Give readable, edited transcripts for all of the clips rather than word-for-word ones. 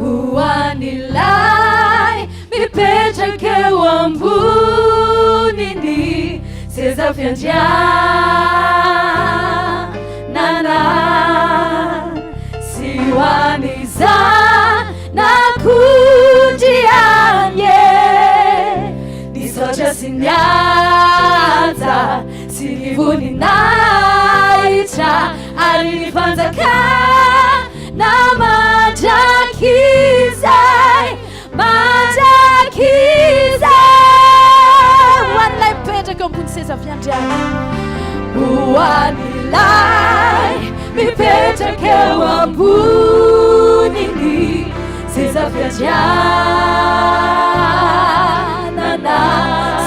Ho an'ilay mipetraka eo ambonin'ny seza fiandrianana sy ho an'ny Zanak'ondry ihany e. Ny saotra sy ny haja sy ny voninahitra ary ny fanjakana mandrakizay, mandrakizay. Ho an'ilay mipetraka eo ambony seza fiandrianana. Ho an'ilay mipetraka eo ambonin'ny seza fiandrianana.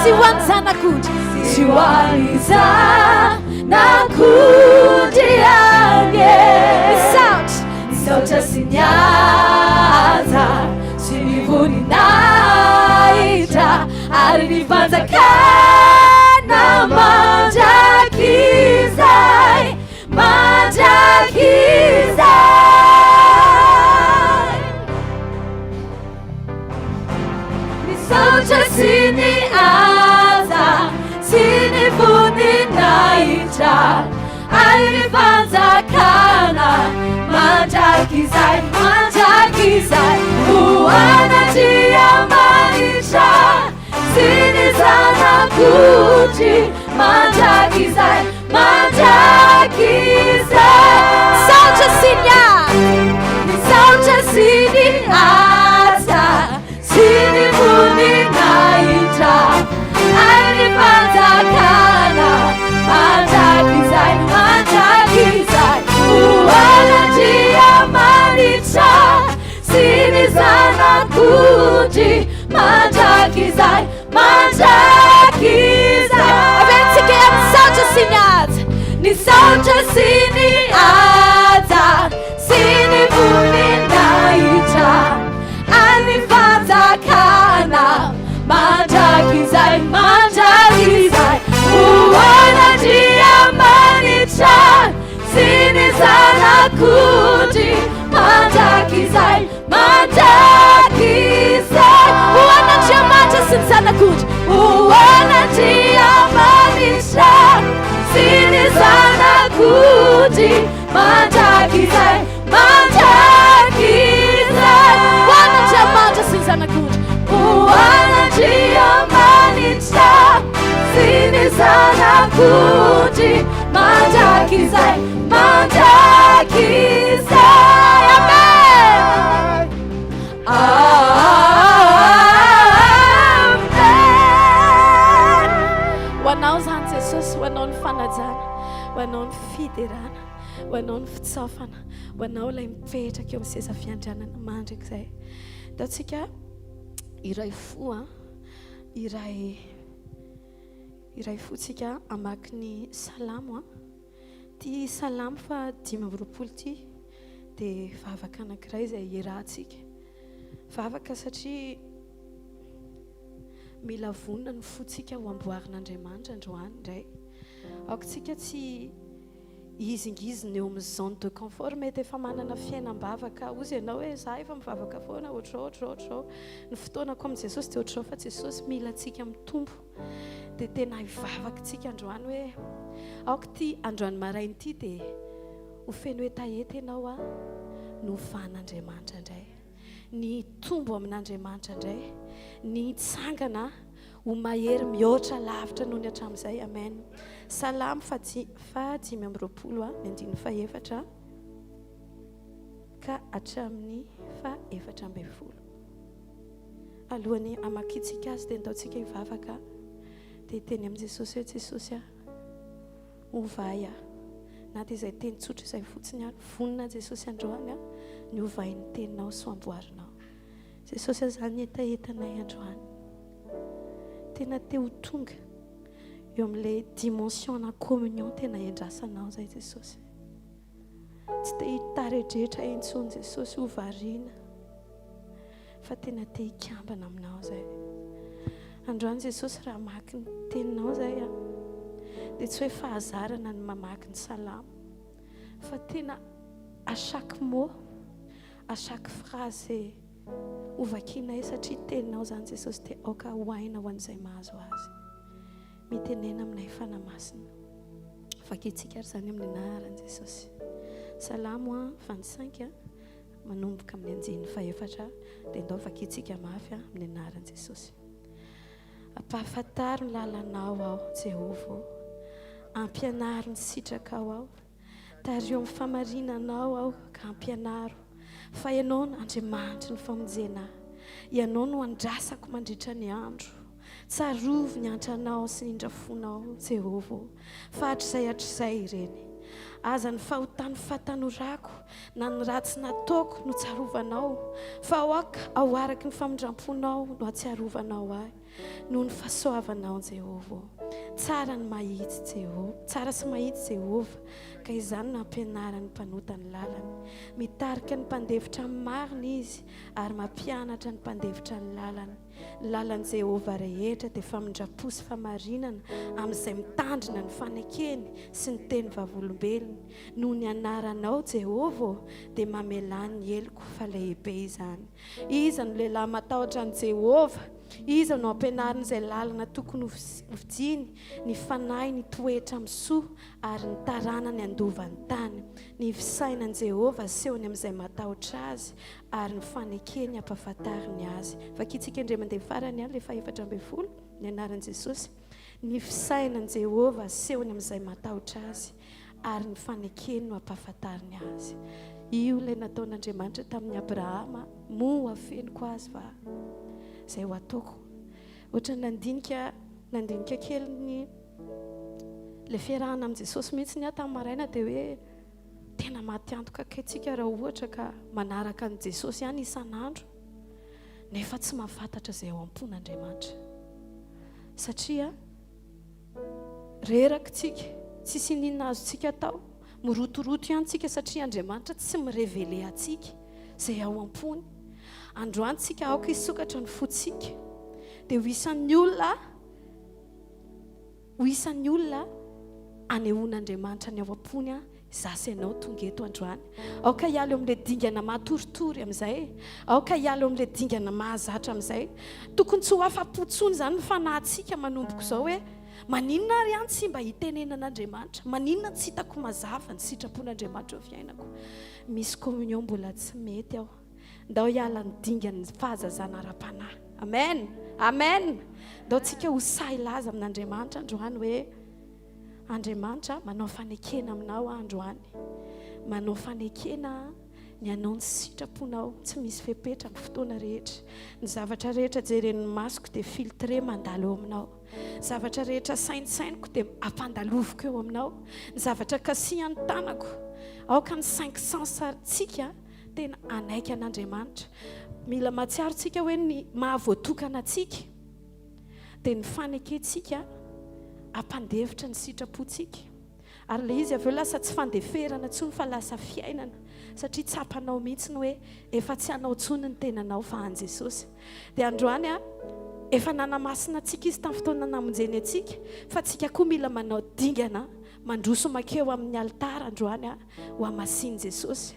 Sy ho an'ny Zanak'ondry. Sy ho an'ny Zanak'ondry ihany e. Misaotra. Misaotra sy ny haja sy ny voninahitra ary ny fanjakana mandrakizay, mandrakizay. Misaotra sy ny haja sy ny voninahitra ary ny fanjakana mandrakizay, mandrakizay. Ho an'Andriamanitra sy ny Zanak'ondry mandrakizay, mandrakizay. Misaotra sy ny haja. Misaotra sy ny haja sy ny voninahitra ary ny fanjakana mandrakizay, mandrakizay. Ho an'Andriamanitra sy ny Zanak'ondry mandrakizay, mandrakizay. Averintsika ihany, misaotra sy ny haja. Ny saotra sy ny haja sy ny voninahitra ary ny fanjakana mandrakizay, mandrakizay. Ho an'Andriamanitra sy ny Zanak'ondry mandrakizay, mandrakizay. Ho an'Andriamanitra sy ny Zanak'ondry. Ho an'Andriamanitra sy ny Zanak'ondry mandrakizay, mandrakizay. Ho an'Andriamanitra sy ny Zanak'ondry. Ho an'Andriamanitra sy ny Zanak'ondry mandrakizay, mandrakizay. Amen. Amen. Ho anao izany Jesosy, ho anao ny fanajana, ho anao ny fiderana, ho anao ny fitsaofana, ho anao ilay mipetraka eo amin'ny seza fiandrianana mandrakizay. Ataontsika iray fo an, iray iray fo tsika hamaky ny salamo an. Ity salamo faha 25 ity dia vavaka anankiray izay iarahantsika. Vavaka satria mila vonona ny fontsika ho amboarin'Andriamanitra androany indray. Aoka tsika tsy hihizingizina eo amin'ny zone de confort, mety efa manana fiainam-bavaka hozy ianao hoe za efa mivavaka foana ohatr'izao ohatr'izao ohatr'izao, ny fotoanako amin'i Jesosy dia ohatr'izao fa Jesosy mila antsika mitombo. Dia tena hivavaka tsika androany hoe aoka ity androany maraina ity dia ho feno hetaheta ianao a, novan'Andriamanitra indray. Ny hitombo amin'Andriamanitra indray, ny hitsangana ho mahery mihoatra lavitra noho ny hatramin'izay. Amen. Salamo faha 25 a, ny andininy fahefatra ka hatramin'ny faha 14. Alohan'ny hamakiantsika azy dia andaontsika hivavaka dia hiteny amin'i Jesosy hoe Jesosy a, ovay aho. Na dia izay teny tsotra izay fotsiny ary, vonona Jesosy androany aho ny hovain'ny teninao sy ho amboarinao. Jesosy a, izany hetahetanay androany. Tena te ho tonga eo amin'ilay dimension na communion tena endrasanao izay Jesosy. Tsy te hitaredretra intsony Jesosy ho variana fa tena te hikambana aminao izay. Androany Jesosy raha mamaky ny teninao izay aho dia tsy hoe fahazarana ny mamaky ny salamo fa tena à chaque mot, à chaque phrase. Hovakianay satria teninao izany Jesosy dia aoka ho aina ho an'izay mahazo azy. Mitenena aminay Fanahy Masina. Vakintsika ary izany amin'ny anaran'i Jesosy. Salamo 25 manomboka amin'ny anjin'ny fahefatra dia ndao vakintsika mafy amin'ny anaran'i Jesosy. Ampahafantaro ny lalanao aho, Jehovah ô. Ampianaro ny sitrakao aho. Tariho amin'ny famarinanao aho ka ampianaro, fa Ianao no Andriamanitry ny famonjena ahy. Ianao no andrasako mandritra ny andro. Tsarovy ny antranao sy ny indrafonao, Jehovah ô, fa hatrizay hatrizay ireny. Aza ny fahotan'ny fahatanorako na ny ratsy nataoko no tsarovanao, fa aoka ao araka ny famindram-ponao no hahatsiarovanao ahy. Noho ny fahasoavanao, Jehovah ô. Tsara ny mahitsy, Jehovah, tsara sy mahitsy Jehovah, ka izany no ampianarany ny mpanota ny lalany. Mitarika ny mpandefitra amin'ny marina Izy, ary mampianatra ny mpandefitra ny lalany. Ny lalan'i Jehovah rehetra dia famindram-po sy famarinana amin'izay mitandrina ny fanekeny sy ny teny vavolombelony. Noho ny anaranao, Jehovah ô, dia mamelà ny heloko, fa lehibe izany. Iza no lehilahy matahotra an'i Jehovah? Iza no ampianariny izay lalana tokony hovidiany? Ny fanahiny hitoetra amin'ny soa, ary ny taranany handova ny tany. Ny fisainan'i Jehovah asehony amin'izay matahotra azy, ary ny fanekeny ampahafantariny azy. Vakintsika indray mandeha farany ilay fahefatra ambin'ny folo, ny anaran'i Jesosy. Ny fisainan'i Jehovah asehony amin'izay matahotra azy, ary ny fanekeny no ampahafantariny azy. Io ilay nataon'Andriamanitra tamin'i Abrahama, moa afeniko azy va izay ho ataoko? Ohatran'ny nandinika nandinika kely ny ilay fiarahana amin'i Jesosy mihitsy ny aho tamin'ny maraina dia hoe tena maty antoka kay tsika raha ohatra ka manaraka an'i Jesosy ihany isan'andro nefa tsy mahafantatra izay ao am-pon'Andriamanitra. Satria Reraka tsika, tsisy ininona azontsika atao, mirotoroto ihany tsika satria Andriamanitra tsy mi-reveler antsika izay ao am-pony. Androany tsika aoka hisokatra ny fontsika dia ho isan'ny olona ho isan'ny olona anehoan'Andriamanitra ny ao am-pony Izaho sy ianao tonga eto androany. Aoka hiala eo amin'ilay dingana mahatoritory amin'izay. Aoka hiala eo amin'ilay dingana mahazatra amin'izay. Tokony tsy ho afa-po intsony izany ny fanahintsika manomboka izao hoe, Maninona ary aho no tsy mba hitenenan'Andriamanitra? Maninona no tsy hitako mazava ny sitrapon'Andriamanitra eo fiainako? Misy communion mbola tsy mety ao. Ndao hiala ny dingan'ny fahazazana ara-panahy. Amen! Amen! Ndao tsika ho sahy hilaza amin'Andriamanitra androany hoe, Andriamanitra, manao fanekena aminao aho androany. Manao fanekena aho ny hanao ny sitraponao, tsy misy fepetra amin'ny fotoana rehetra. Ny zavatra rehetra jeren'ny masoko dia filtré mandalo eo aminao. Ny zavatra rehetra saintsainiko dia ampandaloviko eo aminao. Ny zavatra kasihan'ny tanako. Aoka ny cinq sens-tsika tena hanaiky an'Andriamanitra. Mila mahatsiaro tsika hoe ny maha-voatokana antsika. dia ny fanekentsika hampandefitra ny sitrapontsika. Ary ilay izy avy eo lasa tsy fandeferana intsony fa lasa fiainana, satria tsapanao mihitsy ny hoe efa tsy anao intsony ny tenanao fa an'i Jesosy. Dia androany a, efa nanamasina antsika Izy tamin'ny fotoana namonjeny antsika, fa tsika koa mila manao dingana mandroso makeo amin'ny alitara androany a. ho hamasin'i Jesosy.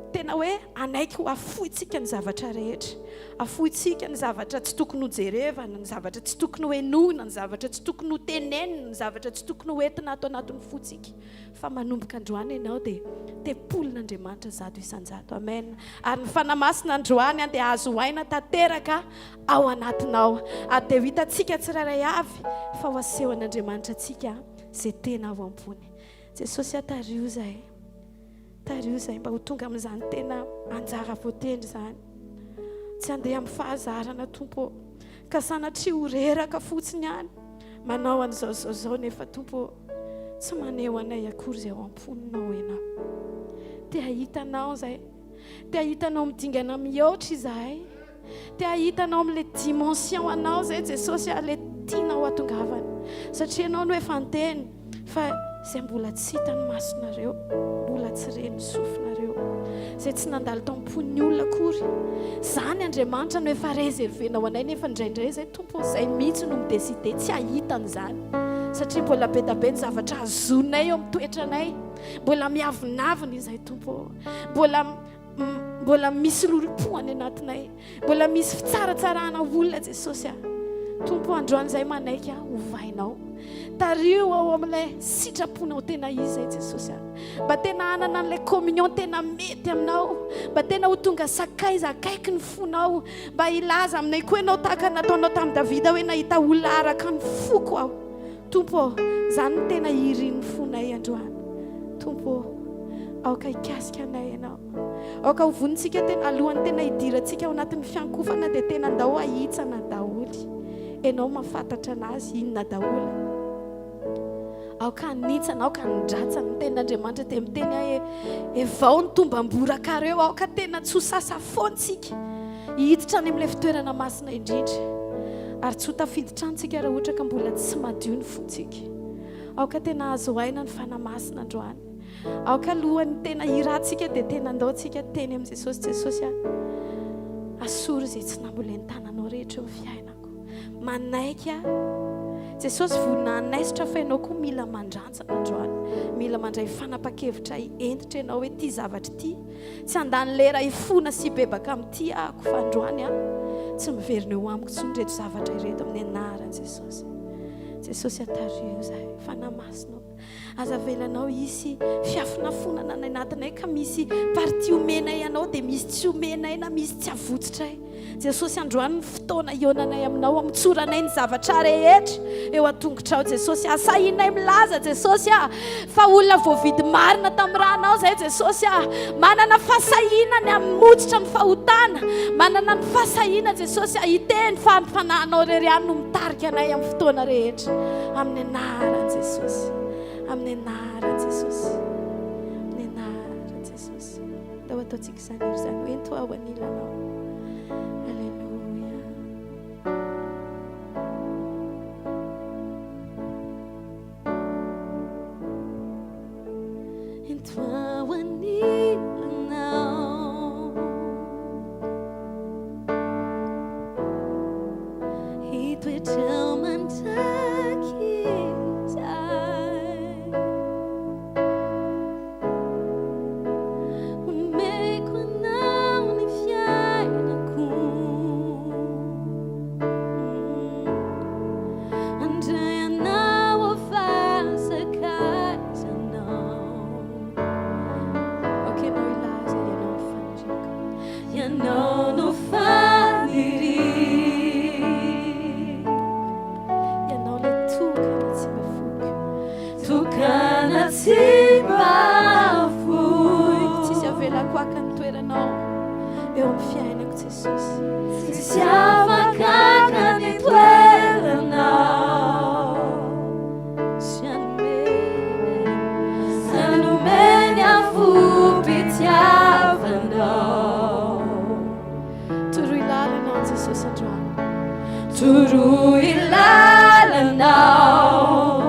Tena hoe hanaiky ho afointsika ny zavatra rehetra. Afointsika ny zavatra tsy tokony ho jerevana, ny zavatra tsy tokony ho henoina, ny zavatra tsy tokony ho tenenina, ny zavatra tsy tokony ho entina ato anatin'ny fontsika. Fa manomboka androany ianao dia tempolin'Andriamanitra 100%. Amen. Ary ny Fanahy Masina androany dia azo aina tanteraka ao anatinao. Ary dia ho hitantsika tsirairay avy fa ho asehon'Andriamanitra antsika izay tena ao am-pony. Jesosy a tariho izahay, tariho izahay mba ho tonga amin'izany tena anjara voatendry izany. Tsy handeha amin'ny fahazarana Tompo ô, ka sanatria ho reraka fotsiny ihany manao an'izao izao izao nefa Tompo ô, tsy maneho anay akory izay ao am-ponao Ianao. Te hahita Anao izahay, te hahita Anao midingana mihoatra izahay. Te hahita anao amin'ilay dimension anao izay Jesosy a, ilay tianao hatongavana. Satria ianao no efa niteny fa izay mbola tsy hitan'ny masonareo, mbola tsy ren'ny sofinareo, izay tsy nandalo tao am-pon'ny olona akory. Izany Andriamanitra no efa réservé-nao anay nefa indraindray izay Tompo izay mihitsy no mi-décider tsy hahita an'izany. Satria mbola be dia be ny zavatra azonay eo amin'ny toetranay. Mbola miavonavona izay Tompo. Mbola. Mbola misy lolompo any anatinay. Mbola misy fitsaratsarana olona Jesosy a. Tompo androany izay manaiky aho hovainao. Tariho ao amin'ilay sitraponao tena izy izay Jesosy a. Mba tena hanana an'ilay communion tena mety aminao. Mba tena ho tonga sakaiza akaiky ny fonao. Mba hilaza aminay koa ianao tahaka ny nataonao tamin'i Davida hoe nahita olona araka ny foko aho. Tompo ô, izany no tena irin'ny fonay androany. Tompo ô, aoka hikasika anay ianao. Aoka ho vonintsika tena alohan'ny tena hidirantsika ao anatin'ny fiankofana dia tena ndao ahitsana daholo. Ianao mahafantatra anazy inona daholo. Aoka hanitsana, aoka handratsana. Ny tenin'Andriamanitra dia miteny hoe evao ny tombam-borakareo, aoka tena tsy ho sasa foana isika hiditra any amin'ilay fitoerana masina indrindra. Ary tsy ho tafiditra any isika raha ohatra ka mbola tsy madio ny fontsika. Aoka tena hahazo aina ny Fanahy Masina androany. Aoka alohan'ny tena hirantsika dia tena andao tsika teny amin'i Jesosy, Jesosy a, asory izay tsy nambolen'ny tananao rehetra eo amin'ny fiainako. Manaiky aho. Jesosy vonona hanaisotra fa ianao koa mila mandrantsana androany. Mila mandray fanapa-kevitra hentitra ianao hoe ity zavatra ity. Tsy handany lera hifona sy hibebaka amin'ity ahako fa androany aho tsy miverina eo amiko intsony ireto zavatra ireto amin'ny anaran'i Jesosy. Jesosy atariho izahay. Fanahy Masina. Aza avelanao hisy fiafonafonana any anatinay ka misy partie omenay anao dia misy tsy omenay na misy tsy avotsitray. Jesosy androany ny fotoana hihaonanay aminao hamotsoranay ny zavatra rehetra eo an-tongotrao Jesosy. Asahinay milaza Jesosy ah fa olona voavidy marina tamin'ny ranao izay Jesosy ah. Manana fahasahiana ny hamotsitra ny fahotana, manana ny fahasahiana Jesosy ah hiteny fa ny fanahinao irery ihany no mitarika anay amin'ny fotoana rehetra. Amin'ny anaran'i Jesosy. Amin'ny anaran'i Jesosy. Amin'ny anaran'i Jesosy. Ndao ataontsika izany hira izany. Hoento aho anilanao. Alléluia. Ento aho anilanao. Hitoetra ao mandrakizay. Omeko anao ny fiainako. Handray anao ho fasakaizanao. Ok, ianao hilaza, ianao no faniriako. Ianao no faniriako. Ianao ilay tokana tsy mba foiko. Tokana tsy mba foiko. Tsisy avelako haka ny toeranao eo amin'ny fiainako Jesosy. Tsisy afaka haka ny toeranao. Sy hanome, hanome ny afom-pitiavanao. Toroy lalana aho Jesosy androany. Toroy lalana aho,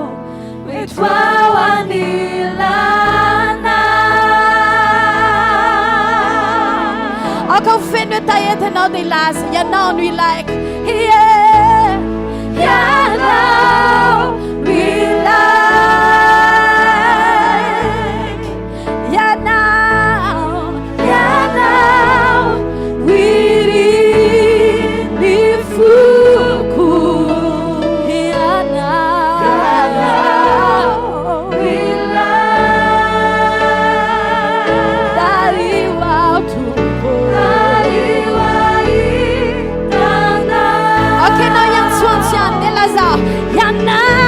mety ho ao anilanao. Aoka ho feno hetaheta ianao dia hilaza, ianao no ilaiko. Yeah. Ianao no ilaiko. Ianao, ianao no irin'ny foko. Ianao, ianao no ilaiko. Tariho aho Tompo. Tariho ahy. Ok, ianao hiantsoantso ihany, dia lazao, ianao.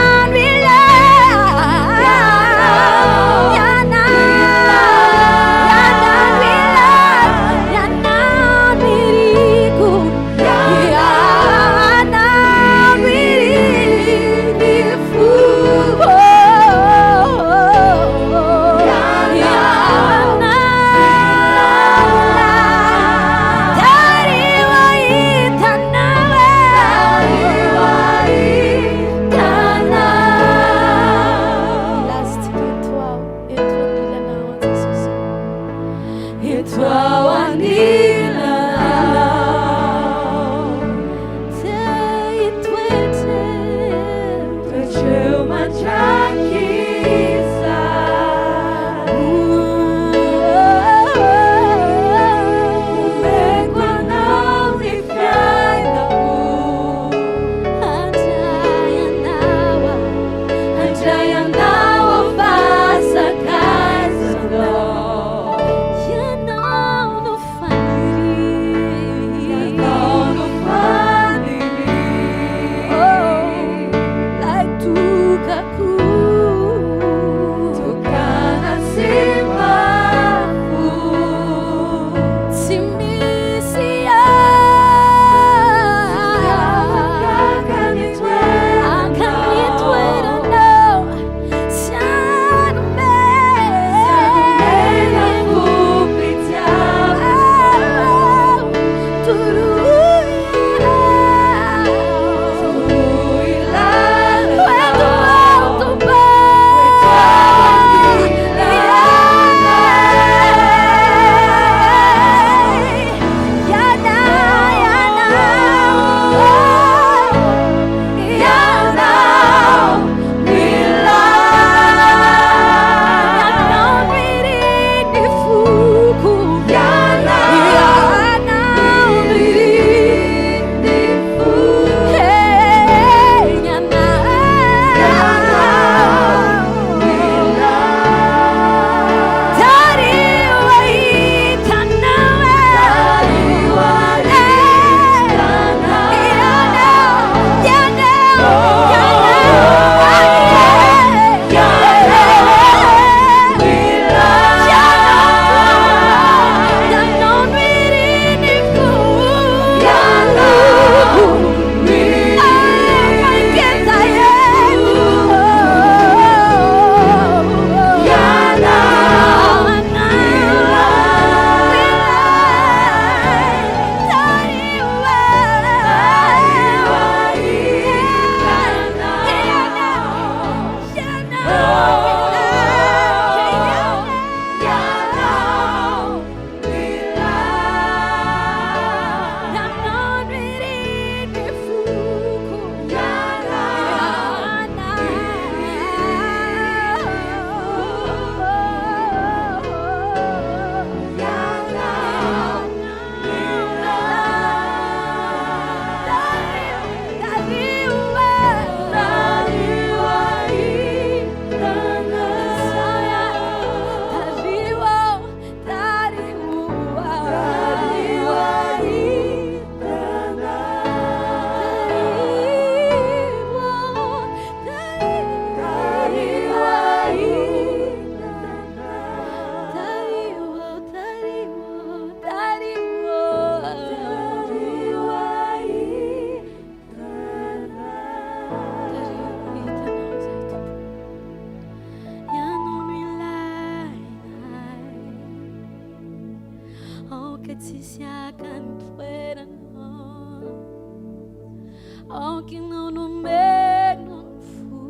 Aoka ianao no meno ny fo,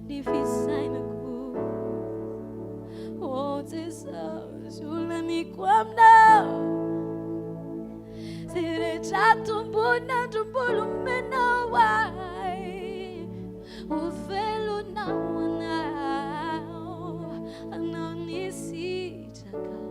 ny fisainako. Oh Jesosy, olaniko aminao. Zay rehetra tombon'andro mbola omenao ahy. Ho velona ho anao, anao ny sitrakao.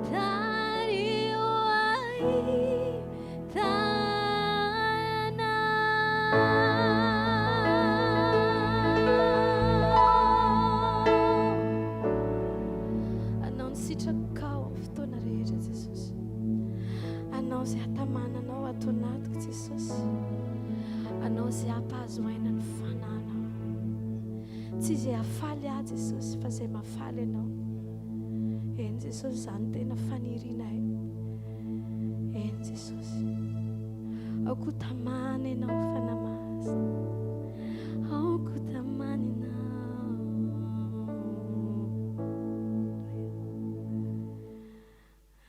Tariho ahy tananao. Anao ny sitrakao amin'ny fotoana rehetra Jesosy. Anao izay hatamananao ato anatiko Jesosy. Anao izay hampahazo aina ny fananao. Tsy izay hafaly ahy Jesosy fa izay mahafaly Anao. Eny Jesosy izany tena fanirianay. Eny Jesosy. Aoka ho tamana Ianao Fanahy Masina. Aoka ho tamana Ianao.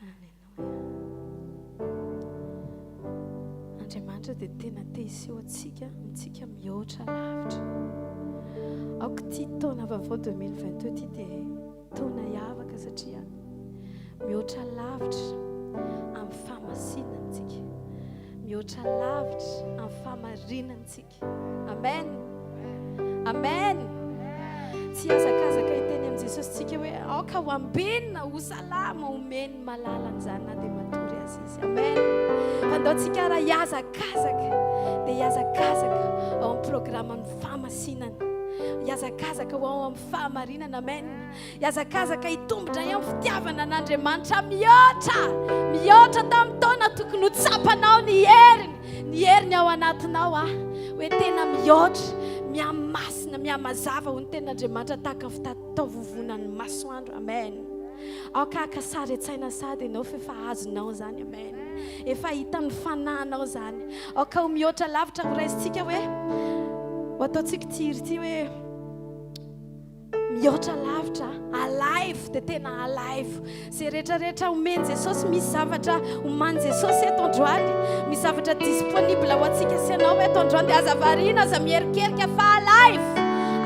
Alléluia. Andriamanitra dia tena te hiseho antsika amintsika mihoatra lavitra. Aoka ity taona vaovao 2022 ity dia taona hiavaka satria mihoatra lavitra amin'ny fahamasinantsika, mihoatra lavitra amin'ny fahamarinantsika. Amen. Amen. Tsy hiazakazaka hiteny amin'i Jesosy tsika hoe aoka ho ambinina, ho salama, omeny malalany izany na dia matory aza izy. Amen. Fa ndao tsika raha hiazakazaka dia hiazakazaka ao amin'ny programan'ny fahamasinana. Hiazakazaka ho ao amin'ny fahamarinana. Amen. Hiazakazaka hitombo indray amin'ny fitiavana an'Andriamanitra mihoatra, mihoatra tamin'ny taona tokony ho tsapanao ny heriny, ny heriny ao anatinao ah, hoe tena mihoatra, mihamasina, mihamazava ho ny tenin'Andriamanitra tahaka ny fitataovovonan'ny masoandro. Amen. Aoka haka sary an-tsaina sady ianao fa efa azonao izany. Amen. Efa hitan'ny fanahinao izany. Aoka ho mihoatra lavitra ho raisintsika hoe ho ataontsika ity hira ity hoe Mihoatra lavitra, alaivo dia tena alaivo. Izay rehetra rehetra omen'i Jesosy, misy zavatra oman'i Jesosy eto androany, misy zavatra disponible ho antsika sy ianao eto androany, dia aza variana, aza mierikerika fa alaivo.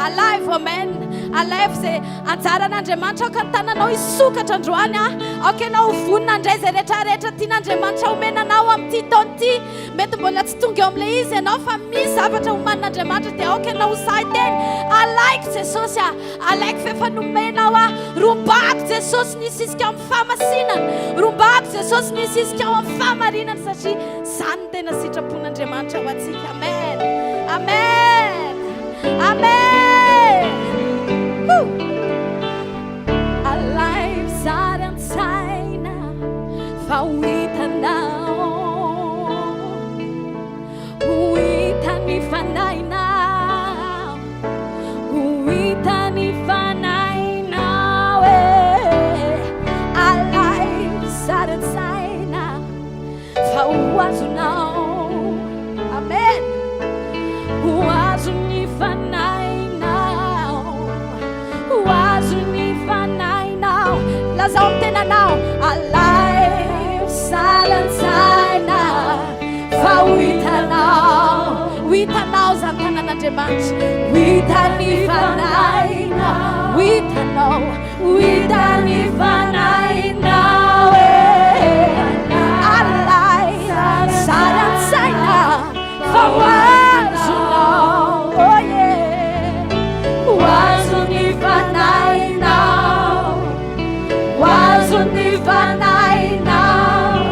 Alaivo, amen. Alaivo izay anjaran'Andriamanitra, aoka ny tananao hisokatra androany, ah. Aoka ianao ho vonona handray izay rehetra rehetra tian'Andriamanitra homena anao amin'ity taona ity. Mety mbola tsy tonga eo amin'ilay izy ianao fa misy zavatra omanin'Andriamanitra dia aoka ianao ho sahy hiteny, Alaiko Jesosy ah, alaiko fa efa nomenao ahy, rombako Jesosy ny hisisika ao amin'ny fahamasinana, rombako Jesosy ny hisisika ao amin'ny fahamarinana satria izany no tena sitrapon'Andriamanitra ho antsika. Amen. Amen. Amen. Woo. Alaivo sary an-tsaina fa ho hitanao, ho hitan'ny fanahinao, ho hitan'ny fanahinao e. Alaivo sary an-tsaina fa ho azonao. Amen. Ho azon'ny fanahinao. Ho azon'ny fanahinao. Lazao amin'ny tenanao. Alaivo sary an-tsaina fa ho hitanao. Ho hitanao izany tanan'Andriamanitra. Ho hitan'ny fanahinao. Ho hitanao. Ho hitan'ny fanahinao e. Alay sary an-tsaina fa ho azonao. Oh yeah. Ho azon'ny fanahinao. Ho azon'ny fanahinao.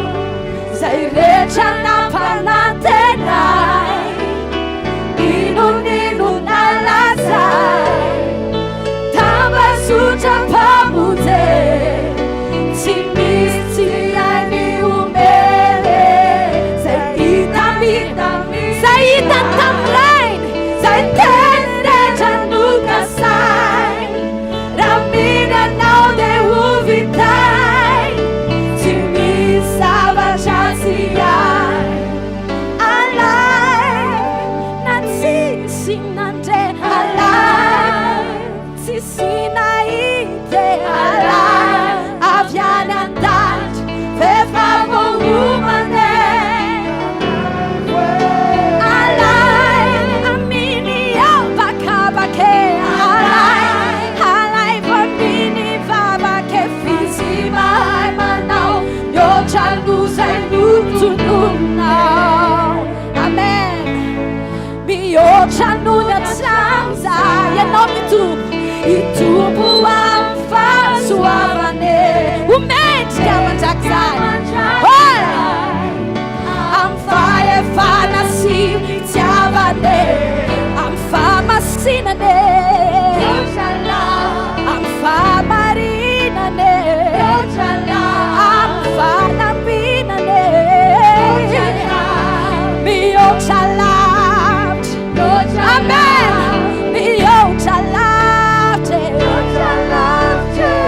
Izay rehetra nampanantenay. Inon'inona lazay. Tambazotra mpamonjy. mandrakizay. Hey! Amin'ny fahefana sy fitiavana e, amin'ny fahamasinana e, amin'ny fahamarinana e, amin'ny fanambinana e, mihoatra lavitra. Amen. Mihoatra lavitra e.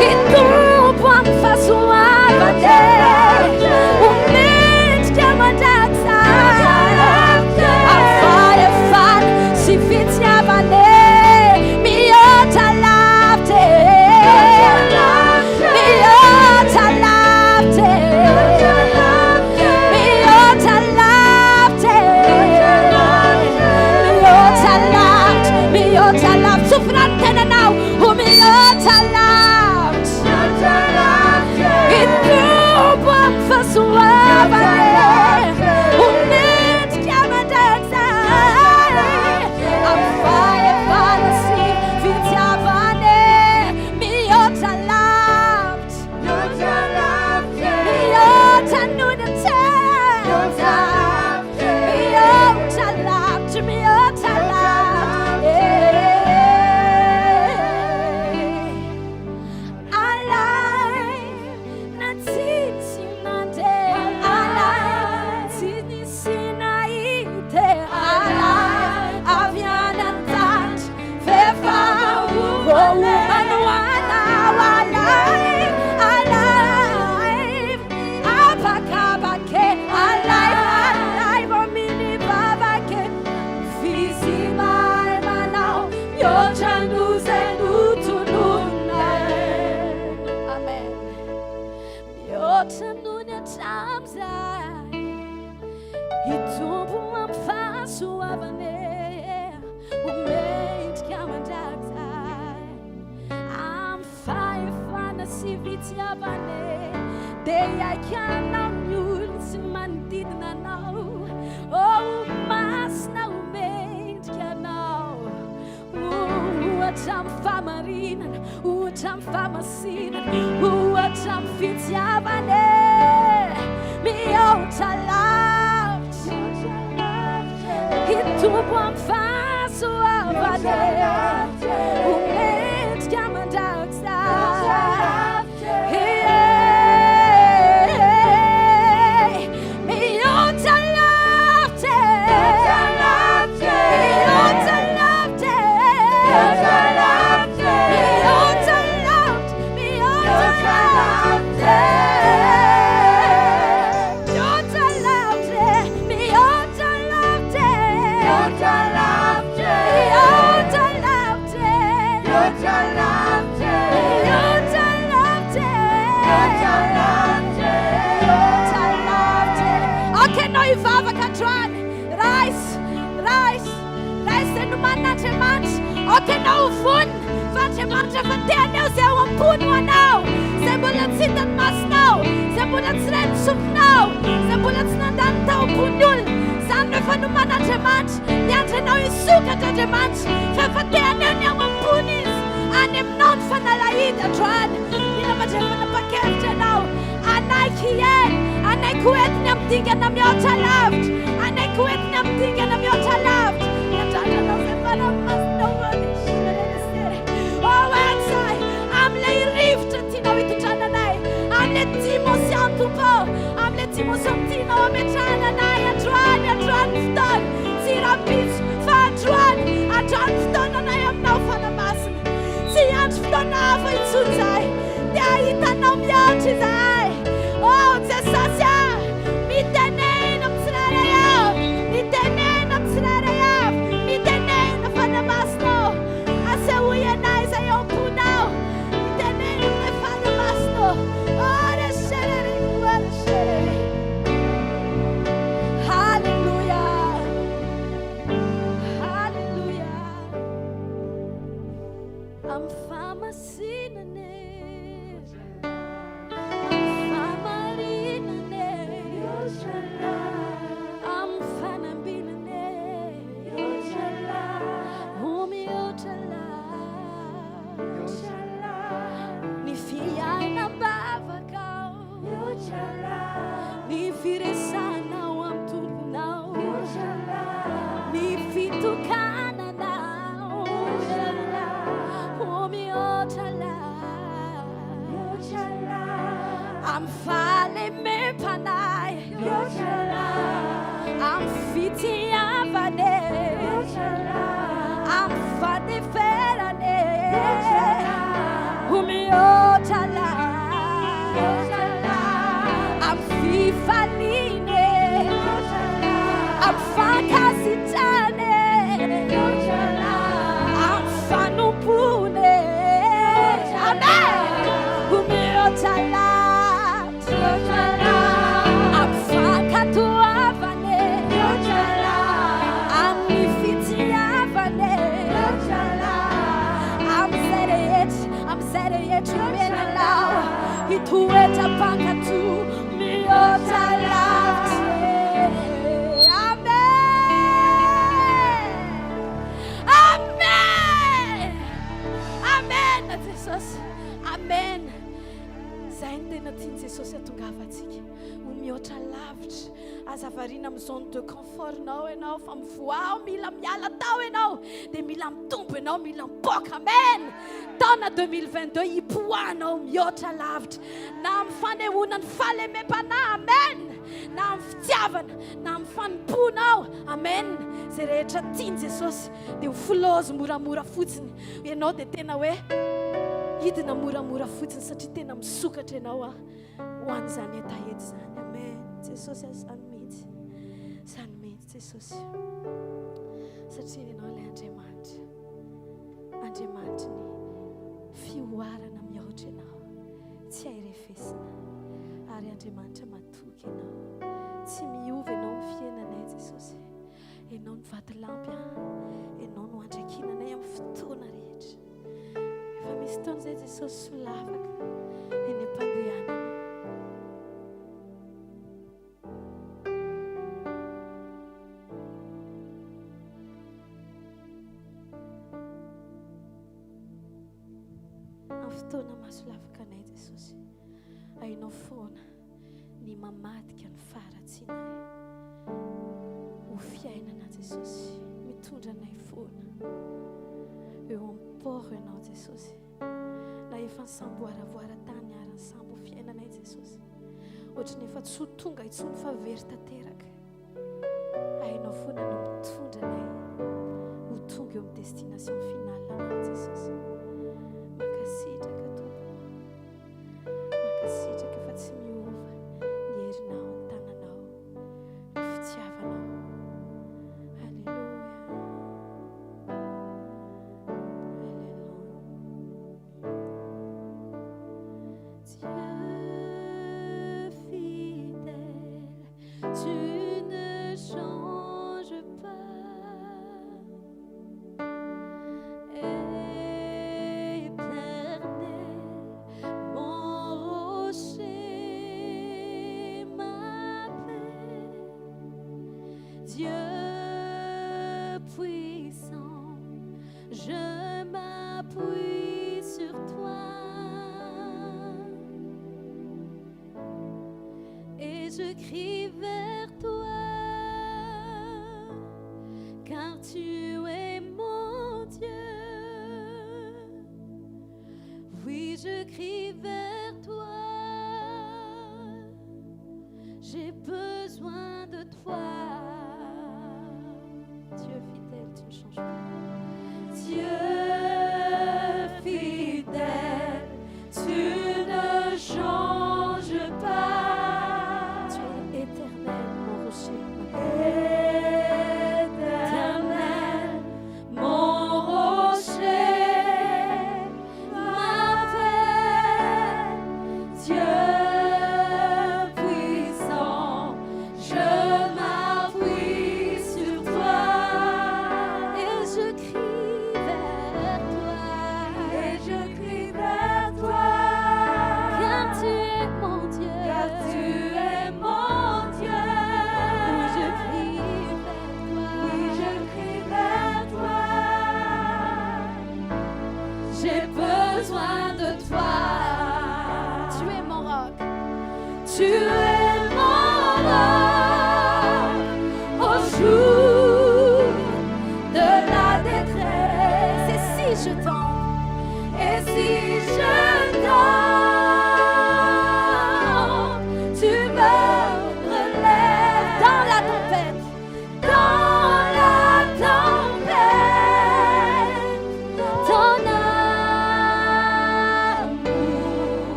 Hitombo amin'ny fahasoavana e, ho mendrika mandrakizay, amin'ny fahefana sy fitiavana e, mihoatra lavitra e, mihoatra lavitra e, mihoatra lavitra e, mihoatra lavitra, mihoatra lavitra. Tsofina ny tenanao ho mihoatra lavitra, hitombo amin'ny fahasoavana e, ho mendrika mandrakizay, amin'ny fahefana sy fitiavana e, mihoatra lavitra, mihoatra noho ny tena, mihoatra lavitra, mihoatra lavitra e. Alive, na tsisy nandeha, alive, tsy nisy nahita, alive, avy any an-danitra, f'efa voaomanoanao, alive, alive, abakabake, alive, alive, aminy vavake, f'izy mahay manao mihoatra noho izay notononina. Amen. Mihoatra noho ny hatramin'izay, hitombo amin'ny fahasoavana e, ho mendrika mandrakizay, amin'ny fahefana sy fitiavana e, dia hiaiky anao ny olona sy ny manodidina anao. Oh, masina, ho mendrika anao, ohatra amin'ny fahamarinana, ohatra amin'ny fahamasinana, ohatra amin'ny fitiavana e, mihoatra lavitra, hitombo amin'ny fahasoavana e, ho mendrika mandrakizay. Hey, mihoatra lavitra, mihoatra lavitra, mihoatra lavitra, mihoatra lavitra, mihoatra lavitra, mihoatra lavitra, mihoatra lavitra, mihoatra lavitra, mihoatra lavitra. Ok, anao hivavaka androany. Raiso, raiso, raiso izay nomanin'Andriamanitra. Ok, anao ho vonona fa Andriamanitra efa te haneho izay ao am-pony ho anao, izay mbola tsy hitan'ny masonao, izay mbola tsy ren'ny sofinao, izay mbola tsy nandany tao am-pon'ny olona. Izany no efa noman'Andriamanitra. Miandry anao hisokatra Andriamanitra fa efa te haneho ny ao am-pony Izy. Any aminao ny fanalahidy androany. Mila mandray fanapahan-kevitra ianao. Hanaiky hiaina, hanaiky ho entiny amin'ny dingana mihoatra lavitra, hanaiky ho entiny amin'ny dingana mihoatra lavitra. Miandrandra anao izay Fanahy Masina ho any. Oh, Antsay, amin'ilay rivotra tianao hitondrana anay, amin'ilay dimension, Tompo, amin'ilay dimension tianao hametrahana anay androany, androany ny fotoana, tsy rahampitso, fa androany, androany ny fotoananay aminao, Fanahy Masina. Tsy hiandry fotoana hafa intsony izahay, dia hahita anao mihoatra izahay. Oh, Jesosy ah, mitenena amin'ny tsirairay avy, mitenena amin'ny tsirairay avy, mitenena, Fanahy Masina ô. Asehoy anay izay ao am-ponao. Mitenena aminay, Fanahy Masina ô. Oh, resherere, resherere. Haleloia. Haleloia. Amin'ny fahamasinana e, amin'ny fahamarinana. Ny firesahanao amin'ny Tomponao. Ny fitokananao. Oh, mihoatra lavitra. Amin'ny fahalemem-panahy. Amin'ny fitiavana. Amin'ny fandeferana. Ho mihoatra lavitra. Amin'ny fifaliana. Amin'ny fankasitrahana. Amin'ny fanompoana. Amen. Ho mihoatra lavitra. Amin'ny fankatoavana. Amin'ny fitiavana. Amin'izay rehetra, amin'izay rehetra omena anao, hitoetra mpankatò mihoatra lavitra. Amen. Amen. Amen Jesosy. Amen. Izay no tena tian'i Jesosy hatongavantsika. Ho mihoatra lavitra. Aza variana amin'ny zone de confort-nao ianao fa mivoaha, mila miala tao ianao. Dia mila mitombo ianao, mila mipoaka. Amen. Taona 2022 hipoahanao mihoatra lavitra. Na amin'ny fanehoana ny fahalemem-panahy. Amen. Na amin'ny fitiavana, na amin'ny fanompoanao. Amen. Izay rehetra tian'i Jesosy dia ho filaozy moramora fotsiny. Ianao dia tena hoe hidina moramora fotsiny satria tena misokatra ianao a ho an'izany hetaheta izany. Amen. Jesosy aza izany mihitsy. Izany mihitsy Jesosy. Satria ianao ilay Andriamanitra. Andriamanitry ny fihoarana mihoatra ianao. Tsy hay refesina. Ary Andriamanitra matoky ianao. Tsy miova ianao amin'ny fiainanay Jesosy. Ianao no vatolampy an. Ianao no andraikinanay amin'ny fotoana rehetra. Efa misy taona izay Jesosy solafaka eny am-pandehanana. Amin'ny fotoana mahasolafaka anay Jesosy, hainao foana ny mamadika ny faharatsianay ho fiainana Jesosy, mitondra anay foana eo amin'ny port ianao Jesosy, na efa nisamboaravoara tany ary ny sambo fiainanay Jesosy, ohatry ny efa tsy ho tonga intsony fa very tanteraka. Hainao foana no mitondra anay ho tonga eo amin'ny destination finale anao Jesosy. Mankasitraka Tompo. Mankasitraka fa tsy miova ny herinao, ny tananao, ny fitiavanao. Alléluia. Alléluia. Dieu fidèle, tu ne changes pas. Éternel, mon rocher, ma paix. Dieu puissant, je m'appuie sur toi. Et je crie vers toi, car tu es mon Dieu. Oui, je crie vers toi, j'ai besoin de toi. Dieu fidèle, tu ne changes pas. Dieu fidèle, tu ne changes pas. Tu es éternel, mon rocher. Éternel, mon rocher, ma paix, Dieu puissant, je m'appuie.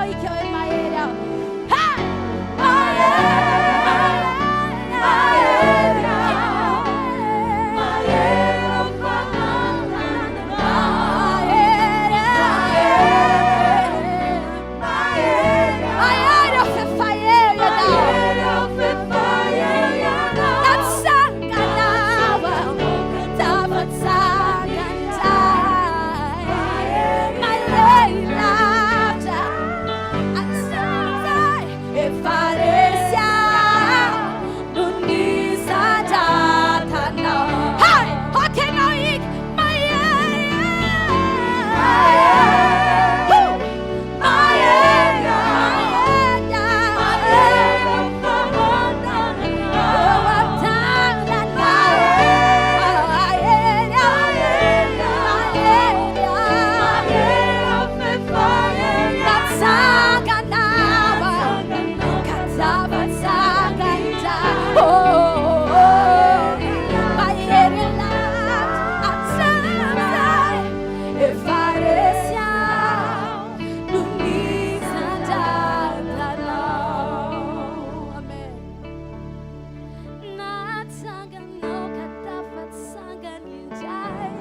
ianao hika hoe mahery aho. Hey! Mahery, mahery aho. Mahery aho fa mahery aho. Mahery aho f'efa eo ianao. Natsangana aho, tafatsangana indray. Mahery lavitra, hatramin'izay efa resy aho noho ny sandratanao. Hey! Aoka ianao hika, mahery aho. Mahery aho, mahery eo an-tananao. Mahery aho, mahery aho. Natsangana aho, ka tafatsangana indray. Oh, oh, oh. Mahery lavitra hatramin'izay efa resy aho noho ny sandratanao. Amen. Natsanganao ka tafatsangana indray.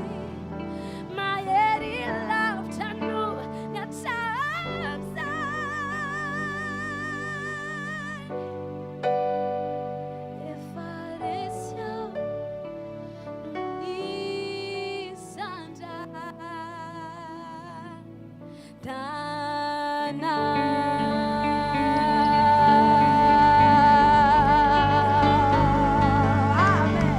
Mahery lavitra noho ny hatramin'izay. Efa resy aho noho ny sandratanao. Amen.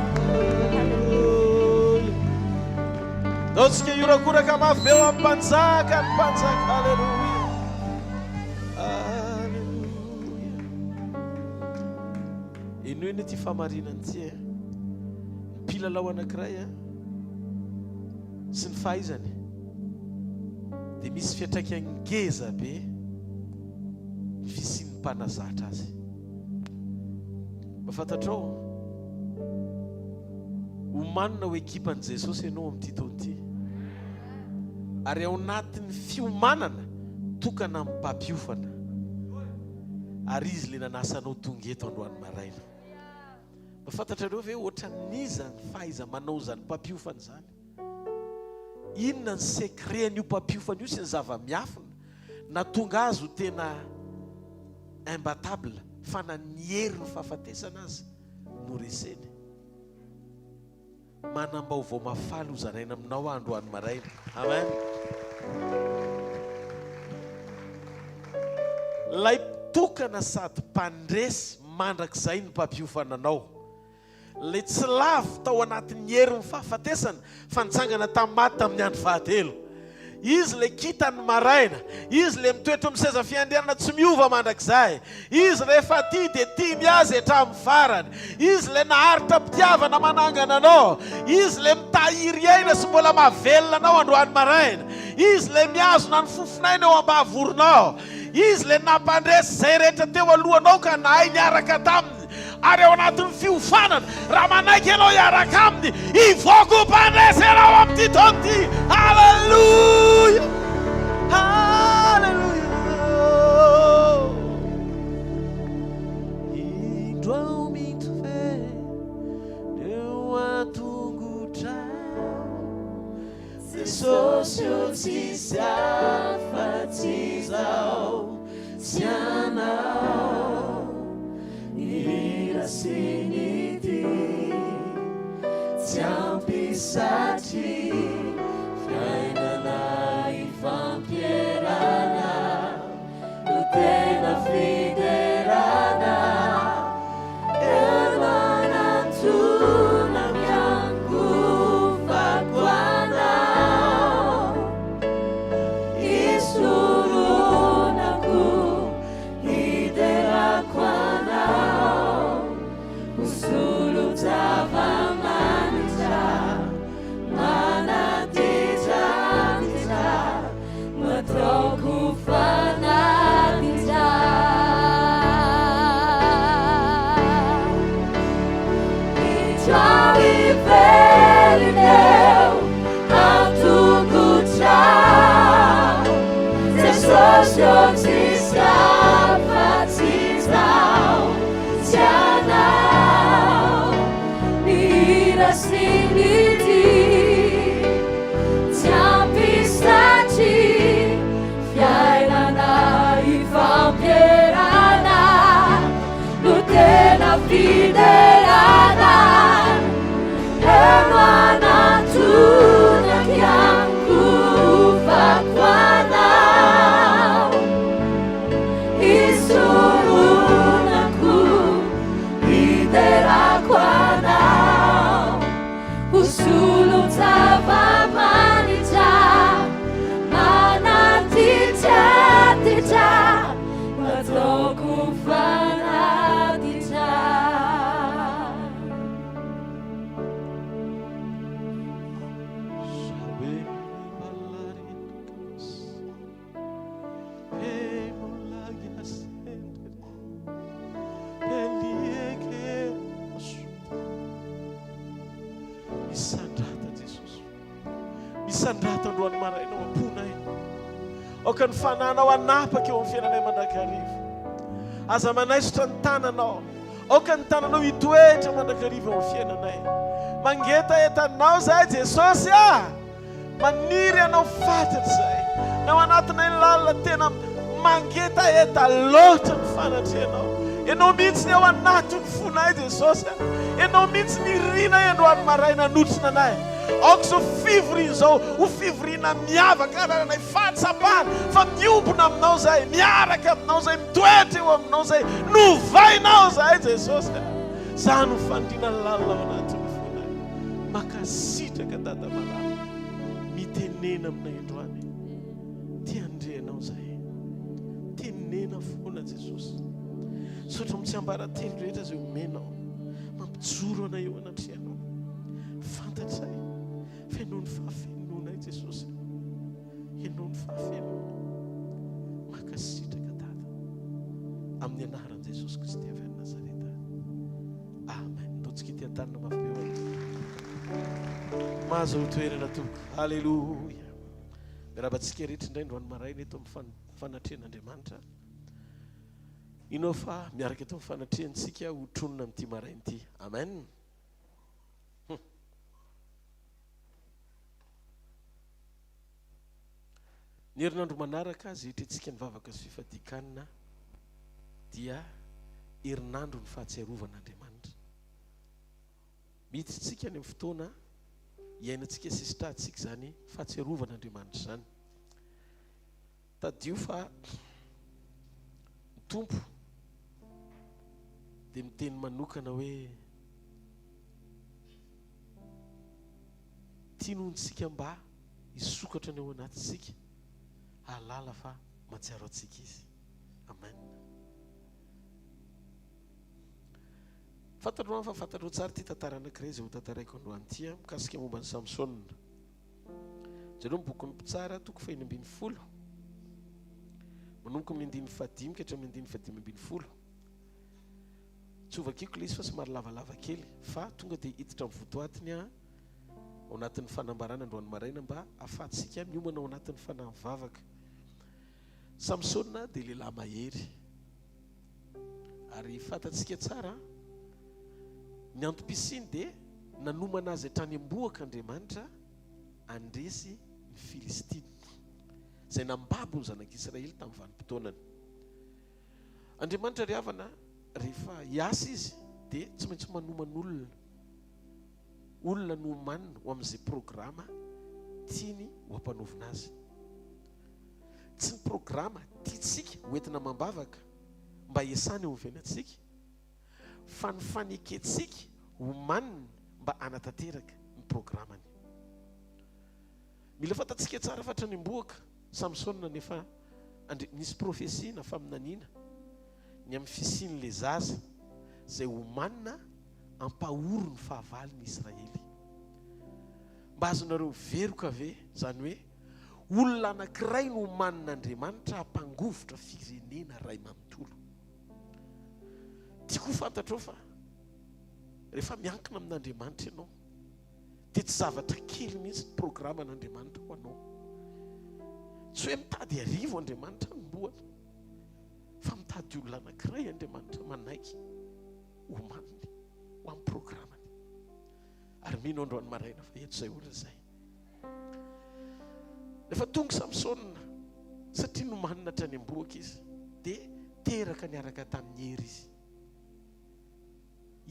Daotsika hiorakoraka mafy be ho amin'ny mpanjaka ny mpanjaka. Alléluia. Alléluia. Inoina ity fahamarinana ity e. Ny mpilalao anankiray a sy ny fahaizany dia misy fiantraikany ngeza be ny fisian'ny mpanazatra azy. Mba fantatrao, homanina ho ekipan'i Jesosy ianao amin'ity taona ity. Ary ao anatin'ny fiomanana tokana amin'ny mpampiofana. Ary izy ilay nanasa anao tonga eto androany maraina. Mba fantatrareo ve ohatran'iza ny fahaiza-manao izany mpampiofana izany? Inona ny secret-n'io mpampiofana io sy ny zava-miafina nahatonga azy ho tena imbattable fa na ny herin'ny fahafatesana aza noreseny? Manam-baovao mahafaly hozaraina aminao aho androany maraina. Amen. Ilay mpitokana sady mpandresy mandrakizay ny mpampiofana anao. Ilay tsy lavo tao anatin'ny herin'ny fahafatesana fa nitsangana tamin'ny maty tamin'ny andro fahatelo. Izy ilay kintan'ny maraina. Izy ilay mitoetra amin'ny seza fiandrianana tsy miova mandrakizay. Izy rehefa tia dia tia ny azy hatramin'ny farany. Izy ilay naharitra am-pitiavana manangana anao. Izy ilay mitahiry aina sy mbola mahavelona anao androany maraina. Izy ilay mihazona ny fofon'aina eo am-bavoronao. Izy ilay nampandresy izay rehetra teo alohanao ka nahay niaraka taminy. Ary ao anatin'ny fiofanana, raha manaiky ianao hiaraka aminy, hivoaka ho mpandresy ianao amin'ity taona ity. Haleloia! Haleloia! Indro aho mitofera eo an-tongotrao. Jesosy ô tsisy afa-tsy izaho sy Anao Ny hira sy ny dihy tsy ampy satria fiainana ifampierana no tena fiderana Eo anatona miangofako anao Isoronako hiderako anao Ho solon-java-manitra. Hasiny ity tsy ampy satria fiainana ifampierana no tena fiderana. Heno anatona kiankohofako anao, isoronako, hiderako anao, ho solon-java-manitra, manatitratitra, nataoko fanatitra. Misandrata Jesosy. Misandrata androany maraina ao am-ponay. Aoka ny fananao hanapaka eo amin'ny fiainanay mandrakariva. Aza manaisotra ny tananao. Aoka ny tananao hitoetra mandrakariva eo amin'ny fiainanay. Mangetaheta anao izahay Jesosy ah! Maniry anao fatratra izahay. Ny ao anatinay lalina tena mangetaheta loatra ny fanatrehanao. Ianao mihitsy ny ao anatin'ny fonay Jesosy a. Ianao mihitsy ny irinay androany maraina hanotrona anay. Aoka izao fivoriana izao ho fivoriana miavaka hanananay fahatsapana fa miombona aminao izahay, miaraka aminao izahay, mitoetra eo aminao izahay, novainao izahay Jesosy a. Izany no faniriana lalina ao anatin'ny fonay. Mankasitraka Dada malala. Mitenena aminay androany. Te handre anao izahay. Tenena foana Jesosy. Misaotra amin'ny tsiambaratelo rehetra izay omenao. Mampijoro anay eo anatrehanao. Fantatray fa ianao ny fahafenoanay Jesosy. Ianao ny fahafenoana. Mankasitraka Dada. Amin'ny anaran'i Jesosy Kristy avy any Nazareta. Amen. Ndao tsika ity-an-tanana mafy be ho an'i. Mahazo toerana tompoko. Alléluia. Miarahaba antsika rehetra indray androany maraina eto amin'ny fanatrehan'Andriamanitra. Ino aho fa miaraka eto amin'ny fanatrehantsika ho tronina amin'ity maraina ity. Amen. Hum. Ny herinandro manaraka izay hitrentsika ny vavaka sy fifadian-kanina dia herinandro ny fahatsiarovana Andriamanitra. Miditra tsika any amin'ny fotoana iainantsika sy sitrahantsika izany fahatsiarovana Andriamanitra izany. Tadidio fa ny Tompo dia miteny manokana hoe tiany hontsika mba hisokatra ny ao anatintsika hahalala fa mahatsiaro antsika Izy. Amen. Fantatro an fa fantatrao tsara ity tantara anankiray izay ho tantaraiko androany ity an, mikasika momba an'i Samsona. Jereo ny bokin'ny Mpitsara toko faheny 16. Manomboka amin'ny andininy fahadimy ka hatramin'ny andininy fahadimy 15. Tsy hovakiko ilay izy fa somary lavalava kely fa tonga dia hiditra amin'ny votoatiny aho ao anatin'ny fanambarana androany maraina mba hahafahantsika miomana ao anatin'ny fanahy mivavaka. Samsona dia lehilahy mahery. Ary fantatsika tsara ny antom-pisiany dia nanomana azy hatrany am-bohoka Andriamanitra handresy ny Filistina, izay nambabo ny zanak'Israely tamin'ny vanim-potoanany. Andriamanitra ry havana, rehefa hiasa izy dia tsy maintsy manomana olona. Olona no omanina ho amin'izay programa tiany ho ampanaovina azy. Tsy ny programa tiantsika ho entina amam-bavaka mba hiasana eo amin'ny fiainantsika, fa ny fanekentsika homanina mba hanatanteraka ny programany. Mila fantatsika tsara fa hatrany am-bohoka Samsona nefa Andre, nisy profesia na faminaniana ny amin'ny fisian'ilay zaza izay homanina hampahory ny fahavalon'i Israely. Mba azonareo veroka ve izany hoe Olona anankiray no omanin'Andriamanitra hampangovitra firenena iray manontolo. Tiako ho fantatrao fa rehefa miankina amin'Andriamanitra ianao, dia tsy zavatra kely mihitsy ny programan'Andriamanitra ho anao. Tsy hoe mitady arivo Andriamanitra hanombohana, fa mitady olona anankiray Andriamanitra manaiky homaniny ho amin'ny programany. Ary mino androany maraina fa eto izay olona izay. Rehefa tonga Samsona, satria nomanina hatrany am-bohoka izy, dia teraka niaraka tamin'ny hery izy.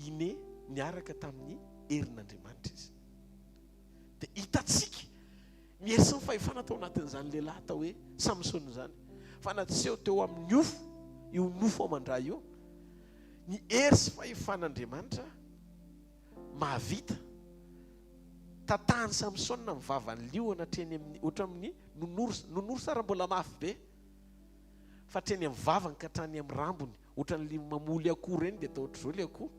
Ine niaraka tamin'ny herin'Andriamanitra izy. Dia hitantsika ny hery sy ny fahefana tao anatin'izany lehilahy atao hoe Samsona izany. Fa naseho teo amin'ny nofo, io nofo aman-dra io, ny hery sy fahefan'Andriamanitra mahavita. Tatahan'i Samsona ny vavan'ny liona hatreny amin'ny, ohatra amin'ny nounours, nounours ary mbola mafy be, fa hatreny amin'ny vavany ka hatrany amin'ny rambony, ohatran'ilay mamoly akoho ireny dia atao ohatr'izao ilay akoho,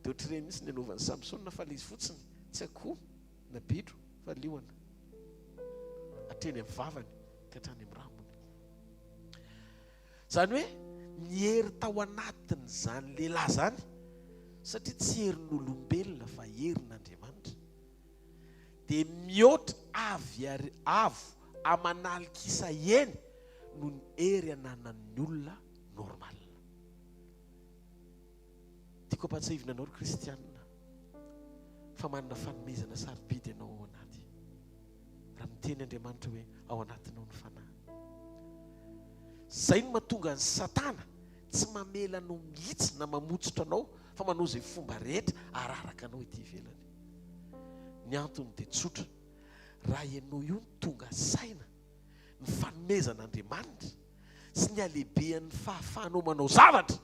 dia ohatr'ireny mihitsy ny anaovan'i Samsona fa ilay izy fotsiny, tsy akoho na bitro fa liona, hatreny amin'ny vavany ka hatrany amin'ny rambony. Izany hoe ny hery tao anatin'izany lehilahy izany, satria tsy herin'olombelona fa herin'Andriamanitra, dia mihoatra avy ary avo aman'alikisa eny noho ny hery ananan'ny olona normal. Tiako ampahatsiahivina anao ry kristianina fa manana fanomezana sarobidy ianao ao anaty. Raha miteny Andriamanitra hoe ao anatinao ny Fanahy. Izay no mahatonga an'i Satana tsy mamela anao mihitsy na mamotsotra anao fa manao izay fomba rehetra araraka anao ety ivelany. Ny antony dia tsotra, raha ianao io no tonga saina ny fanomezan'Andriamanitra sy ny halehibehan'ny fahafahanao manao zavatra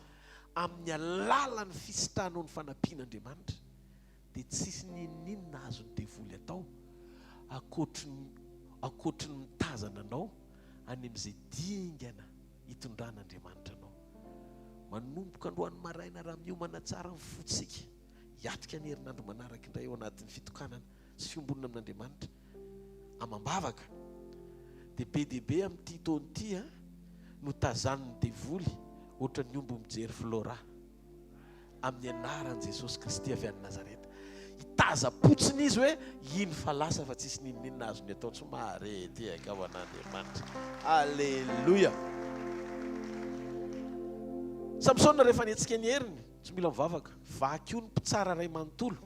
amin'ny alalan'ny fisitrahanao ny fanampian'Andriamanitra, dia tsisy n'inon'inona azon'ny devoly atao ankoatry ny ankoatry ny mitazana anao any amin'izay dingana hitondran'Andriamanitra anao. Manomboka androany maraina raha miomana tsara ny fontsika hiatrika ny herinandro manaraka indray ao anatin'ny fitokanana sy fiombonana amin'Andriamanitra amam-bavaka dia be dia be amin'ity taona ity no tazanin'ny devoly ohatran'ny omby mijery flora. amin'ny anaran'i Jesosy Kristy avy any Nazareta. Hitaza-potsiny izy hoe iny fa lasa fa tsisy n'inon'inona azony atao tsy mahare tehaka ho an'Andriamanitra. Aleloia. Samsona rehefa nihetsika ny heriny, tsy mila mivavaka. Vakio ny mpitsara iray manontolo.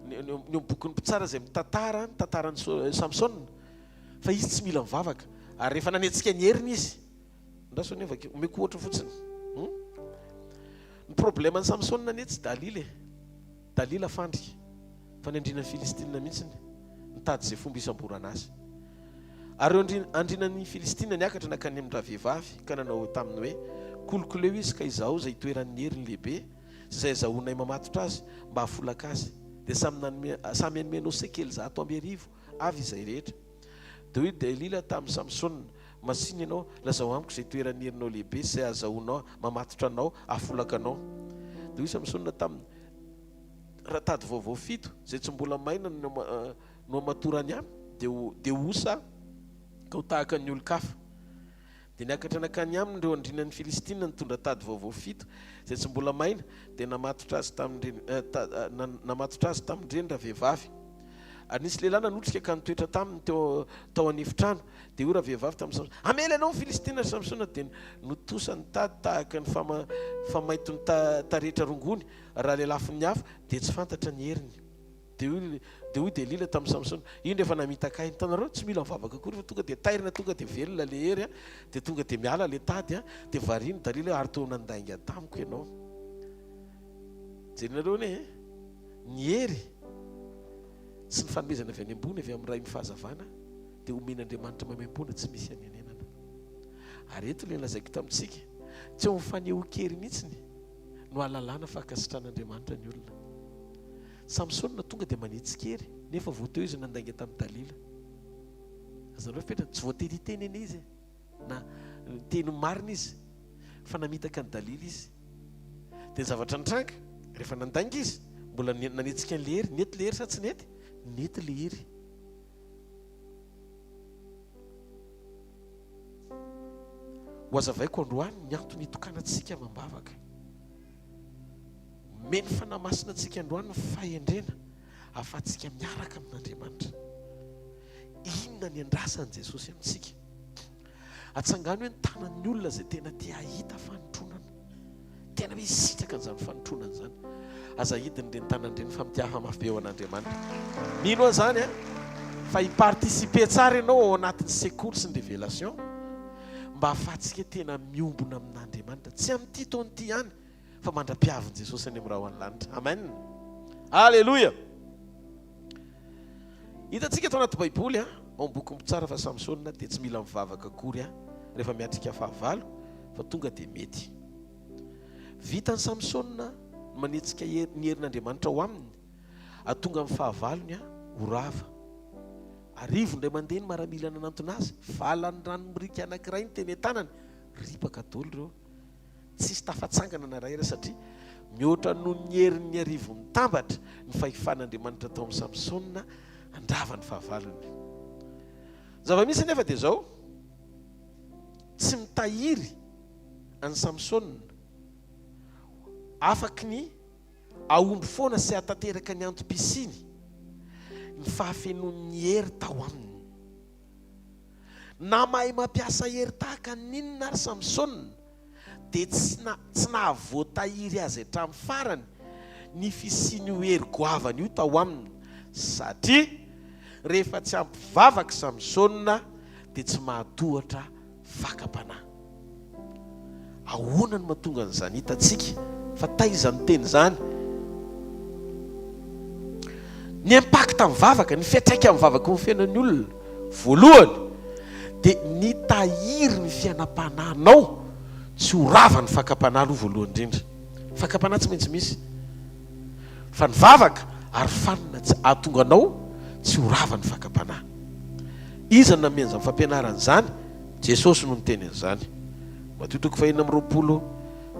Ny ny ny bokin'ny mpitsara izay mitantara ny tantaran'i Samsona fa izy tsy mila mivavaka. Ary rehefa nanetsika ny heriny izy, Andraso anie vakio. Omeko ohatra fotsiny. Hmm? Ny problème an'i Samsona anie tsy Dalila e. Dalila fandrika. Fa ny andrianan'ny Filistina mihitsy nitady izay fomba hisamborana azy. Ary ireo andrianan'ny Filistina niakatra nankany amin-dravehivavy ka nanao taminy hoe, Kolokoleo izy ka izahao izay itoeran'ny heriny lehibe sy izay azahoanay mamatotra azy mba hahafolaka azy. Dia samy nanome samy hanome anao sekely 1100 avy izay rehetra. Dia hoy Delila tamin'i Samsona, Masìna ianao, lazao amiko izay toeran'ny herinao lehibe sy izay ahazahoanao mamatotra anao hahafolaka anao. Dia hoy Samsona taminy, Raha tady vaovao fito, izay tsy mbola maina no hamatorany ahy, dia ho dia ho osa aho, ka ho tahaka ny olon-kafa. Dia niakatra nankany aminy ireo andrianan'ny Filistina nitondra tady vaovao fito, izay tsy mbola maina, dia namatotra azy tamin'ireny namatotra azy tamin'ireny ravehivavy. Ary nisy lehilahy nanotrika ka nitoetra taminy teo tao an'efitrano. Dia hoy ravehivavy tamin'i Samsona, Hamely anao ny Filistina, ry Samsona. Dia notosany tady tahaka ny fama famaiton'ny taretra rongony, raha lelafin'ny afo, dia tsy fantatra ny heriny. Dia hoy, dia hoy Delila tamin'i Samsona, Indro efa namitaka ahy. Hitanareo, tsy mila mivavaka akory fa tonga dia tairina, tonga dia velona ilay hery, dia tonga dia miala ilay tady, dia variana i Dalila hoe, ary toa nandainga tamiko ianao. Jerenareo anie e, ny hery sy ny fanomezana avy any ambony, avy amin'ny Rain'ny fahazavana, dia omen'Andriamanitra maimaimpoana tsy misy anenenana. Ary eto ilay lazaiko tamintsika, tsy eo amin'ny fanehoan-kery mihitsy no ahalalana fa ankasitran'Andriamanitra ny olona. Samsona tonga dia manetsi-kery, nefa vao teo izy nandainga tamin'i Dalila. Azonareo fetrany, tsy voatery hiteny anie izy e, na niteny ny marina izy, fa namitaka an'i Dalila izy. Dia ny zavatra nitranga, rehefa nandainga izy, mbola nanetsika an'ilay hery, nety ilay hery sa tsy nety? Nety ilay hery. Hohazavaiko androany ny antony hitokanantsika amam-bavaka. Omeny Fanahy Masina antsika androany ny fahendrena ahafahantsika miaraka amin'Andriamanitra. Inona ny andrasan'i Jesosy amintsika? Atsangano hoe ny tanan'ny olona izay tena te hahita fanotronana. Tena hoe hisitraka an'izany fanotronana izany. Aza ahidiny ireny tanana ireny fa mitiaha mafy be ho an'Andriamanitra. Mino aho izany an, fa hi-participer tsara ianao ao anatin'ny sekoly sy ny révélation mba hahafahantsika tena miombona amin'Andriamanitra. Tsy amin'ity taona ity ihany fa mandra-piavin'i Jesosy any amin'ny rahon'ny lanitra. Amen. Alléluia. Hitantsika ato anaty Baiboly an, ao amin'ny bokin'ny Mpitsara fa Samsona dia tsy mila mivavaka akory an, rehefa miatrika fahavalo fa tonga dia mety. Vitan'i Samsona ny manetsika ny herin'Andriamanitra ao aminy, hahatonga ny fahavalony ho rava. Arivo indray mandeha ny maramila nanantona azy, valan'ny rano miriaka anankiray ny teny an-tanany, ripaka daholo ireo. Tsisy tafatsangana na iray ary satria mihoatra noho ny herin'ny arivo mitambatra ny fahefan'Andriamanitra tao amin'i Samsona handrava ny fahavalony. Ny zava-misy anefa dia izao, tsy mitahiry an'i Samsona afaky ny hahomby foana sy hahatanteraka ny antom-pisiany ny fahafenoan'ny hery tao aminy. Na mahay mampiasa hery tahaka ny inona ary Samsona, dia tsy na tsy nahavoatahiry azy hatramin'ny farany ny fisian'io hery goavana io tao aminy, satria rehefa tsy ampy vavaka i Samsona dia tsy mahatohatra fakam-panahy. Ahoana no mahatonga an'izany hitantsika fa taiza ny teny izany? Ny impact amin'ny vavaka, ny fiantraika amin'ny vavaka eo amin'ny fiainan'ny olona, voalohany dia nitahiry ny fiainam-panahinao tsy ho rava ny fakam-panahy aloha voalohany indrindra. Fakam-panahy tsy maintsy misy. Fa ny vavaka ary fanina tsy hahatonga anao tsy ho rava ny fakam-panahy. Iza no nanome an'izany fampianarana izany? Jesosy no niteny an'izany. Matio toko fahenina amby 20,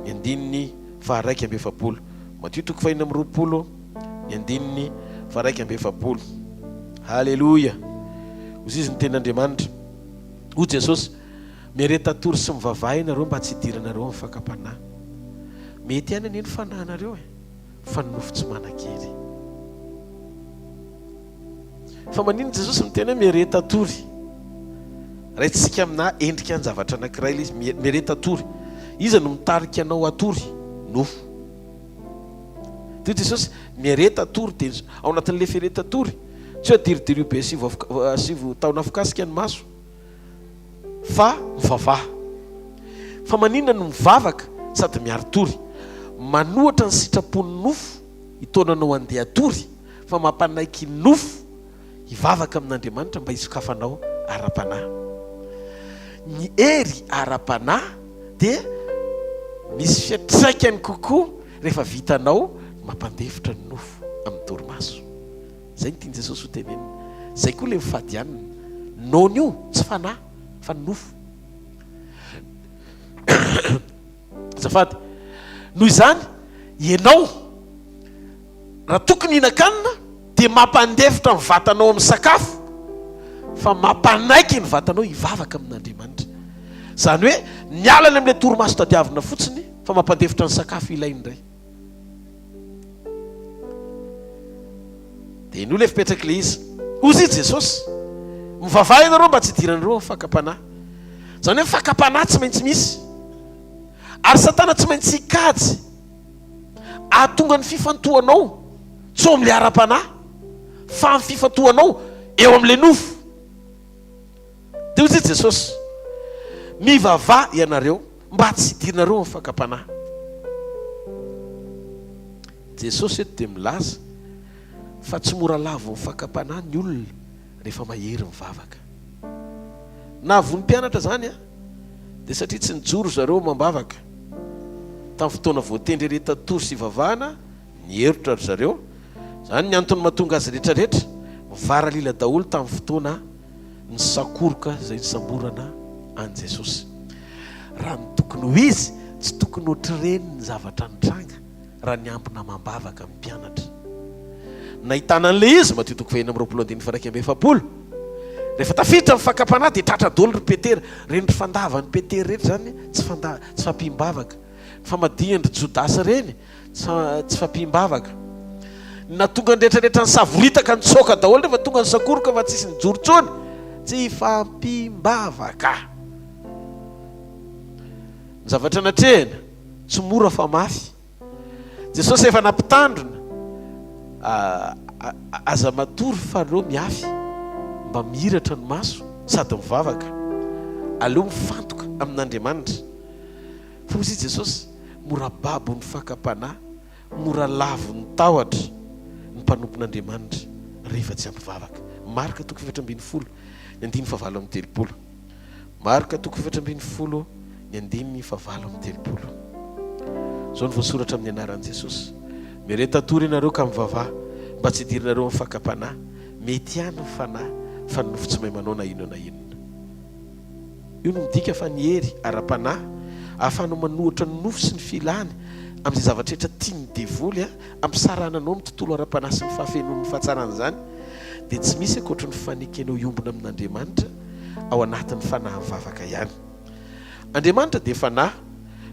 ny andininy faha-41. Matio toko fahenina amby 20, ny andininy faha-41. Haleloia! Hoy izy ny tenin'Andriamanitra. Hoy Jesosy, Miareta tory sy mivavaha ianareo mba tsy hidiranareo amin'ny fakam-panahy. Mety ihany anie ny fanahinareo e, fa ny nofo tsy manan-kery. Fa maninona Jesosy miteny hoe miareta tory? Raisitsika aminà endrika an-javatra anankiray ilay izy, miareta tory. Iza no mitarika anao hatory? Nofo. Dia hoy Jesosy, miareta tory, dia ao anatin'ilay fiareta tory, tsy hoe adiridirio be asivo asivo tahona afokasika ny maso, fa mivavaha. Fa maninona no mivavaka sady miari-tory? Manohatra ny sitrapon'ny nofo hitaona anao handeha hatory, fa mampanaiky nofo hivavaka amin'Andriamanitra mba hisokafanao ara-panahy. Ny hery ara-panahy dia misy fiantraikany kokoa rehefa vitanao ny mampandefitra ny nofo amin'ny torimaso. Izay no tian'i Jesosy ho tenenina. Izay koa ilay mifady hanina. Noana io, tsy fanahy, fa ny nofo. Azafady. Noho izany, ianao, raha tokony hihinan-kanina, dia mampandefitra ny vatanao amin'ny sakafo, fa mampanaiky ny vatanao hivavaka amin'Andriamanitra. Izany hoe, miala any amin'ilay torimaso tadiavina fotsiny, fa mampandefitra ny sakafo ilainy indray. Dia henoy ilay fipetrak'ilay izy. Hozy i Jesosy, Mivavaha ianareo mba tsy hidiranareo amin'ny fakam-panahy. Izany hoe fakam-panahy tsy maintsy misy. Ary Satana tsy maintsy hikajy hahatonga ny fifantohanao tsy eo amin'ilay ara-panahy, fa amin'ny fifantohanao eo amin'ilay nofo. Dia hoy Jesosy, Mivavaha ianareo mba tsy hidiranareo amin'ny fakam-panahy. Jesosy eto dia milaza fa tsy mora lavon'ny fakam-panahy ny olona rehefa mahery mivavaka. Nahavoa ny mpianatra izany dia satria tsy nijoro zareo amam-bavaka. Tamin'ny fotoana voatendry iretan-tory sy ivavahana, niherotra ry zareo. Izany ny antony mahatonga azy rehetrarehetra mivaralila daholo tamin'ny fotoana nisakoroka izay nisamborana an'i Jesosy. Raha ny tokony ho izy, tsy tokony hoatr'ireny ny zavatra nitranga raha niambina amam-bavaka ny mpianatra. Nahitana an'ilay izy, Matio toko fahenina amby 20 andininy faha-41. Rehefa tafiditra ny fakam-panahy dia tratra daholo ry Petera. Ireny ry fandavan'i Petera rehetra izany tsy fanda, tsy fampihim-bavaka. Ny famadihan-dry Jodasy ireny tsy tsy fampihim-bavaka. Ny nahatonga ny rehetra rehetra nisavoritaka nitsoaka daholo rehefa tonga ny sakoroka fa tsisy nijoro intsony. Tsy fampihim-bavaka. Ny zavatra natrehina, tsy mora fa mafy. Jesosy efa nampitandrina, aza matory fa aleo miafy, mba mihiratra ny maso sady mivavaka. Aleo mifantoka amin'Andriamanitra. Fa hoy Jesosy, mora babo ny fakam-panahy, mora lavo ny tahotra ny mpanompon'Andriamanitra rehefa tsy ampy vavaka. Marka toko 14, ny andininy fahavalo amby telopolo. Marka toko 14, ny andininy fahavalo amby telopolo. Izao no voasoratra amin'ny anaran'i Jesosy, Miareta tory ianareo ka mivavaha, mba tsy hidiranareo amin'ny fakam-panahy. Mety ihany ny fanahy, fa ny nofo tsy mahay manao na inona na inona. Io no midika fa ny hery ara-panahy ahafahanao manohitra ny nofo sy ny filany amin'izay zavatra rehetra tian'ny devoly hampisarahana anao amin'ny tontolo ara-panahy sy ny fahafenoan'ny fahatsaran'izany dia tsy misy ankoatry ny fanekenao hiombona amin'Andriamanitra ao anatin'ny fanahy mivavaka ihany. Andriamanitra dia fanahy.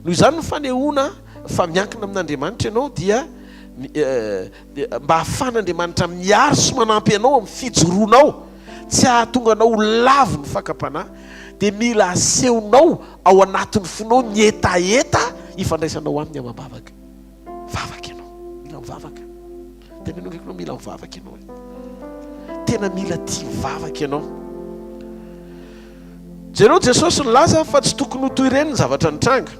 Noho izany ny fanehoana fa miankina amin'Andriamanitra ianao dia mba hahafahan'Andriamanitra miaro sy manampy anao amin'ny fijoroanao tsy hahatonga anao ho lavo ny fakam-panahy dia mila asehonao ao anatin'ny fonao ny hetaheta ifandraisanao aminy amam-bavaka. Vavaka ianao. Mila mivavaka. Teneno akaikinao mila mivavaka ianao. Tena mila tia mivavaka ianao. Jereo Jesosy nilaza fa tsy tokony ho toy ireny ny zavatra nitranga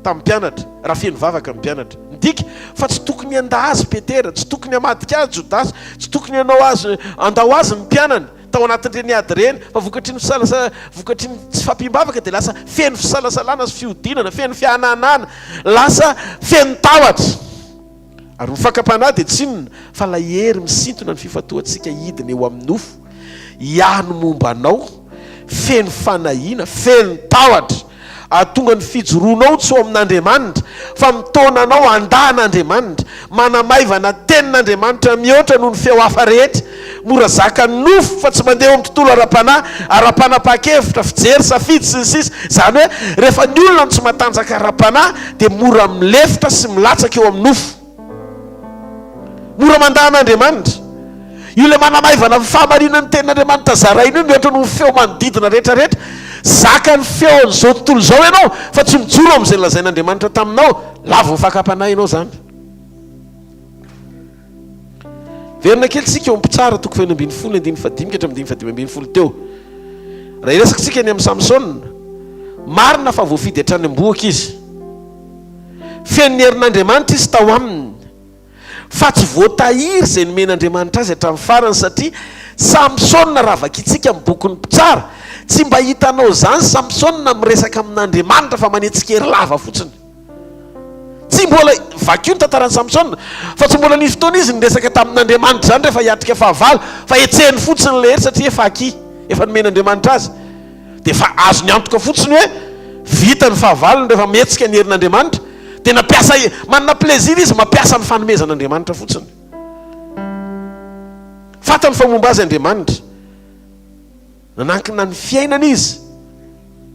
tamin'ny mpianatra raha feno vavaka ny mpianatra. Midika fa tsy tokony handà azy Petera, tsy tokony hamadika azy Jodasy, tsy tokony hanao azy handao azy ny mpianany tao anatin'ireny ady ireny fa vokatry ny fisalasa vokatry ny tsy fahampiam-bavaka dia lasa feno fisalasalana sy fihodinana, feno fihananana, lasa feno tahotra. Ary ny fakam-panahy dia tsy inona fa ilay hery misintona ny fifantohantsika hidina eo amin'ny nofo, hiahy ny momba anao, feno fanahiana, feno tahotra, hahatonga ny fijoroanao tsy ho amin'Andriamanitra, fa mitaona anao handà an'Andriamanitra, manamaivana tenin'Andriamanitra mihoatra noho ny feo hafa rehetra, mora zakan'ny nofo fa tsy mandeha eo amin'ny tontolo ara-panahy, ara-panapahan-kevitra, fijery, safidy, sy ny sisa Izany hoe rehefa ny olona no tsy matanjaka ara-panahy dia mora milefitra sy milatsaka eo amin'ny nofo. Mora mandà an'Andriamanitra. Io ilay manamaivana ny fahamarinan'ny tenin'Andriamanitra zaraina io mihoatra noho ny feo manodidina rehetra rehetra. Zakan'ny feon'izao tontolo izao ianao fa tsy mijoro amin'izay nolazain'Andriamanitra taminao. Lavon'ny fakam-panahy ianao izany. Verina kely tsika eo amin'ny Mpitsara toko faha-16 andininy fahadimy ka hatramin'ny andininy faha-15 teo. Raha hiresaka tsika ny amin'i Samsona, marina fa voafidy hatrany am-bohoka izy. Feno ny herin'Andriamanitra izy tao aminy. Fa tsy voatahiry izay nomen'Andriamanitra azy hatramin'ny farany satria Samsona raha vakintsika amin'ny bokin'ny Mpitsara, tsy mba hitanao izany Samsona miresaka amin'Andriamanitra fa manetsika hery lava fotsiny. Tsy mbola, vakio ny tantaran'i Samsona, fa tsy mbola nisy fotoana izy niresaka tamin'Andriamanitra izany rehefa hiatrika fahavalo, fa hetsehiny fotsiny ilay hery satria efa acquis, efa nomen'Andriamanitra azy. Dia efa azony antoka fotsiny hoe vita ny fahavalony rehefa mihetsika ny herin'Andriamanitra. Dia nampiasa, manana plaisir izy mampiasa ny fanomezan'Andriamanitra fotsiny. Fantany fa momba azy Andriamanitra. Nanankina ny fiainany izy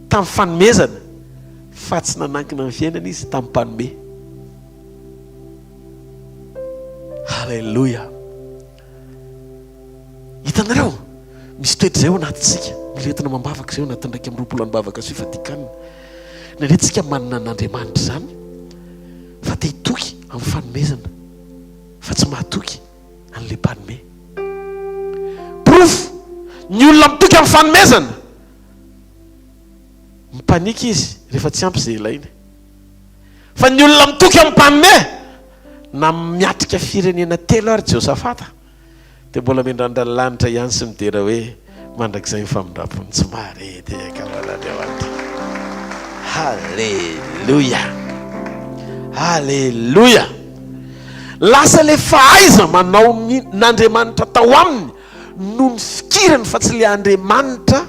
tamin'ny fanomezana fa tsy nanankina ny fiainany izy tamin'ny mpanome. Haleloia! Hitanareo? Misy toetra izay ao anatintsika. Mila entina amam-bavaka izay ao anatin'ny 21 androm-bavaka sy fifadian-kanina. Indraindray tsika manana an'Andriamanitra izany fa te hitoky amin'ny fanomezana fa tsy mahatoky. an'ilay mpanome. Porofo, ny olona mitoky amin'ny fanomezana, mipanika izy rehefa tsy ampy izay ilainy. Fa ny olona mitoky amin'ny mpanome, na miatrika firenena telo ary Josafata, dia mbola miandrandra ny lanitra ihany sy midera hoe Mandrakizay ny famindram-pony tsy maharendreka amin'Andriamanitra. Haleloia! Haleloia! Lasa ilay fahaiza manao ny n'Andriamanitra tao aminy no nifikirany fa tsy ilay Andriamanitra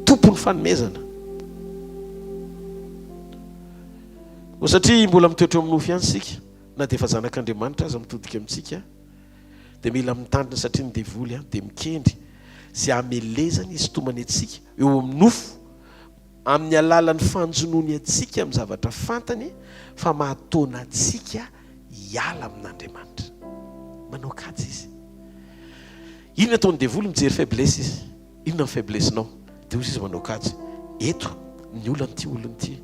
tompon'ny fanomezana. Koa satria mbola mitoetra eo amin'ny nofo ihany isika, na dia efa zanak'Andriamanitra aza mitodika amintsika, dia mila mitandrina satria ny devoly dia mikendry izay hamelezany hisintomany antsika eo amin'ny nofo amin'ny alalan'ny fanjonoany antsika amin'ny zavatra fantany fa mahataona antsika hiala amin'Andriamanitra. Manao kajy izy. Inona ataon'ny devoly? Mijery faiblesse izy. Inona ny faiblesse-nao? Dia hoy izy manao kajy. Eto ny olan'ity olona ity.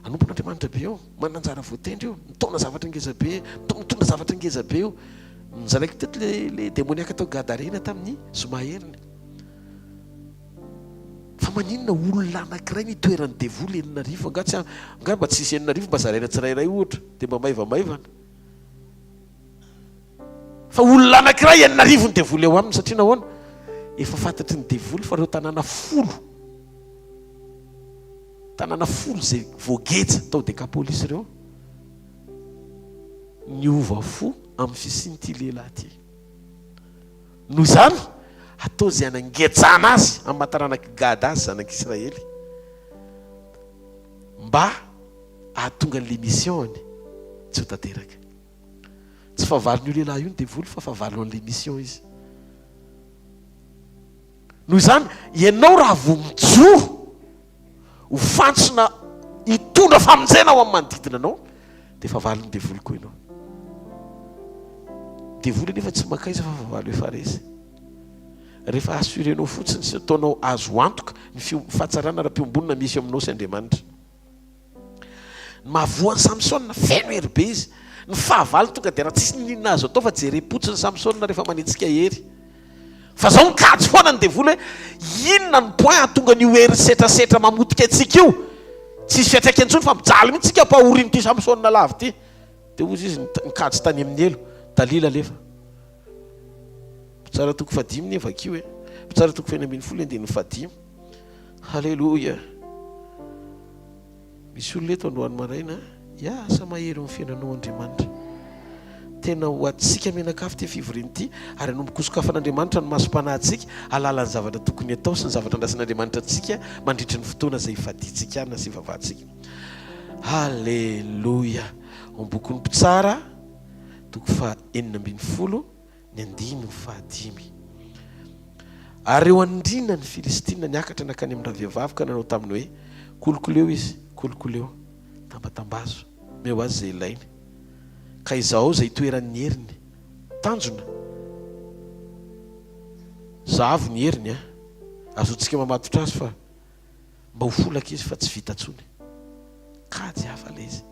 Anompon'Andriamanitra be io, manana anjara voatendry io, mitaona zavatra ngeza be, mitondra zavatra ngeza be io. Nozaraiko teto le le demoniaka tao Gadarena tamin'ny zoma heriny. Fa maninona olona anankiray ny itoeran'ny devoly 6000 angaha tsy angaha mba tsisy 6000 mba zaraina tsirairay ohatra dia mba maivamaivana. Fa olona anankiray 6000 ny devoly eo aminy satria nahoana? Efa fantatry ny devoly fa ireo tanàna folo tanàna folo izay voageja tao Dekapolisy ireo niova fo amin'ny fisian'ity lehilahy ity. Noho izany, hatao izay hanangejana azy amin'ny maha taranak'i Gada azy, zanak'Israely, mba hahatonga an'ilay mission-ny tsy ho tanteraka. Tsy fahavalon'io lehilahy io ny devoly fa fahavalon'ilay mission izy. Noho izany, ianao raha vao mijoro ho fantsona hitondra famonjena ao amin'ny manodidina anao, dia fahavalon'ny devoly koa ianao. Devoly anefa tsy mankaiza fa fahavalo efa resy. Rehefa assurenao fotsiny sy ataonao azo antoka ny fahatsarana ara-piombonana misy eo aminao sy Andriamanitra. Ny mahavoa an'i Samsona, feno hery be izy. Ny fahavalo tonga dia raha tsisy n'inon'inona azo atao fa jerem-potsiny Samsona rehefa manetsika hery. Fa zao mikajy foana ny devoly hoe inona ny point hahatonga an'io hery setrasetra mamotika antsika io. Tsisy fiantraikany intsony fa mijaly mihitsy tsika ampahorian'ity Samsona lavo ity. Dia hozy izy nikajy tany amin'ny helo, Dalila alefa. Mpitsara toko fahadimy ne vakio e. Mpitsara toko fahenina ambinifolo andininy fahadimy. Haleloia. Misy olona eto androany maraina, hiasa mahery eo amin'ny fiainanao Andriamanitra. Tena ho antsika mianakavy ity fivoriana ity, ary hanomboka hosokafan'Andriamanitra ny masom-panahintsika hahalala ny zavatra tokony hatao sy ny zavatra andrasan'Andriamanitra antsika mandritry ny fotoana izay hifadiantsika hanina sy hivavahantsika. Haleloia. Ao amin'ny bokin'ny Mpitsara, toko faha 16. ny andininy fahadimy. Ary ireo andriana ny Filistina niakatra nankany amin-dravehivavy ka nanao taminy hoe, Kolokoleo izy, kolokoleo, tambatambazo, omeo azy izay ilainy, ka izahao izay itoeran'ny heriny. Tanjona, Zahavo ny heriny, an! Azontsika mamatotra azy fa mba ho folaka izy fa tsy vita intsony. Kajy hafa ilay izy.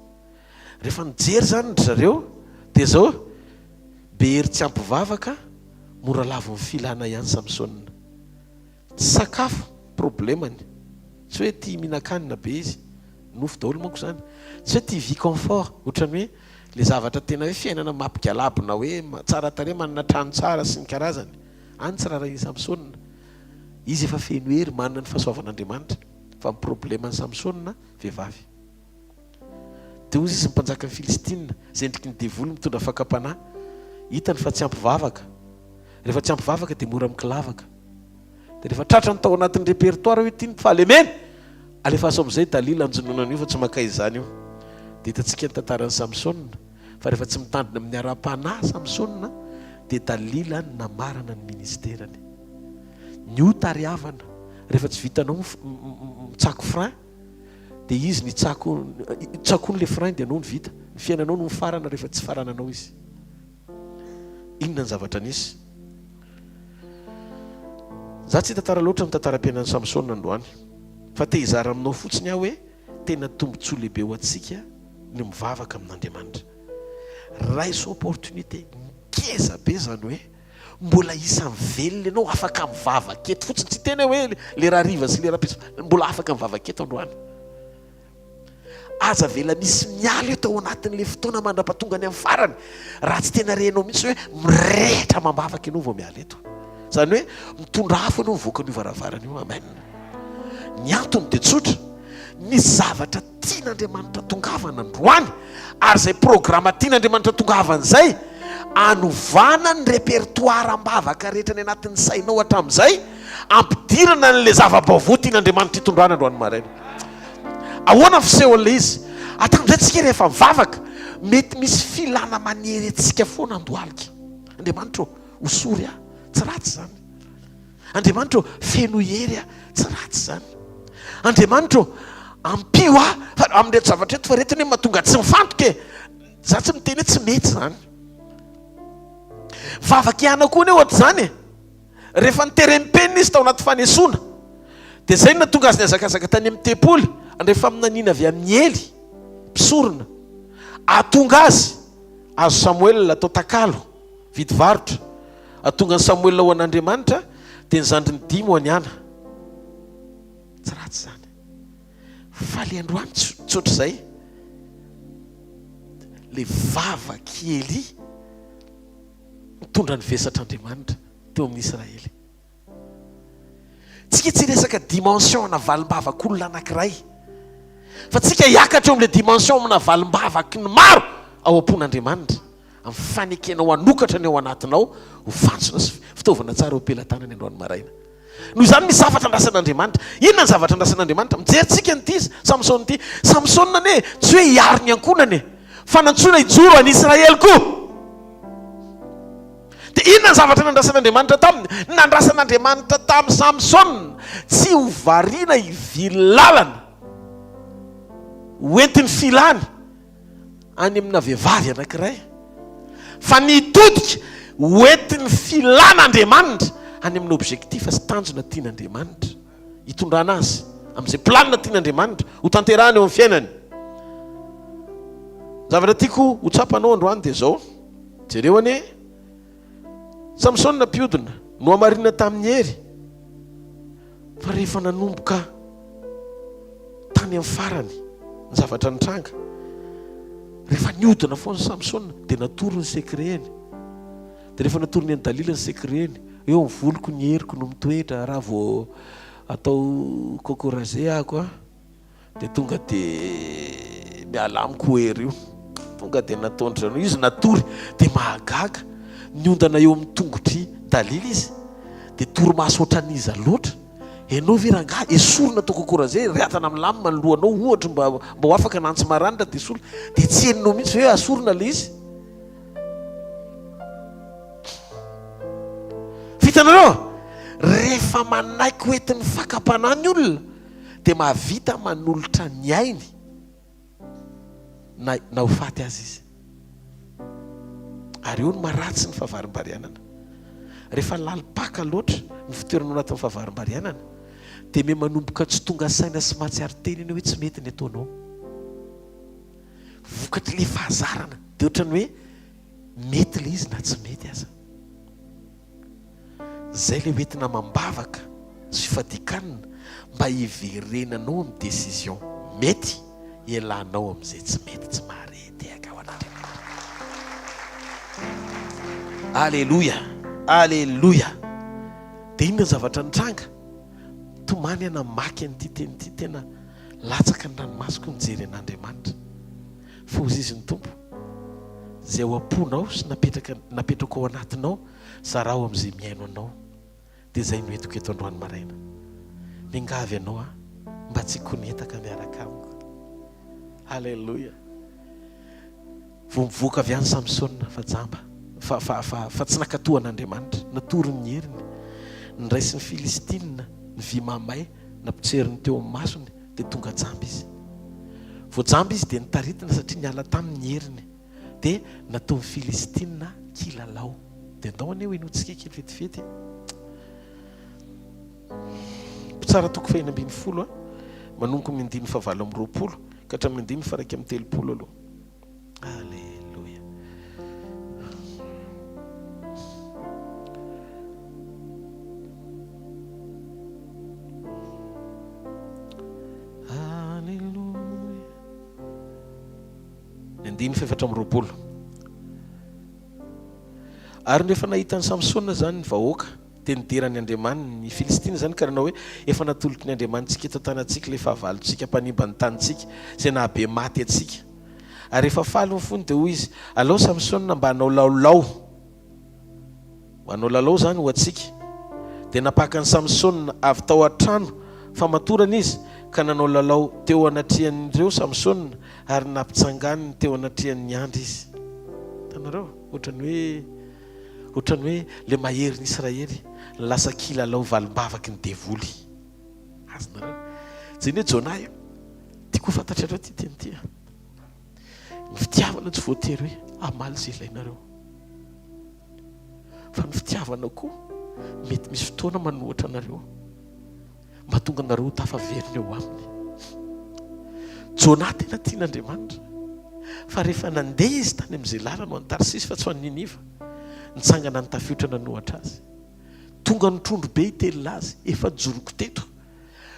Rehefa nijery izany ry zareo dia izao, be hery tsy ampy vavaka, mora lavon'ny filana ihany Samsona. Tsy sakafo problemany, tsy hoe tia mihinan-kanina be izy, nofo daholo manko izany, tsy hoe tia vie confort, ohatran'ny hoe ilay zavatra tena hoe fiainana mampigalabona hoe tsara tarehy, manana trano tsara sy ny karazany, any tsy rarahian'i Samsona. Izy efa feno hery, manana ny fahasoavan'Andriamanitra, fa ny probleman'i Samsona, vehivavy. Dia hoy izy, ny mpanjakan'ny Filistina, izay endriky ny devoly mitondra fakam-panahy, hitany fa tsy ampy vavaka. Rehefa tsy ampy vavaka dia mora mikilavaka. Dia rehefa tratrany tao anatin'ny répertoire hoe ity ny fahalemena, alefaso amin'izay Dalila hanjonoana an'io fa tsy maka izany io. Dia hitantsika ny tantaran'i Samsona, fa rehefa tsy mitandrina amin'ny ara-panahy Samsona, dia Dalila no namarana ny ministerany. Ny ota ry havana, rehefa tsy vitanao mitsako frein, dia izy nitsako, tsakoiny le frein dia anao no vita. Ny fiainanao no mifarana rehefa tsy farananao izy. Inona ny zavatra nisy? Za tsy hitantara loatra ny tantaram-piainan'i Samsona androany, fa te hizara aminao fotsiny aho hoe tena tombontsoa lehibe ho antsika ny mivavaka amin'Andriamanitra. Raiso opportunité ngeza be izany hoe Mbola isan'ny velona ianao afaka mivavaka eto fotsiny, tsy tena hoe lera hariva sy lera ampitso, mbola afaka mivavaka eto androany. Aza avela misy miala eto ao anatin'ilay fotoana mandra-pahatonga any amin'ny farany, raha tsy tena renao mihitsy hoe mirehitra amam-bavaka ianao vao miala eto. Izany hoe mitondra afo ianao mivoaka an'io varavarana io. Amen. Ny antony dia tsotra, ny zavatra tian'Andriamanitra tongavana androany ary izay programa tian'Andriamanitra tongavana izay anovana ny répertoire am-bavaka rehetra any anatin'ny sainao hatramin'izay ampidirana an'ilay zava-baovao tian'Andriamanitra hitondrana androany maraina. Ahoana ny fisehon'ilay izy? Hatramin'izay tsika rehefa mivavaka, mety misy filana manery antsika foana andohalika. Andriamanitra ô, hosory aho. Tsy ratsy izany. Andriamanitra ô, fenoy hery aho. Tsy ratsy izany. Andriamanitra ô, ampio aho fa amin'ireto zavatra ireto fa ireto anie mahatonga tsy mifantoka e. Za tsy miteny hoe tsy mety izany. Vavaka ihany koa anie ohatr'izany e. Rehefa niteren'ny penina izy tao anaty fanesoana, dia izay no nahatonga azy nihazakazaka tany amin'ny tempoly handray faminaniana avy amin'i Ely. mpisorona, ahatonga azy azo Samoela atao takalo, vidy varotra, ahatonga an'i Samoela ho an'Andriamanitra, dia ny zandriny dimy ho an'i Ana. Tsy ratsy izany. Fa le androany tsy tsy ohatr'izay. Le vavak'i Elia nitondra ny vesatr'Andriamanitra teo amin'ny Israely. Tsika tsy hiresaka dimension ana valim-bavak'olona anankiray. Fa tsika hiakatra eo amin'ilay dimension amina valim-bavaky ny maro ao am-pon'Andriamanitra. Amin'ny fanekenao hanokatra ny ao anatinao ho fantsona sy fitaovana tsara eo am-pelatanany androany maraina. Noho izany misy zavatra andrasan'Andriamanitra. Inona ny zavatra andrasan'Andriamanitra? Mijery tsika an'ity Samsona ity. Samsona anie tsy hoe hiaro ny ankohonany e, fa nantsoina hijoro an'i Israely koa. Dia inona ny zavatra nandrasan'Andriamanitra taminy? Ny nandrasan'Andriamanitra tamin'i Samsona, tsy ho variana hivily lalana ho entin'ny filany any amina vehivavy anankiray, fa ny hitodika ho entin'ny filan'Andriamanitra any amin'ny objectif sy tanjona tian'Andriamanitra hitondrana azy, amin'izay planina tian'Andriamanitra ho tanterahana eo amin'ny fiainany. Ny zavatra tiako ho tsapanao androany dia izao, jereo anie, Samsona mpiodina, nohamarinina tamin'ny hery, Fa rehefa nanomboka tany amin'ny farany ny zavatra nitranga, rehefa niodina foana Samsona, dia natoro ny secret-ny. Dia rehefa natorony an'i Dalila ny secret-ny, eo amin'ny voloko ny heriko no mitoetra, raha vao atao coco rasé aho an. Dia tonga dia miala amiko hery io. Tonga dia nataon-dry zareo. Izy natory. Dia mahagaga. Niondana eo amin'ny tongotr'i Dalila izy. Dia torimaso ohatran'iza loatra. Ianao ve rangahy, esorina atao kokoraze, riatana milamina ny lohanao ohatra mba mba ho afaka na antsy maranitra dia esorina. Dia tsy henonao mihitsy hoe asorina ilay izy. Vitanareo? Rehefa manaiky ho entin'ny fakam-panahy ny olona, dia mahavita manolotra ny ainy na na ho faty aza izy. Ary eo no maharatsy ny fahavarimbarianana. Rehefa lalim-paka loatra ny fitoerana ao anatin'ny fahavarimbarianana, dia miha manomboka tsy tonga saina sy mahatsiaro tena ianao hoe tsy mety ny ataonao. Vokatr'ilay fahazarana dia ohatran'ny hoe mety ilay izy na tsy mety aza. Zay le hoentina amam-bavaka sy fifadian-kanina mba hiverenanao amin'ny décision mety hialanao amin'izay tsy mety tsy mahare tehaka ho an'Andriamanitra. Aleloia! Aleloia! Dia inona ny zavatra nitranga? Tomany aho namaky an'ity teny ity, tena latsaka ny ranomasoko nijery an'Andriamanitra. Fa hoy izy ny Tompo, izay ao am-ponao sy napetraka napetrako ao anatinao, Zarao amin'izay mihaino anao. Dia izay no entiko eto androany maraina. Miangavy anao aho mba tsy hikonetaka miaraka amiko. Aleloia. Vao mivoaka avy any Samsona fa jamba, fa, fa, fa, fa tsy nankatò an'Andriamanitra. Natorony ny heriny. Niraisin'ny Filistina ny vy mahamay nampitseriny teo amin'ny masony, dia tonga jamba izy. Vao jamba izy dia notaritina satria niala taminy ny heriny. Dia nataon'ny Filistina kilalao. Dia andao anie ho henointsika kely vetivety e. Mpitsara toko fahenina ambin'ny folo a, manomboka amin'ny andininy fahavalo amby 20 ka hatramin'ny andininy faha 31 aloha. Aleloia. Aleloia. Ny andininy fahefatra amby 20. Ary rehefa nahita an'i Samsona izany ny vahoaka, dia nidera ny andriamaniny, ny Filistina izany, ka nanao hoe, Efa natolotry ny andriamanitsika eto an-tanantsika ilay fahavalontsika mpanimba ny tanintsika, izay nahabe maty antsika. Ary rehefa faly ny fony, dia hoy izy, Alao Samsona mba hanao lalao. Manao lalao izany ho antsika. Dia nampaka an'i Samsona avy tao an-trano famatorana izy, ka nanao lalao teo anatrehan'ireo Samsona, ary nampitsanganiny teo anatrehan'ny andry izy. Hitanareo? Ohatran'ny hoe, ohatran'ny hoe ilay maherin'ny Israely lasa kilalao valim-bavaky ny devoly. Azonareo? Jereo Jonah io. Tiako ho fantatrareo ity teny ity. Ny fitiavana tsy voatery hoe hamaly izay ilainareo. Fa ny fitiavana koa mety misy fotoana manohatra anareo mba tonga anareo ho tafaverina eo aminy. Jonah tena tian'Andriamanitra. Fa rehefa nandeha izy tany amin'izay lalana ho any Tarsisy fa tsy ho any Niniva, nitsangana ny tafiotra nanohatra azy. Tonga ny trondro be hitelina azy, efa nijoroko teto.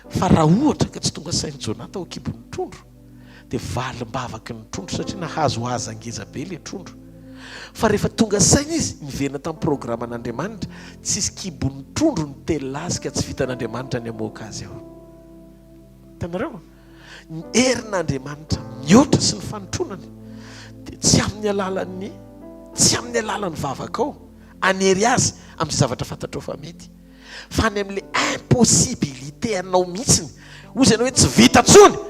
Fa raha ohatra ka tsy tonga sain'i Jonah tao an-kibon'ny trondro, dia valim-bavaky ny trondro satria nahazo haza ngeza be ilay trondro. Fa rehefa tonga saina izy, niverina tamin'ny programan'Andriamanitra, tsisy kibon'ny trondro nitelina azy ka tsy vitan'Andriamanitra ny hamoaka azy ao. Hitanareo? Ny herin'Andriamanitra mihoatra sy ny fanotronany dia tsy amin'ny alalan'ny tsy amin'ny alalan'ny vavakao hanery azy amin'izay zavatra fantatrao fa mety. Fa any amin'ilay impossibilité anao mihitsiny, hoy ianao hoe tsy vita intsony,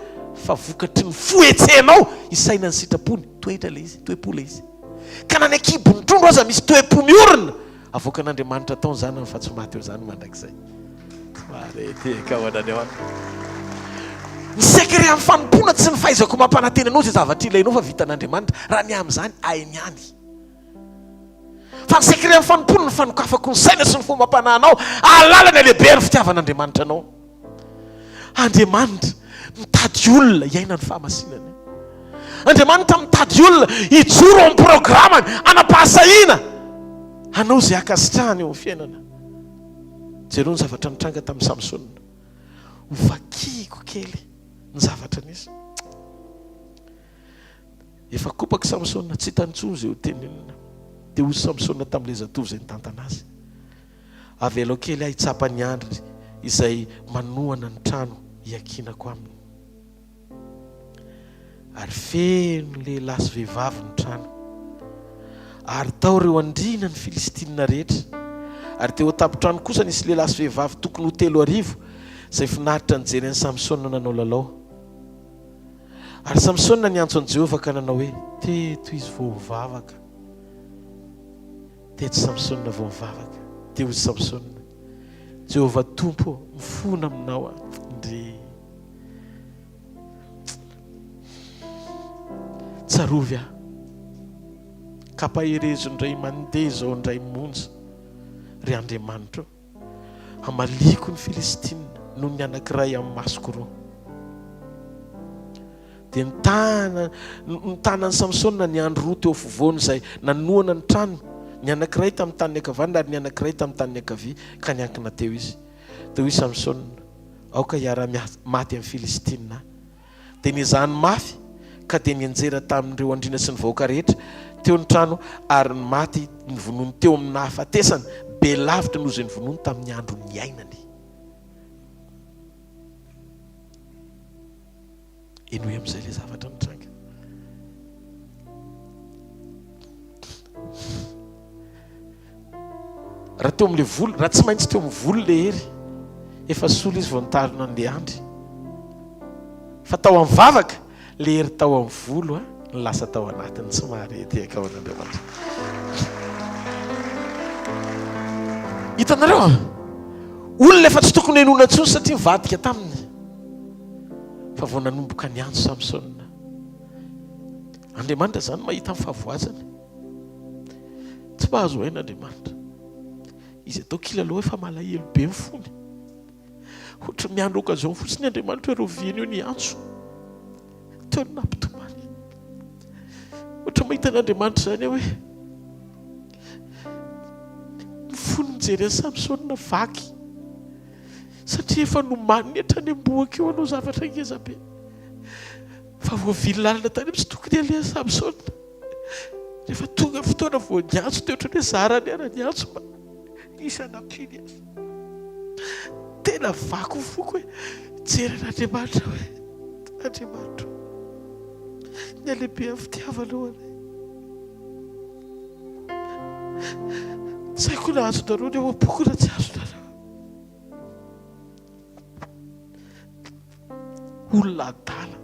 fa vokatry ny fohetsehanao hisaina ny sitrapony, toetra ilay izy, toe-po ilay izy. Ka na any an-kibon'ny trondro aza misy toe-po miorina, avoakan'Andriamanitra tao ny zanany fa tsy maty eo izany mandrakizay. Ny secret amin'ny fanompoana tsy ny fahaizako mampanantena anao izay zavatra ilainao fa vitan'Andriamanitra, raha ny amin'izany hainy ihany. Fa ny secret amin'ny fanompoana ny fanokafako ny saina sy ny fombam-panahinao hahalala ny halehiben'ny fitiavan'Andriamanitra anao. Andriamanitra mitady olona hiaina ny fahamasinany. Andriamanitra mitady olona hijoro ao amin'ny programany, hanam-pahasahiana hanao izay ankasitrahany eo amin'ny fiainana. Jereo ny zavatra nitranga tamin'i Samsona. Hovakiko kely ny zavatra nisy. Efa kopaka Samsona, tsy hitany intsony izay ho tenenina. Dia hoy Samsona tamin'ilay zatovo izay nitantana azy, Avelao kely aho hitsapa ny andry izay manohana ny trano hiankinako aminy. Ary feno lehilahy sy vehivavy ny trano. Ary tao ireo andriana ny Filistinina rehetra. Ary teo an-tampon-trano kosa nisy lehilahy sy vehivavy tokony ho 3000, izay finaritra nijery an'i Samsona nanao lalao. Ary Samsona niantso an'i Jehovah ka nanao hoe, Teto izy vao nivavaka. Teto Samsona vao nivavaka. Dia hoy Samsona, Jehovah Tompo ô, mifona aminao aho. Ndry. Tsarovy aho. Ka ampaherezo indray mandeha izao indray monja, ry Andriamanitro. Hamaliako ny Filistina noho ny anankiray amin'ny masoko roa. Dia nitana notanan'i Samsona ny andry roa teo afovoany izay nanohana ny trano, ny anankiray tamin'ny tanany ankavanana ary ny anankiray tamin'ny tanany ankavia, ka niankina teo izy. Dia hoy Samsona, Aoka hiara-maty amin'ny Filistina aho. Dia nezahany mafy ka dia nianjera tamin'ireo andriana sy ny vahoaka rehetra teo ny trano ary ny maty novonoiny teo amin'ny nahafatesany be lavitra noho izay novonoiny tamin'ny andro niainany. Henoy amin'izay ilay zavatra nitranga. Raha teo amin'ilay volo, raha tsy maintsy teo amin'ny volo ilay hery, efa sola izy vao nitarina an'ilay andry. Fa tao amin'ny vavaka, ilay hery tao amin'ny volo no lasa tao anatiny, tsy mahare tehaka ho an'Andriamanitra. Hitanareo? Olona efa tsy tokony henoina intsony satria nivadika taminy. Fa vao nanomboka niantso Samsona. Andriamanitra izany mahita ny fahavoazany. Tsy mahazo aina Andriamanitra. Izy atao kilalao efa malahelo be ny fony. Ohatry ny miandry occasion fotsiny Andriamanitra hoe rahoviana io ny hiantso. Teo no nampitomany. Ohatry ny mahita an'Andriamanitra izany aho hoe ny fony mijery an'i Samsona vaky satria efa nomaniny hatrany am-bohoka eo hanao zavatra ngeza be. Fa voavily lalana tany amin'ny tsy tokony aleha Samsona. Rehefa tonga ny fotoana vao niantso dia ohatran'ny hoe zarany ara niantso mba hisy hanampiany azy. Tena vaky ny foko hoe jery an'Andriamanitra hoe Andriamanitra ny halehiben'ny fitiavanao anay. Tsy haiko na azonareo ny ao am-poko na tsy azonareo. Olona adala.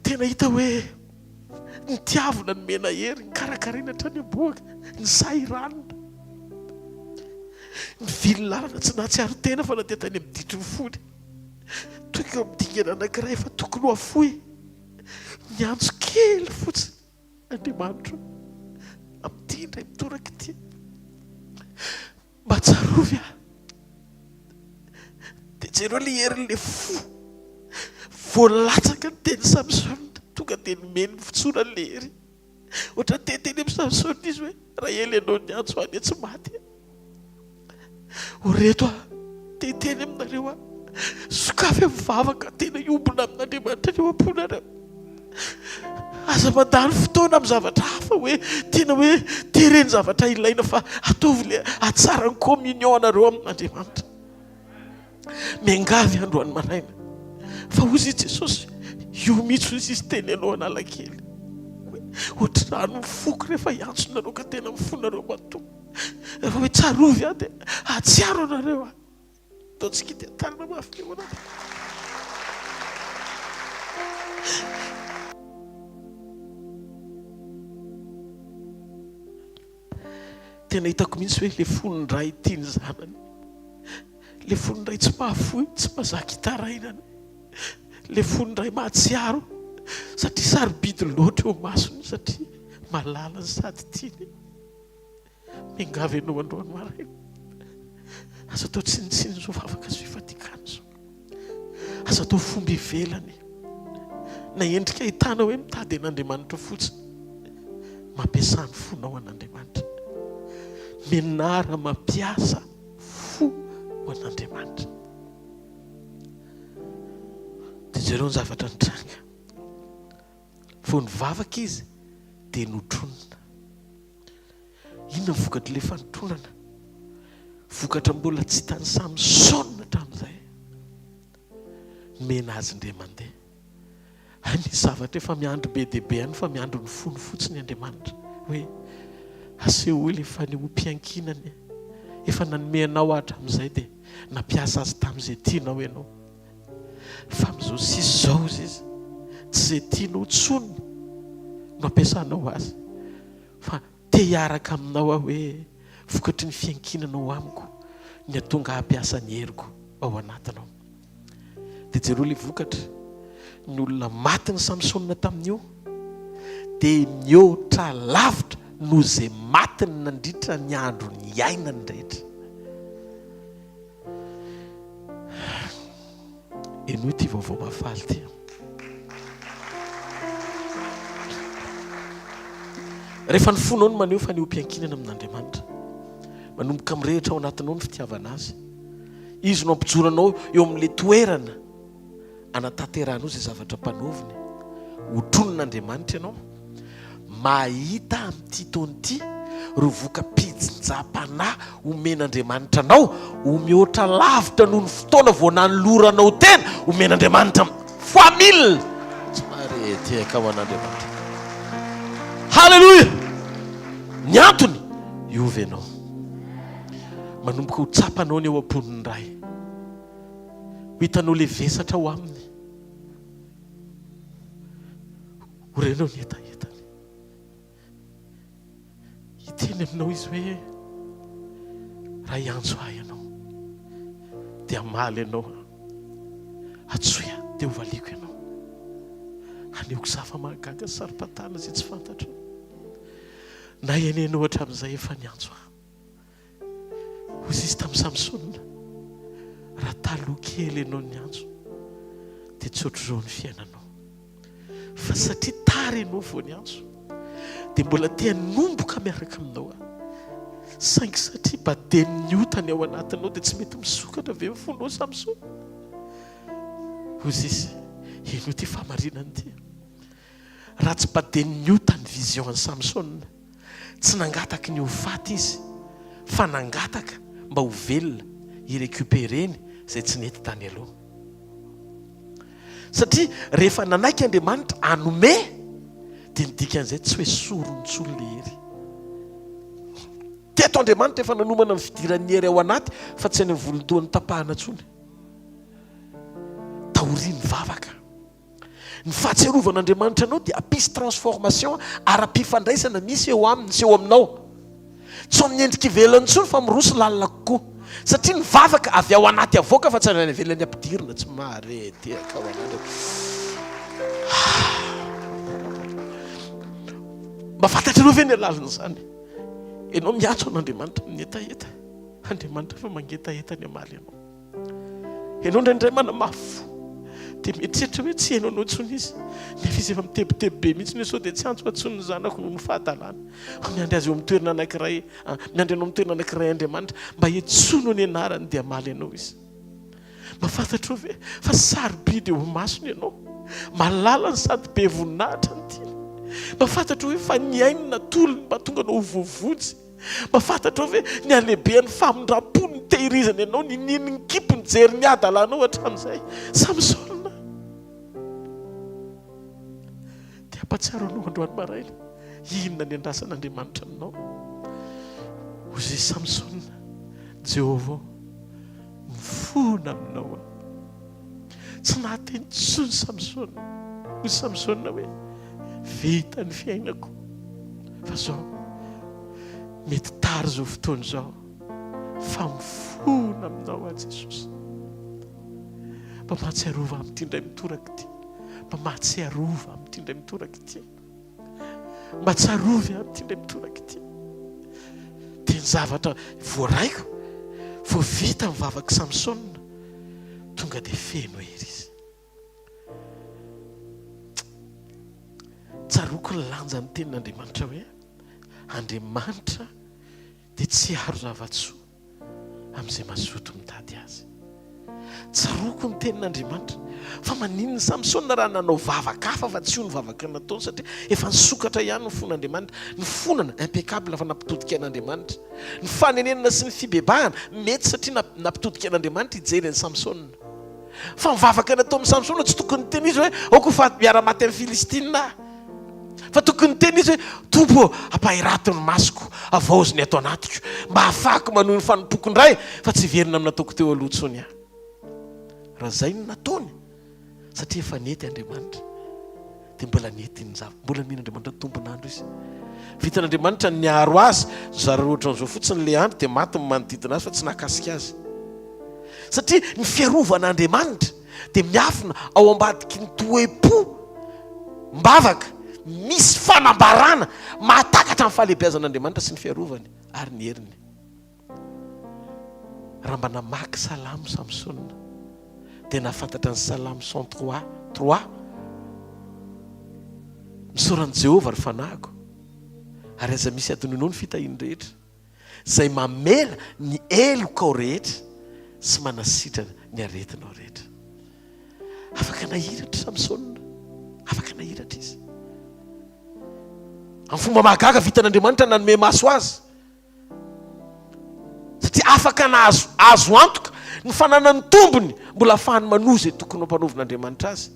Tena hita hoe nitiavina ny mena hery, nikarakaraina hatrany am-bohoka, nisahiranina. Nivily lalana tsy nahatsiaro tena fa nandeha tany amin'ny ditry ny fony. Tonga eo amin'ny dingana anankiray efa tokony ho afoy. Niantso kely fotsiny Andriamanitro amin'ity indray mitoraka ity. Mba tsarovy aho. Dia jereo ilay herin'ilay fo. Vao latsaka ny tenin'i Samsona, tonga dia nomeny ny fitsoana lery. Ohatran'ny te hiteny amin'i Samsona izy hoe, Raha ela ianao niantso ahy dia tsy maty aho. Ho reto aho, te hiteny aminareo aho, sokafy amin'ny vavaka, tena hiombona amin'Andriamanitra ny ao am-ponareo. Aza mandany fotoana amin'ny zavatra hafa hoe tena hoe tereny zavatra ilaina fa ataovy ilay hatsara ny communion anareo amin'Andriamanitra. Miangavy androany maraina fa hozy i Jesosy, io mihitsy hozy izy teny aloha Analakely. Hoe ohatr'izany ny foko rehefa hiantso nareo ka tena ny fonareo matoa. Rehefa hoe tsarovy aho dia hahatsiaro anareo aho. Ataontsika ity tanana mafy be ho anareo. Tena hitako mihitsy hoe le fon'ny ray tia ny zanany. Le fon'ny ray tsy mahafoy, tsy mahazaka itarainana. Le fon'ny ray mahatsiaro satria sarobidy loatra eo masony satria malalany sady tiany. Miangavy anao androany maraina. Aza atao tsinontsinona izao vavaka sy fifadian-kanina izao. Aza atao fomba ivelany na endrika ahitana hoe mitady an'Andriamanitra fotsiny. Mampiasà ny fonao an'Andriamanitra. Mianara mampiasa fo ho an'Andriamanitra. Dia jereo ny zavatra nitranga. Vao nivavaka izy dia notronina. Inona ny vokatr'ilay fanotronana? Vokatra mbola tsy hitan'i Samsona hatramin'izay. Nomena azy indray mandeha. Hay misy zavatra efa miandry be dia be any fa miandry ny fony fotsiny Andriamanitra. Hoe asehoy ilay fanehoam-piankinany. Efa nanome anao aho hatramin'izay dia nampiasa azy tamin'izay tianao ianao. Fa amin'izao sisa izao izy, tsy izay tianao intsony no ampiasanao azy. Fa te hiaraka aminao aho hoe vokatry ny fiankinanao amiko ny hatonga hampiasa ny heriko ao anatinao. Dia jereo ilay vokatra, ny olona matin'i Samsona tamin'io dia mihoatra lavitra noho izay matiny nandritra ny andro niainany rehetra. Henoy ity vaovao mahafaly ity. Rehefa ny fonao no maneho fanehoam-piankinana amin'Andriamanitra, manomboka mirehitra ao anatinao ny fitiavana Azy. Izy no hampijoro anao eo amin'ilay toerana anatanterahanao izay zavatra ampanaoviny. Hotronin'Andriamanitra ianao. Mahita amin'ity taona ity ireo voka-pijinjam-panahy omen'Andriamanitra anao ho mihoatra lavitra noho ny fotoana vao nanoloranao tena omen'Andriamanitra fois mille. Tsy mahare tehaka ho an'Andriamanitra. Haleloia! Ny antony, hiova ianao. Manomboka ho tsapanao ny ao am-pon'ny Ray. Ho hitanao ilay vesatra ao aminy. Ho renao ny hetahetany. Hiteny aminao izy hoe, Raha hiantso ahy ianao, dia hamaly anao aho. Antsoy aho, dia hovaliako ianao. Hanehoako zava-mahagaga sy saro-pantana izay tsy fantatrao. Na ianao hatramin'izay efa niantso ahy. Hoy izy tamin'i Samsona, Raha taloha kely ianao niantso, dia tsy ohatr'izao ny fiainanao. Fa satria tara ianao vao niantso, dia mbola te hanomboka miaraka aminao aho. Saingy satria baden'ny ota ny ao anatinao, dia tsy mety misokatra ve ny fonao, Samsona? Hoy izy, Henoy ity fahamarinana ity. Raha tsy baden'ny ota ny vision an'i Samsona, Tsy nangataky ny ho faty izy fa nangataka mba ho velona hi-recuperer-ny izay tsy nety tany aloha. Satria rehefa nanaiky Andriamanitra hanome dia ny dikan'izay tsy hoe sorony intsony ilay hery. Teto Andriamanitra efa nanomana ny fidiran'ny hery ao anaty fa tsy any amin'ny volon-doha notapahana intsony. Taorian'ny vavaka. Ny fahatsiarovan'Andriamanitra anao dia hampisy transformation ara-pifandraisana misy eo aminy sy eo aminao. Tsy ao amin'ny endrika ivelany intsony fa miroso lalina kokoa. Satria ny vavaka avy ao anaty avoaka fa tsy avy any ivelany ampidirina. Tsy mahare tehaka ho anareo. Mba fantatrareo ve ny halalin'izany? Ianao miantso an'Andriamanitra amin'ny hetaheta. Andriamanitra efa mangetaheta ny hamaly anao. Ianao indraindray manamafy fo. Dia mieritreritra hoe tsy haino anao intsony izy. Nefa izy efa mitebiteby be mihitsy hoe sao dia tsy antsoantsoin'ny ny zanako noho ny fahadalana. Fa miandry azy eo amin'ny toerana anankiray, miandry anao amin'ny toerana anankiray Andriamanitra mba hiantsoanao ny anarany dia hamaly anao izy. Mba fantatrao ve fa sarobidy eo imasony ianao? Malalany sady be voninahitra ny tiany. Mba fantatrao ve fa ny ainy natolony mba hahatonga anao ho voavonjy? Mba fantatrao ve ny halehibehan'ny famindram-pony nitehirizany anao, niniany nikipy nijery ny hadalanao hatramin'izay? Samsona! Dia hampahatsiaro anao androany maraina, inona ny andrasan'Andriamanitra aminao? Hoy i Samsona, Jehovah ô, mifona aminao aho. Tsy nahateny intsony Samsona. Hoy Samsona hoe, Vita ny fiainako. Fa izao, mety tara izao fotoana izao, fa mifona aminao aho Jesosy. Mba mahatsiarova amin'ity indray mitoraka ity. Mba mahatsiarova amin'ity indray mitoraka ity. Mba tsarovy aho amin'ity indray mitoraka ity. Dia ny zavatra voaraiko, vao vita ny vavak'i Samsona, tonga dia feno hery izy. Tsaroako ny lanjan'ny tenin'Andriamanitra hoe, Andriamanitra dia tsy hiaro zava-tsoa amin'izay mazoto mitady Azy. Tsaroako ny tenin'Andriamanitra fa maninona Samsona raha nanao vavaka hafa fa tsy io ny vavaka nataony satria efa nisokatra ihany ny fon'Andriamanitra. Ny fonana impeccable fa nampitodika an'Andriamanitra. Ny fanenenana sy ny fibebahana mety satria nampitodika an'Andriamanitra hijery an'i Samsona. Fa ny vavaka nataon'i Samsona tsy tokony niteny izy hoe aoka ho faty miara-maty amin'ny Filistina aho. Fa tokony niteny izy hoe, Tompo ô, ampahirato ny masoko, havaozy ny ato anatiko, mba hahafahako manohy ny fanompoako indray, fa tsy hiverina amin'ny nataoko teo aloha intsony aho. Raha izay no nataony, satria efa nety Andriamanitra, dia mbola nety ny zava, mbola nomen'Andriamanitra tombon'andro izy. Vitan'Andriamanitra ny niaro azy, zara ohatran'izao fotsiny ilay andro dia maty ny manodidina azy fa tsy nahakasika azy. Satria ny fiarovan'Andriamanitra dia miafina ao ambadiky ny toe-po mbavaka misy fanambarana mahatakatra ny fahalehibeazan'Andriamanitra sy ny fiarovany ary ny heriny. Raha mba namaky Salamo Samsona dia nahafantatra ny Salamo 103, trois, Misaora an'i Jehovah ry fanahiko, ary aza misy adinoinao ny fitahiany rehetra. Izay mamela ny helokao rehetra sy manasitrana ny aretinao rehetra. Afaka nahiratra Samsona. Afaka nahiratra izy. Amin'ny fomba mahagaga vitan'Andriamanitra nanome maso azy. Satria afaka nahazo azo antoka ny fananany tombony mbola afahany manohy izay tokony hampanaovin'Andriamanitra azy.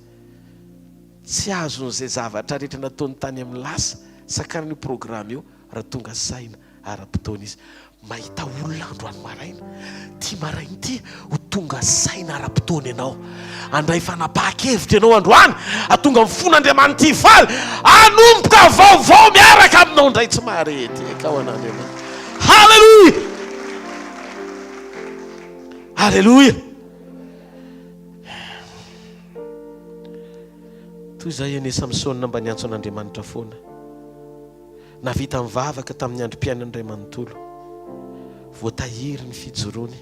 Tsy azon'izay zavatra rehetra nataony tany amin'ny lasa sakanana io programa io raha tonga saina ara-potoana izy. Mahita olona androany maraina, ity maraina ity, ho tonga saina ara-potoana ianao. Handray fanapahan-kevitra ianao androany, hahatonga ny fon'Andriamanitra hifaly, hanomboka vaovao miaraka aminao indray tsy mahare ety ho an'Andriamanitra. Haleloia! Haleloia! Toy izay anie Samsona mba niantso an'Andriamanitra foana. Nahavita nivavaka tamin'ny androm-piainany iray manontolo. Voatahiry ny fijoroany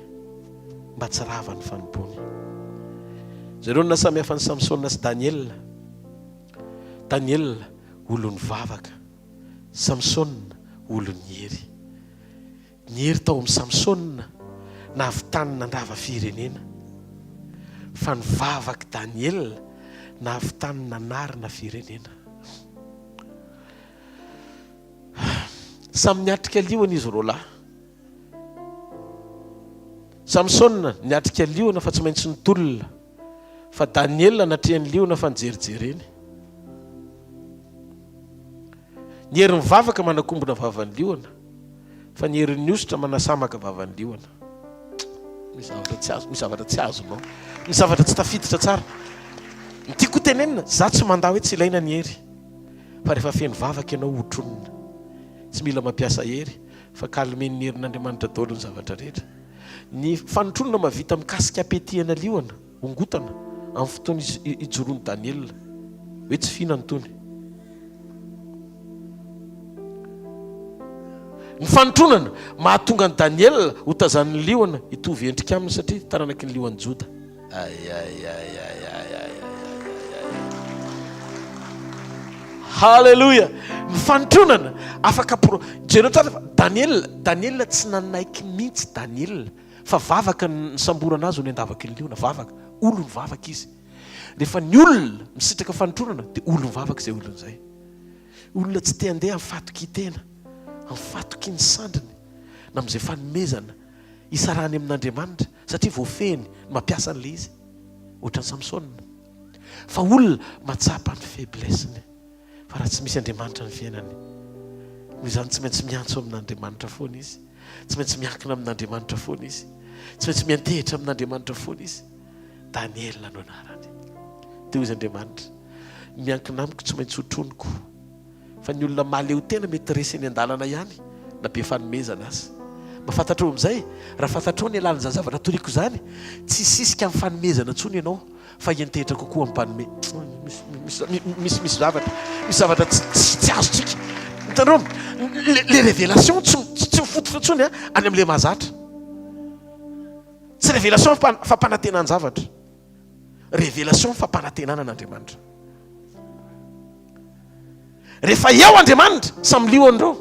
mba tsy rava ny fanompoany. Jereo ny nahasamihafa an'i Samsona sy Daniela. Daniela, olon'ny vavaka. Samsona, olon'ny hery. Ny hery tao amin'i Samsona nahavitany nandrava firenena, fa ny vavak'i Daniela nahavitany nanarina firenena. Samy niatrika liona izy roalahy. Samsona niatrika liona fa tsy maintsy nitolona, fa Daniela natrehan'ny liona fa nijerijereny. Ny herin'ny vavaka manakombona vavan'ny liona, fa ny herin'ny hosotra manasamaka vavan'ny liona. Misy zavatra tsy azo, misy zavatra tsy azonao. Misy zavatra tsy tafiditra tsara. Ny tiako tenenina, za tsy mandà hoe tsy ilaina ny hery. Fa rehefa feno vavaka ianao hotronina. Tsy mila mampiasa hery fa calmen'ny herin'Andriamanitra daholo ny zavatra rehetra. Ny fanotronana mahavita mikasika apetihana liona, ongotana, amin'ny fotoana ijoroan'i Daniela hoe tsy fihinana itony. Ny fanotronana mahatonga an'i Daniela ho tazanin'ny liona hitovy endrika aminy satria taranaky ny lion'i Joda. Ay ay ay ay ay ay. Haleloia! Ny fanotronana afaka pro, jereo tsara fa Daniela, Daniela tsy nanaiky mihitsy Daniela fa vavaka ny nisamborana azy ho any an-davaky ny liona, vavaka, olon'ny vavaka izy. Rehefa ny olona misitraka fanotronana dia olon'ny vavaka izay olona izay. Olona tsy te handeha amin'ny fahatokian-tena, amin'ny fahatokian'ny sandriny na amin'izay fanomezana isarahany amin'Andriamanitra satria voafehiny ny mampiasa an'ilay izy, ohatran'i Samsona. Fa olona mahatsapa ny faiblesse-ny fa raha tsy misy Andriamanitra ny fiainany. Noho izany tsy maintsy miantso amin'Andriamanitra foana izy. Tsy maintsy miankina amin'Andriamanitra foana izy. Tsy maintsy miantehitra amin'Andriamanitra foana izy. Daniela no anarany. Dia hoy izy Andriamanitra, ny miankina amiko tsy maintsy hotroniko. Fa ny olona mahaleo tena mety resy eny an-dalana ihany na be fanomezana aza. Mba fantatrao amin'izay, raha fantatrao ny alalan'izany zavatra toriko izany, tsy hisisika amin'ny fanomezana intsony ianao fa hiantehitra kokoa amin'ny mpanome. Misy, misy, misy zavatra, misy zavatra tsy, tsy, tsy azontsika. Hitanareo, le, le révélation tsy, tsy mifototra intsony any amin'ilay mahazatra. Tsy révélation fampanantenan-javatra. Révélation fampanantenana an'Andriamanitra. Rehefa eo Andriamanitra, samy liona ireo.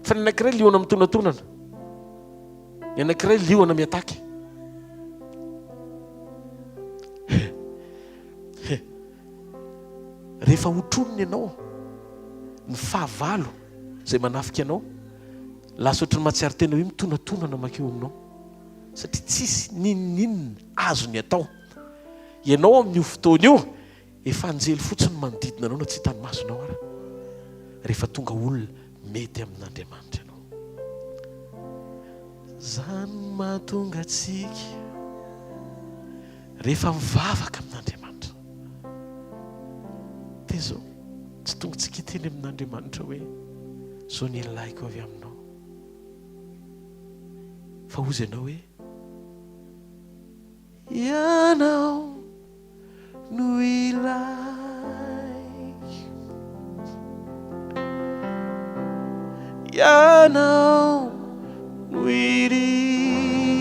Fa ny anankiray liona mitonatonana. Ny anankiray liona miataky. Rehefa hotronina ianao, ny fahavalo izay manafika anao, lasa ohatran'ny mahatsiaro tena hoe mitonatonana mankeo aminao. Satria tsisy n'inon'inona azony atao. Ianao amin'io fotoana io, efa anjely fotsiny no manodidina anao na tsy hitan'ny masonao ara. Rehefa tonga olona mety amin'Andriamanitra ianao. Izany no mahatonga antsika rehefa mivavaka amin'Andriamanitra. Dia izao, tsy tonga tsika hiteny amin'Andriamanitra hoe, izao ny ilaiko avy aminao. Fa hozy ianao hoe, Ianao no ilaiko. Ianao no irin'ny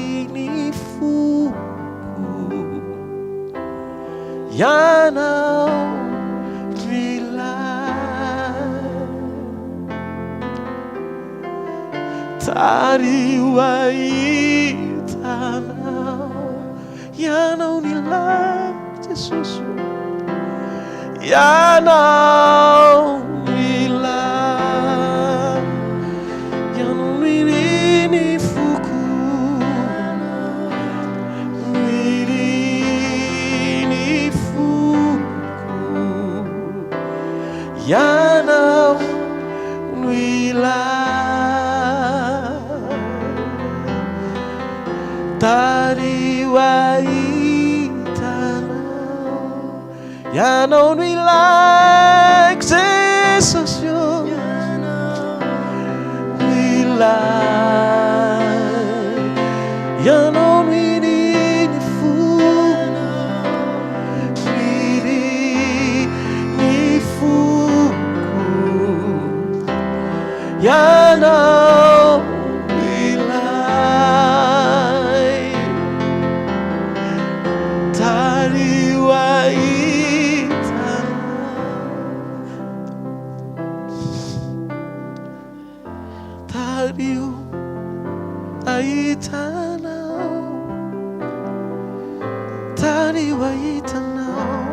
foko. Ianao no ilaiko. Tariho ahita anao. Ianao ny ilako Jesosy ô. Ianao no ilako. Ianao no irin'ny foko. No irin'ny foko. Ianao no ilako. Tariho ahita anao. Ianao no ilaiko Jesosy ô. No ilaiko. Ianao no irin'ny foko. Irin'ny foko. Ianao ilay tariho ahita Tariho ahita anao Tariho ahita anao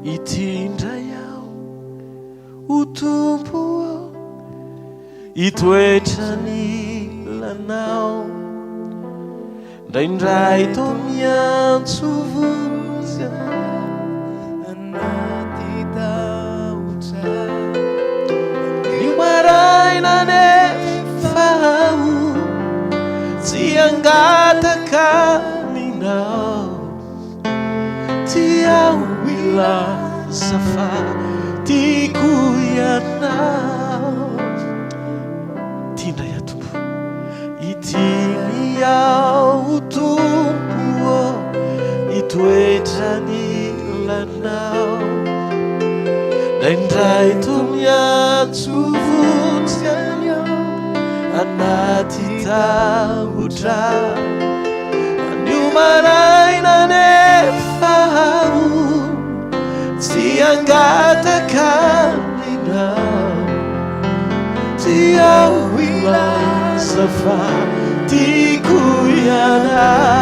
Ity indray aho, o Tompo ô, hitoetra anilanao. Indraindray toa miantso vonjy aho Anaty tahotra. Ny maraina anefa aho tsy hangataka aminao. Tia aho hilaza fa tiako ianao. Ity indray aho Tompo. Ity ny aho Tompo ô, hitoetra anilanao. Indraindray toa miantso vonjy aho. Anaty tahotra Anio maraina anefa aho Tsy hangataka aminao Tsy aho hilaza fa tiako ianao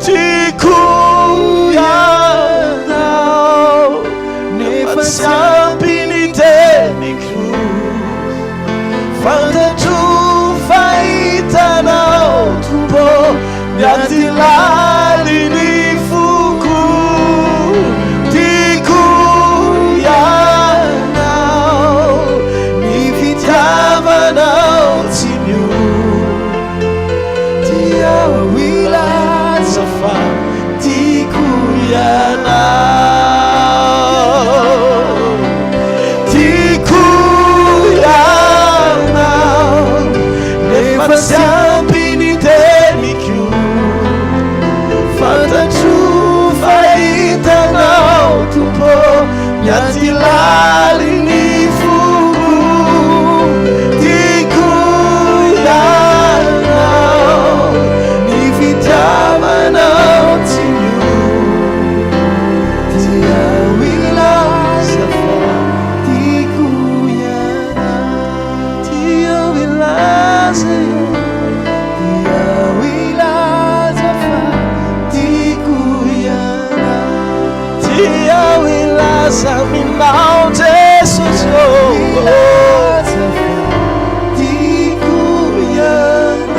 Tiako ianao Nefa tsy ampy ny teniko Fantatro fa hitanao Tompo Ny aty lalin'ny foko Tiako ianao Ny fitiavanao tsy miova Tia aho hilaza fa tiako ianao Tiako ianao Nefa tsy ampy ny teniko Fantatro fa hitanao Tompo Ny aty lalin'ny foko Tiako ianao Ny fitiavanao tsy miova Dia ho hilaza fa tiako ianao Dia ho hilaza Dia ho hilaza fa tiako ianao Dia ho hilaza aminao Jesosy ô Hilaza fa tiako ianao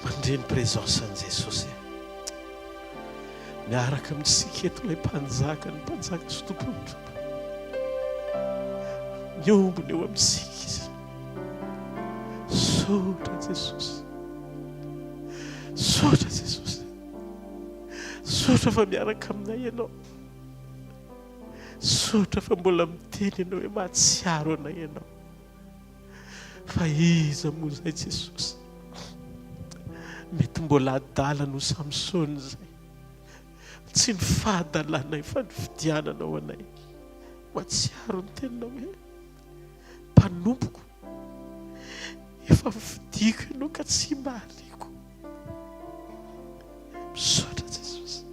Mandre ny présence an'i Jesosy e. Miaraka amintsika eto ilay mpanjaka ny mpanjaka sy tompon'ny tompo. Miombona eo amintsika izy. Misaotra Jesosy. Misaotra Jesosy. Misaotra fa miaraka aminay ianao. Misaotra fa mbola miteny ianao hoe mahatsiaro anay ianao. Fa iza moa izay Jesosy? Mety mbola adala noho Samsona izay. Tsy ny fahadalanay fa ny fidiananao anay. Mahatsiaro ny teninao hoe mpanompoko efa nofidiko ianao ka tsy mba hariako. Misaotra Jesosy.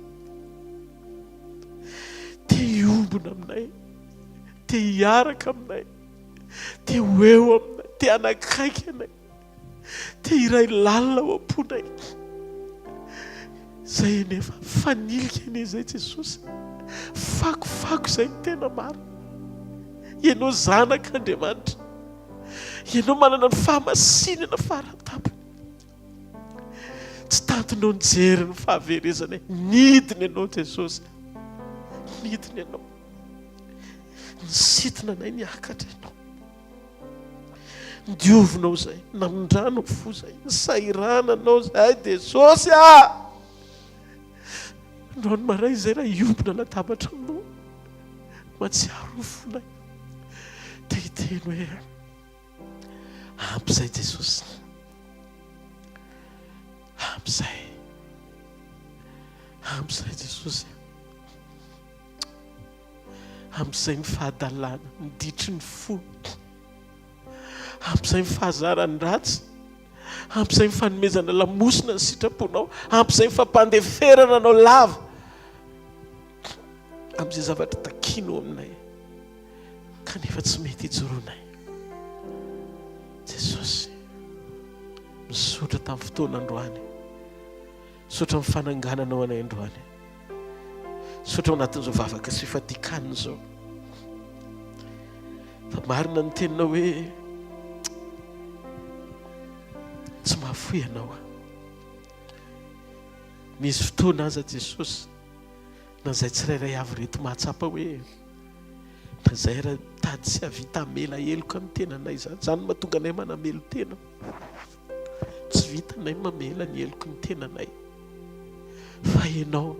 Te hiombona aminay, te hiaraka aminay, te ho eo aminay, te hanakaiky anay, te hiray lalina ao am-ponay. Izay anefa, fanilika anie izay Jesosy. Fakofako izay ny tena marina. Ianao zanak'Andriamanitra. Ianao manana ny fahamasinana faratampony. Tsy tantinao nijery ny fahaverezanay. Nidina ianao Jesosy. Nidina ianao. Nisintona anay niakatra ianao. Nidiovinao izay, namindranao fo izay, nisahirananao izay Jesosy ah! Androany maray izay raha hiombona latabatra aminao, mahatsiaro ny fonay. Te hiteny hoe Ampy izay Jesosy. Ampy izay. Ampy izay Jesosy. Ampy izay ny fahadalana, ny ditry ny fo. Ampy izay ny fahazaran-dratsy. Ampy izay ny fanomezana lamosina ny sitraponao. Ampy izay ny fampandeferana anao lava. Amin'izay zavatra takianao aminay. Kanefa tsy mety hijoroanay. Jesosy, misaotra tamin'ny fotoana androany. Misaotra amin'ny fanangananao anay androany. Misaotra ao anatin'izao vavaka sy fifadikanina izao. Fa marina ny teninao hoe tsy mahafoy anao aho. Misy fotoana aza Jesosy na izay tsirairay avy reto mahatsapa hoe Na izay ary mitady tsy hahavita hamela heloka ny tenanay izany. Izany no mahatonga anay manamelo-tena. Tsy vitanay ny mamela ny heloky ny tenanay. Fa ianao,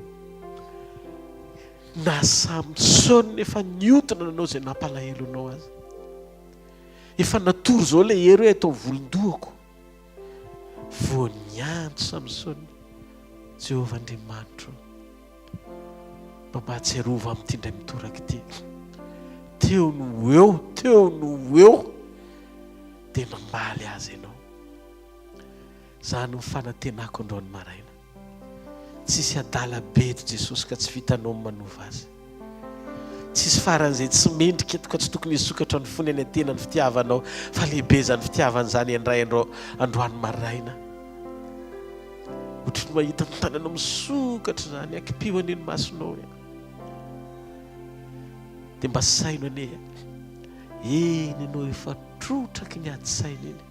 na Samsona efa niodina nanao izay nampalahelo anao aza. Efa natory izao ilay hery hoe atao volon-dohako. Vao niantso Samsona, Jehovah Andriamanitro, mba mahatsiarova amin'ity indray mitoraka ity. Teo no ho eo, teo no ho eo, dia namaly azy ianao. Izany no fanantenako androany maraina. Tsisy adala be eto Jesosy ka tsy vitanao ny manova azy. Tsisy faran'izay tsy mendrika eto ka tsy tokony hisokatra ny fony any an-tena ny fitiavanao fa lehibe izany fitiavana izany indray andro androany maraina. Ohatry ny mahita ny tananao misokatra izany, akipio anie ny masonao e. Dia mba saino anie. Eny ianao efa trotraky ny ady saina iny.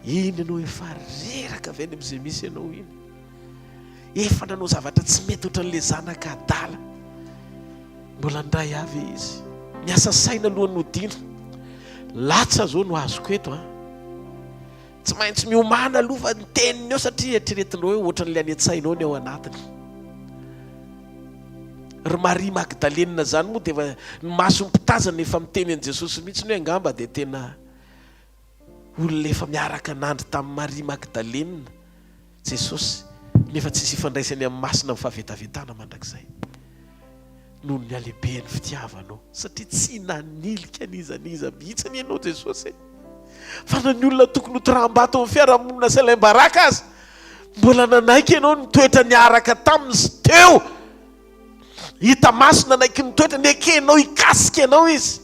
Iny ianao efa reraka avy any amin'izay misy ianao iny. Efa nanao zavatra tsy mety ohatran'ilay zanaka adala. Mbola ndray avy izy. Miasa saina alohan'ny hodiana. Latsa zao no azoko eto an. Tsy maintsy miomàna aloha fa ny teniny eo satria eritreretinao hoe ohatran'ilay any an-tsainao ny ao anatiny. Ry Maria Magdalena zany moa dia efa ny mason'ny mpitazana efa miteny an'i Jesosy mihitsy hoe angamba dia tena Olona efa miaraka nandry tamin'i Maria Magdalena Jesosy, nefa tsisy ifandraisany amin'ny masina amin'ny fahavetavetana mandrakizay. Noho ny halehiben'ny fitiavanao, satria tsy nanilika an'iza n'iza mihitsy anie ianao Jesosy e! Fa na ny olona tokony ho toraham-bato amin'ny fiarahamonina sy alaim-baraka aza, mbola nanaiky ianao nitoetra niaraka taminy sy teo hita maso nanaiky nitoetra, nekenao hikasika anao izy.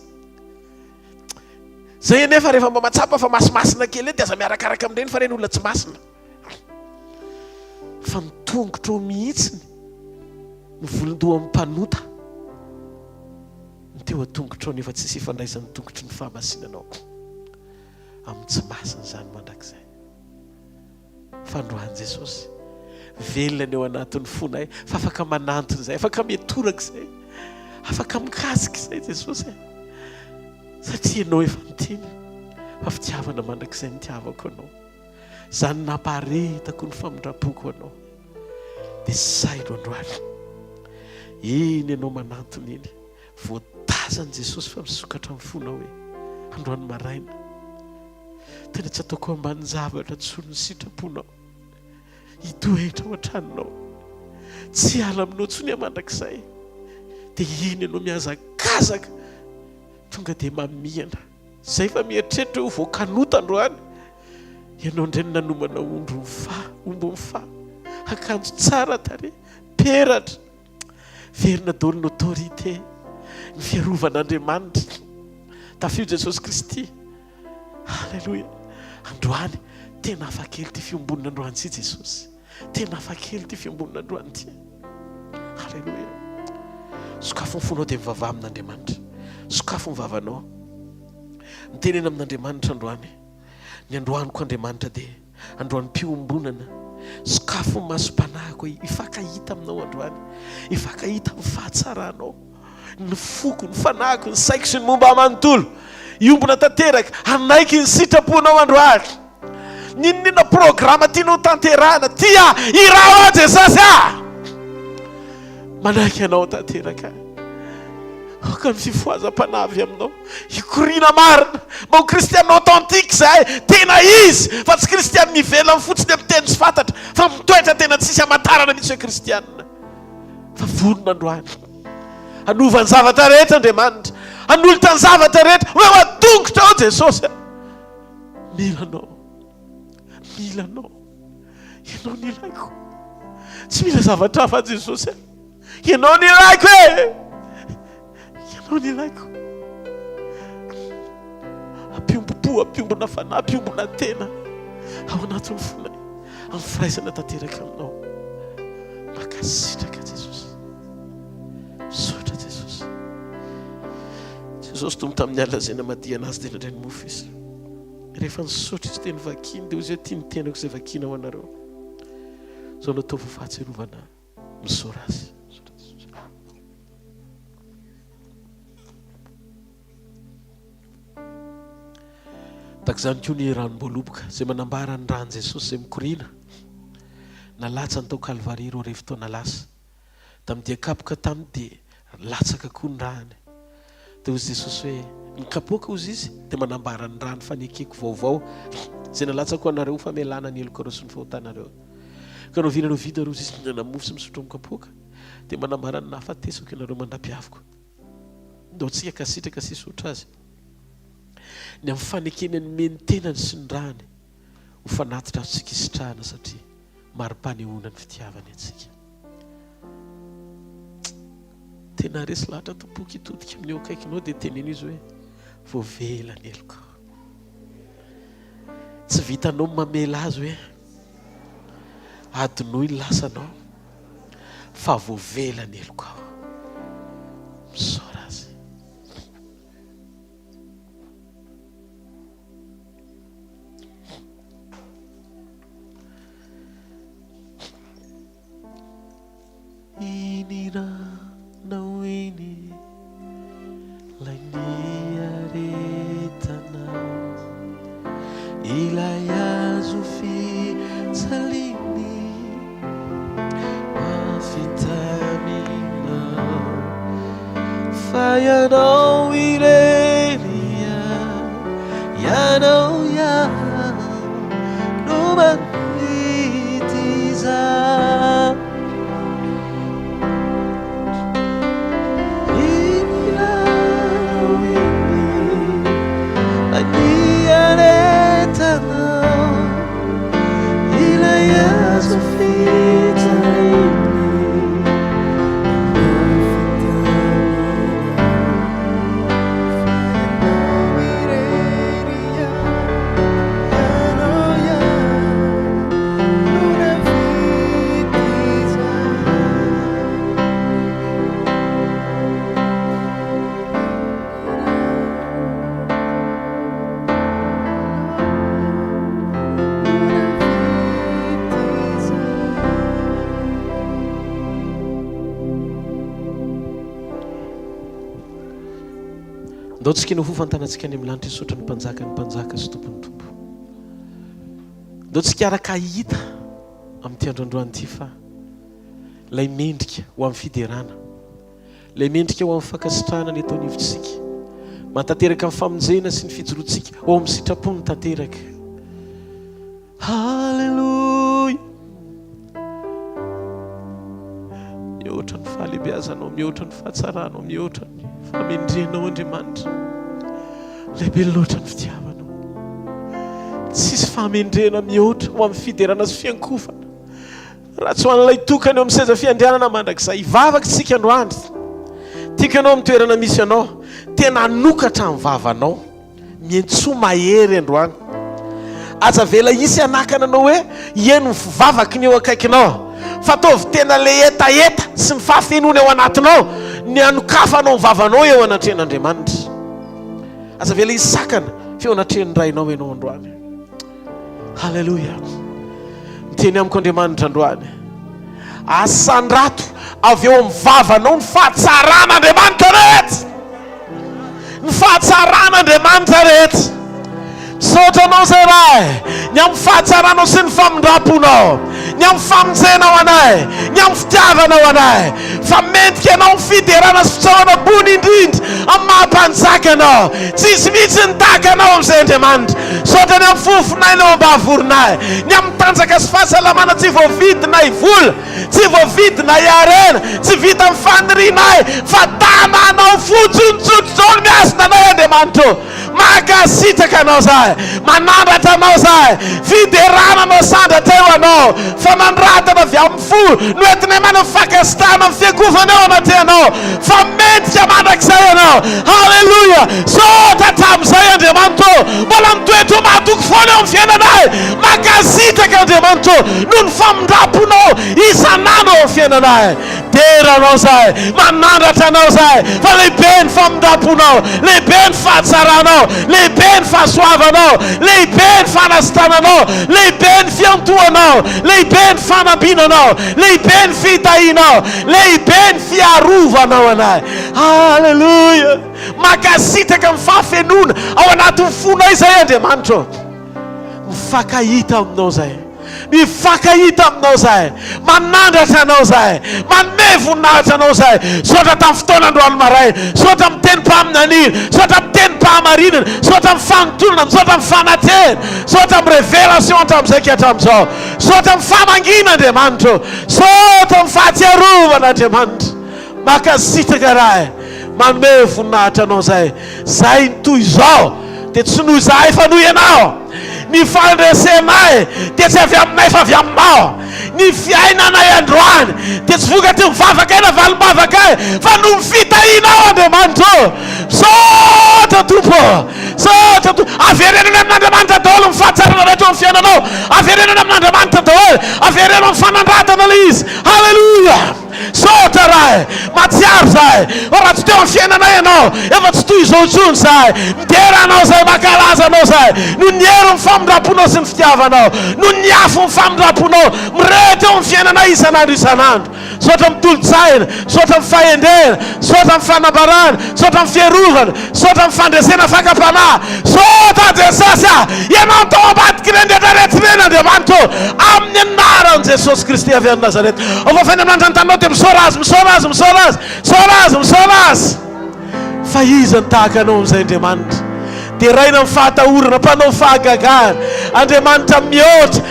Zay anefa rehefa mba mahatsapa fa masimasina kely eo dia aza miarakaraka amin'ireny fa ireny olona tsy masina. Fa ny tongotrao mihitsiny ny volon-dohan'ny mpanota ny teo an-tongotrao nefa tsisy ifandraisan'ny tongotry ny fahamasinanao amin'ny tsy masina izany mandrakizay. Fandroan'i Jesosy. Velona ny ao anatin'ny fonay fa afaka manantona izay, afaka mitoraka izay, afaka mikasika izay Jesosy e. Satria ianao efa niteny fa fitiavana mandrakizay nitiavako anao. Izany nampaharetako ny famindram-poko anao. Dia saino androany. Iny ianao manantona iny. Voatazan'i Jesosy fa misokatra ny fonao e. Androany maraina. Tena tsy ataoko ambanin-javatra intsony ny sitraponao. Hitoetra ao an-tranonao. Tsy hiala aminao intsony aho mandrakizay. Dia iny ianao mihazakazaka, tonga dia mamihana. Izay fa mieritreritra hoe ho voakanota androany. Ianao indray no nanomana ondry mifaha, omby mifaha, akanjo tsara tarehy, peratra. Verina daholo ny autorité, ny fiarovan'Andriamanitra. Tafio Jesosy Kristy. Alléluia. Androany tena hafa kely ity fiombonana androany ity Jesosy. Tena hafa kely ity fiombonana androany ity. Alléluia. Sokafo ny fonao dia mivavaha amin'Andriamanitra. Sokafo ny vavanao. Mitenena amin'Andriamanitra androany. Ny androaniko Andriamanitra dia androanim-piombonana. Sokafo ny masom-panahiko hifankahita aminao androany. Hifankahita amin'ny fahatsaranao. Ny foko, ny fanahiko, ny saiko sy ny momba ahy manontolo. Hiombona tanteraka, hanaiky ny sitraponao androany. N'inon'inona programa tianao tanterahana, tia hiraho aho Jesosy ah! Manaiky anao tanteraka. Aoka ny fifohazam-panahy avy aminao hikoriana marina. Mba ho kristiana authentique izahay, tena izy, fa tsy kristiana ivelany fotsiny amin'ny teny tsy fantatra, fa mitoetra tena tsisy hamantarana mihitsy hoe kristiana. Fa vonona androany hanova ny zavatra rehetra Andriamanitra, hanolotra ny zavatra rehetra ho eo an-tongotrao Jesosy. Mila anao, mila anao, ianao no ilaiko. Tsy mila zavatra hafa Jesosy. Ianao no ilaiko e! Ianao no ilaiko. Ampiombom-po, ampiombona fanahy, ampiombona tena ao anatin'ny fonay, amin'ny firaisana tanteraka aminao. Mankasitraka Jesosy. Misaotra Jesosy. Jesosy Tompo tamin'ny alina izay namadihana azy dia nandray ny mofo izy. Rehefa nisaotra izy dia novakiny dia hoy izy hoe tia ny tenako izay vakiana ho anareo. Izao no ataovy ho fahatsiarovana ahy. Misaora azy. Tahaka izany koa ny ranom-boaloboka izay manambara ny ran'i Jesosy izay mikoriana nalatsany tao Kalvary 2000 taona lasa. Tamin'ny dia kapoka taminy dia latsaka koa ny rany. Dia hozy Jesosy hoe, Ny kapoaka, hozy Izy, dia manambara ny rà ny fanekeko vaovao, izay nalatsako ho anareo ho famelana ny helokareo sy ny fahotanareo. Ka na oviana na oviana, hozy Izy, mihinana mofo sy misotro amin'ny kapoaka, dia manambara ny nahafatesako ianareo mandra-piaviko. Ndao tsika hankasitraka sy hisaotra Azy ny amin'ny fanekeny hanome ny tenany sy ny ràny ho fanatitra azontsika isitrahana satria mari-panehoana ny fitiavany antsika. Tena resy lahatra tompoko hitodika amin'ny eo akaikinao dia teneno izy hoe voavela ny helokao. Tsy vitanao ny mamela azy hoe adinoy ny lasanao fa voavela ny helokao. Misaora azy. Iny ranao iny lay niaretanao Ilay hazo fijaliany mafy taminao Fa ianao irery ihany, ianao ihany no mandidy izany. Iny ianao iny, ilay niaretanao, ilay hazo fijaliana. Ndao tsika ny ho fantanantsika any amin'ny lanitra hisaotra ny mpanjaka ny mpanjaka sy tompon'ny tompo. Ndao tsika araka hahita amin'ity andro androany ity fa ilay mendrika ho amin'ny fiderana, ilay mendrika ho amin'ny fankasitrahana ny eto anivontsika, mahatanteraka ny famonjena sy ny fijoroantsika ho ao amin'ny sitrapony tanteraka. Haleloia! Mihoatra ny fahalehibeazanao, mihoatra ny fahatsaranao, mihoatra ny fahamendrehanao Andriamanitra. Lehibe loatra ny fitiavanao. Tsisy fahamendrehana mihoatra ho amin'ny fiderana sy fiankofana. Raha tsy ho an'ilay tokana eo amin'ny seza fiandrianana mandrakizay. Hivavaka isika androany. Tiako ianao amin'ny toerana misy anao. Tena hanokatra ny vavanao. Miantsoa mahery androany. Aza avela hisy hanakana anao hoe hihaino ny fivavaky ny eo akaikinao. Fa ataovy tena ilay hetaheta sy ny fahafenoana eo anatinao ny hanokafanao ny vavanao eo anatrehan'Andriamanitra. Aza avela hisy sakana fa eo anatrehan'ny Rainao ianao androany. Haleloia. Miteny amiko Andriamanitra androany. Asandrato avy eo amin'ny vavanao ny fahatsaran'Andriamanitra rehetra. Ny fahatsaran'Andriamanitra rehetra. Misaotra anao izay Ray, ny amin'ny fahatsaranao sy ny famindram-ponao, ny amin'ny famonjenao anay, ny amin'ny fitiavanao anay. Fa mendrika anao ny fiderana sy fisaorana ambony indrindra amin'ny maha mpanjaka anao. Tsisy mihitsy ny tahaka anao amin'izay Andriamanitra. Misaotra ny amin'ny fofonaina eo ambavoronay, ny amin'ny tanjaka sy fahasalamana tsy voavidinay vola, tsy voavidinay harena, tsy vita amin'ny fanirianay, fa tananao fotsiny tsotra izao no mihazona anay Andriamanitra ô. Mankasitraka anao zahay, manandratra anao zahay, fiderana anao sandratra eo anao, fanandratana avy amin'ny fo no entinay manao fankasitrahana amin'ny fiankohofana eo anatrehanao, fa mendrika mandrakizay ianao. Haleloia! Saotra hatramin'izay Andriamanitra ô, mbola mitoetra ho mahatoky foana eo amin'ny fiainanay. Mankasitraka Andriamanitra ô, noho ny famindram-ponao isan'andro eo amin'ny fiainanay. Dera anao izahay, manandratra anao izahay, fa lehibe ny famindram-ponao, lehibe ny fahatsaranao, lehibe ny fahasoavanao, lehibe ny fanasitrananao, lehibe ny fiantohanao, lehibe ny fanambinanao, lehibe ny fitahianao, lehibe ny fiarovanao anay. Haleloia! Mankasitraka ny fahafenoana ao anatin'ny fonay izahay Andriamanitra ô. Mifankahita aminao izahay. Mifankahita aminao izahay. Manandratra Anao izahay. Manome voninahitra Anao izahay. Misaotra tamin'ny fotoana androany maraina. Misaotra amin'ny tenim-paminaniana. Misaotra amin'ny tenim-pahamarinana. Misaotra amin'ny fanintonana. Misaotra amin'ny fanatrehana. Misaotra amin'ny révélation hatramin'izay ka hatramin'izao. Misaotra amin'ny famangiana Andriamanitra ô. Misaotra amin'ny fahatsiarovana Andriamanitra. Mankasitraka Ray. Manome voninahitra Anao izahay. Izay ny toy izao dia tsy noho izahay fa noho Ianao. Ny fandresenay dia tsy avy aminay fa avy Aminao. Ny fiainanay androany dia tsy vokatry ny vavakay na valim-bavakay fa noho ny fitahianao Andriamanitra ô. Misaotra Tompo ô. Misaotra Tompo. Avereno any amin'Andriamanitra daholo ny fahatsarana rehetra eo amin'ny fiainanao. Avereno any amin'Andriamanitra daholo. Avereno amin'ny fanandratana ilay izy. Haleloia. Misaotra Ray, mahatsiaro zahay fa raha tsy teo amin'ny fiainanay Ianao, efa tsy toy izao intsony zahay. Midera Anao zahay, mankalaza Anao zahay, noho ny herin'ny famindram-ponao sy ny fitiavanao, noho ny afon'ny famindram-ponao mirehitra eo amin'ny fiainanay isan'andro isan'andro. Misaotra amin'ny tolo-tsaina, misaotra amin'ny fahendrena, misaotra amin'ny fanambarana, misaotra amin'ny fiarovana, misaotra amin'ny fandresena fakam-panahy. Misaotra Jesosy a! Ianao no tao ambadik'ireny rehetra rehetra ireny Andriamanitra ô! Amin'ny anaran'i Jesosy Kristy avy any Nazareta. Ao fafaina amin'andro ny taninao dia misaora Azy, misaora Azy, misaora Azy, misaora Azy, misaora Azy. Fa iza no tahaka Anao amin'izay Andriamanitra? Deraina amin'ny fahatahorana, mpanao fahagagana, Andriamanitra mihoatra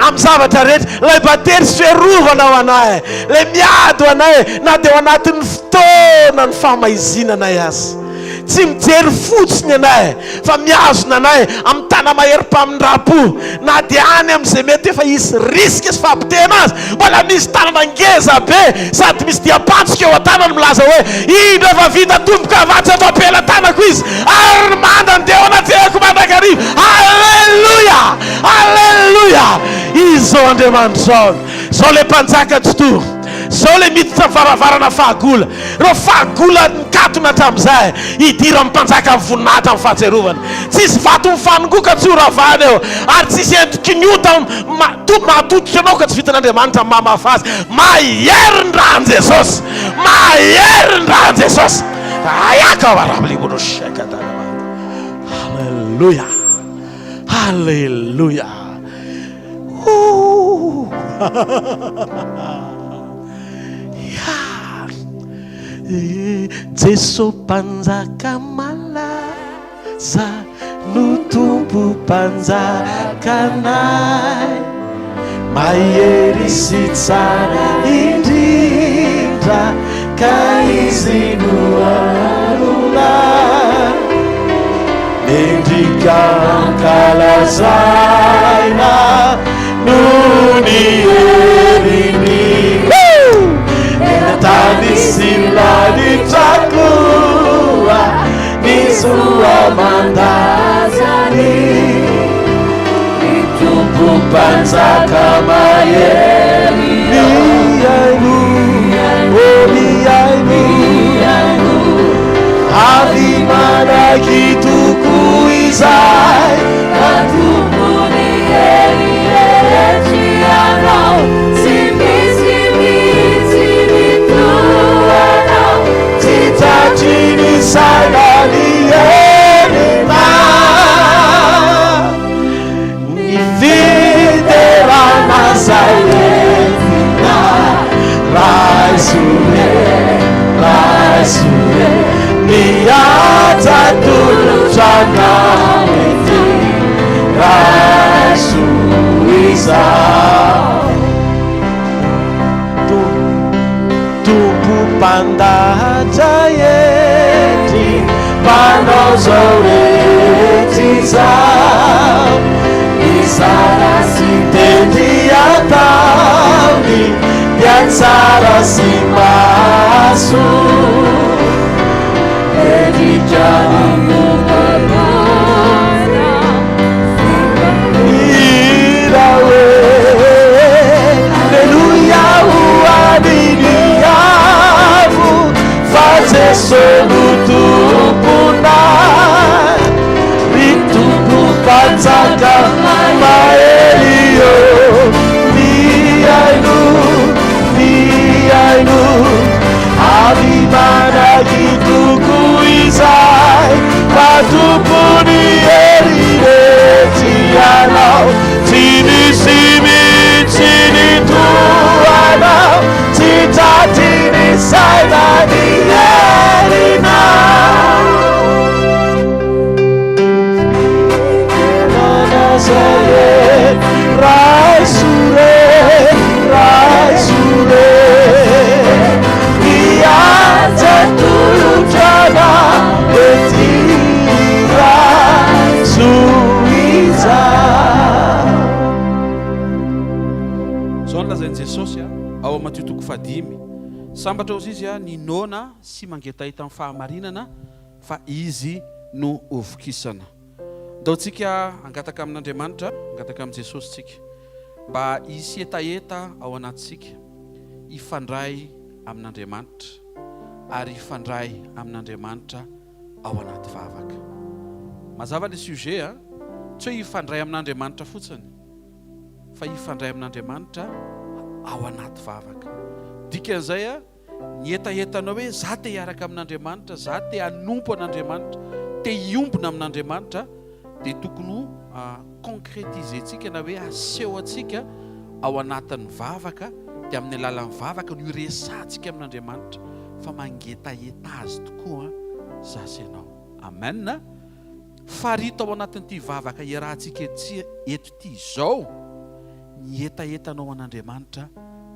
amin'ny zavatra rehetra, ilay batery sy fiarovana ho anay, ilay miady ho anay na dia ao anatin'ny fotoanan'ny fahamaizinanay aza. Tsy mijery fotsiny anay fa mihazona anay amin'ny tana-maherim-pamindram-po na dia any amin'izay mety efa hisy risque sy fahapotehana aza. Mbola misy tanana ngeza be sady misy diam-pantsika eo an-tanany milaza hoe, Indro efa vita tomboka-vatsy eto am-pelatanako izy ary ny mandany dia eo anatrehako mandrakariva. Aleloia! Aleloia! Izy izao Andriamanitra izao. Izao ilay Mpanjaka Tsitoha. Izao ilay miditra amin'ny varavarana fahagola. Ireo fahagola nikatona hatramin'izay, hidiran'ny mpanjaka amin'ny voninahitra amin'ny fahatsiarovana. Tsy hisy vato mifanongoa ka tsy horavana eo, ary tsy hisy endriky ny ota mahatototra anao ka tsy vitan'Andriamanitra ny mamafa azy. Mahery ny ran'i Jesosy! Mahery ny ran'i Jesosy! Haleloia! Haleloia! Ooh! Jeso Mpanjaka malaza no Tompo Mpanjakanay, mahery sy tsara indrindra ka Izy no aronay, mendrika ankalazaina. Noho ny heriny Eny an-tany sy lanitra koa Ny zo aman-dazany Ny Tompo Mpanjaka mahery Mihaino, oh mihaino Avy manaky tokoa izahay Tsy tratry ny saina ny herina Ny fiderana zay entina Raiso re, raiso re Ny haja atolotra anao ity Raiso izao Tompo mpandahatra hetry Mpanao zao rehetra izao Ny zara sy tendry ataony Dia tsara sy mahasoa Mendrika ny Hira hoe Aleloia ho an'ny avo Fa Jeso no Tomponay Ry Tompo Mpanjaka mahery ô Mihaino, mihaino. Sambatra hozy izy ny noana sy mangetaheta amin'ny fahamarinana fa izy no hovokisana. Ndao tsika hangataka amin'Andriamanitra, hangataka amin'i Jesosy tsika mba hisy hetaheta ao anatintsika hifandray amin'Andriamanitra ary hifandray amin'Andriamanitra ao anaty vavaka. Mazava le sujet a! Tsy hoe hifandray amin'Andriamanitra fotsiny fa hifandray amin'Andriamanitra ao anaty vavaka. Dikan'izay a, ny hetahetanao hoe za te hiaraka amin'Andriamanitra, za te hanompo an'Andriamanitra, te hiombona amin'Andriamanitra dia tokony ho concretiser-tsika na hoe aseho antsika ao anatin'ny vavaka dia amin'ny alalan'ny vavaka no iresahantsika amin'Andriamanitra fa mangetaheta azy tokoa za sy ianao. Amen. Farito ao anatin'ity vavaka iarahantsika eto ity izao ny hetahetanao an'Andriamanitra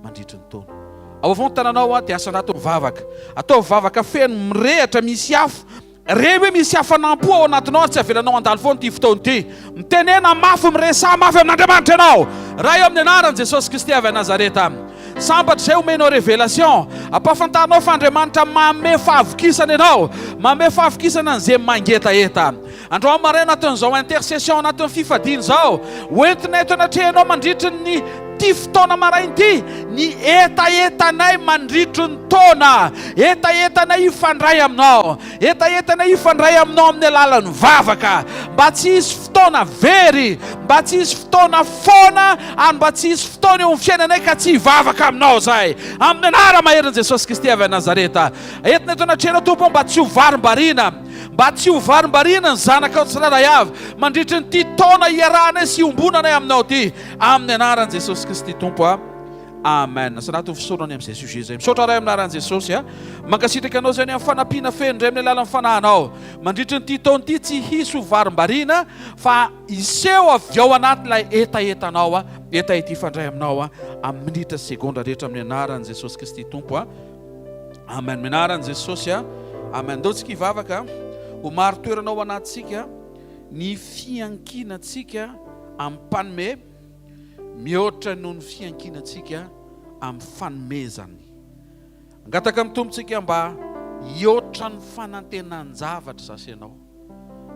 mandritry ny taona. Ao avao ny tananao dia asandrato ny vavaka. Ataovy vavaka feno mirehatra misy afo. Re hoe misy hafanam-po ao anatinao ary tsy avelanao handalo foana ity fotoana ity. Mitenena mafy, miresaha mafy amin'Andriamanitra ianao. Ray ao amin'ny anaran'i Jesosy Kristy avy any Nazareta. Sambatra izay omenao révélation. Ampahafantarinao fa Andriamanitra manome fahavokisana ianao. Manome fahavokisana an'izay mangetaheta. Androany maraina anatin'izao intercession anatin'ny fifadiana izao, hoentina eto anatrehanao mandritry ny ity fotoana maraina ity ny hetahetanay mandritry ny taona. Hetahetanay hifandray aminao. Hetahetanay hifandray aminao amin'ny alalan'ny vavaka. Mba tsy hisy fotoana very, mba tsy hisy fotoana foana, ary mba tsy hisy fotoana eo amin'ny fiainanay ka tsy hivavaka aminao izahay. Amin'ny anara-maherin'i Jesosy Kristy avy any Nazareta. Entina eto anatrehanao Tompo mba tsy ho varimbariana. Mba tsy ho varimbariana ny zanakao tsirairay avy mandritry ny ity taona iarahanay sy iombonanay aminao ity. Amin'ny anaran'i Jesosy Kristy Tompo a. Amen. Sanato ny fisaorana ny amin'izay sujet izay. Misaotra Ray amin'ny anaran'i Jesosy a. Mankasitraka anao izay ny amin'ny fanampiana feno indray amin'ny alalan'ny fanahinao. Mandritry ny ity taona ity tsy hisy ho varimbariana fa hiseho avy ao anaty ilay hetahetanao a. Hetaheta hifandray aminao a. Amin'ny minitra sy segondra rehetra amin'ny anaran'i Jesosy Kristy Tompo a. Amen. Amin'ny anaran'i Jesosy a. Amen. Ndao tsika hivavaka. Ho maro toerana ao anatintsika ny fiankinantsika amin'ny mpanome mihoatra noho ny fiankinantsika amin'ny fanomezany. Angataka amin'ny Tompontsika mba hihoatra ny fanantenan-javatra za sy ianao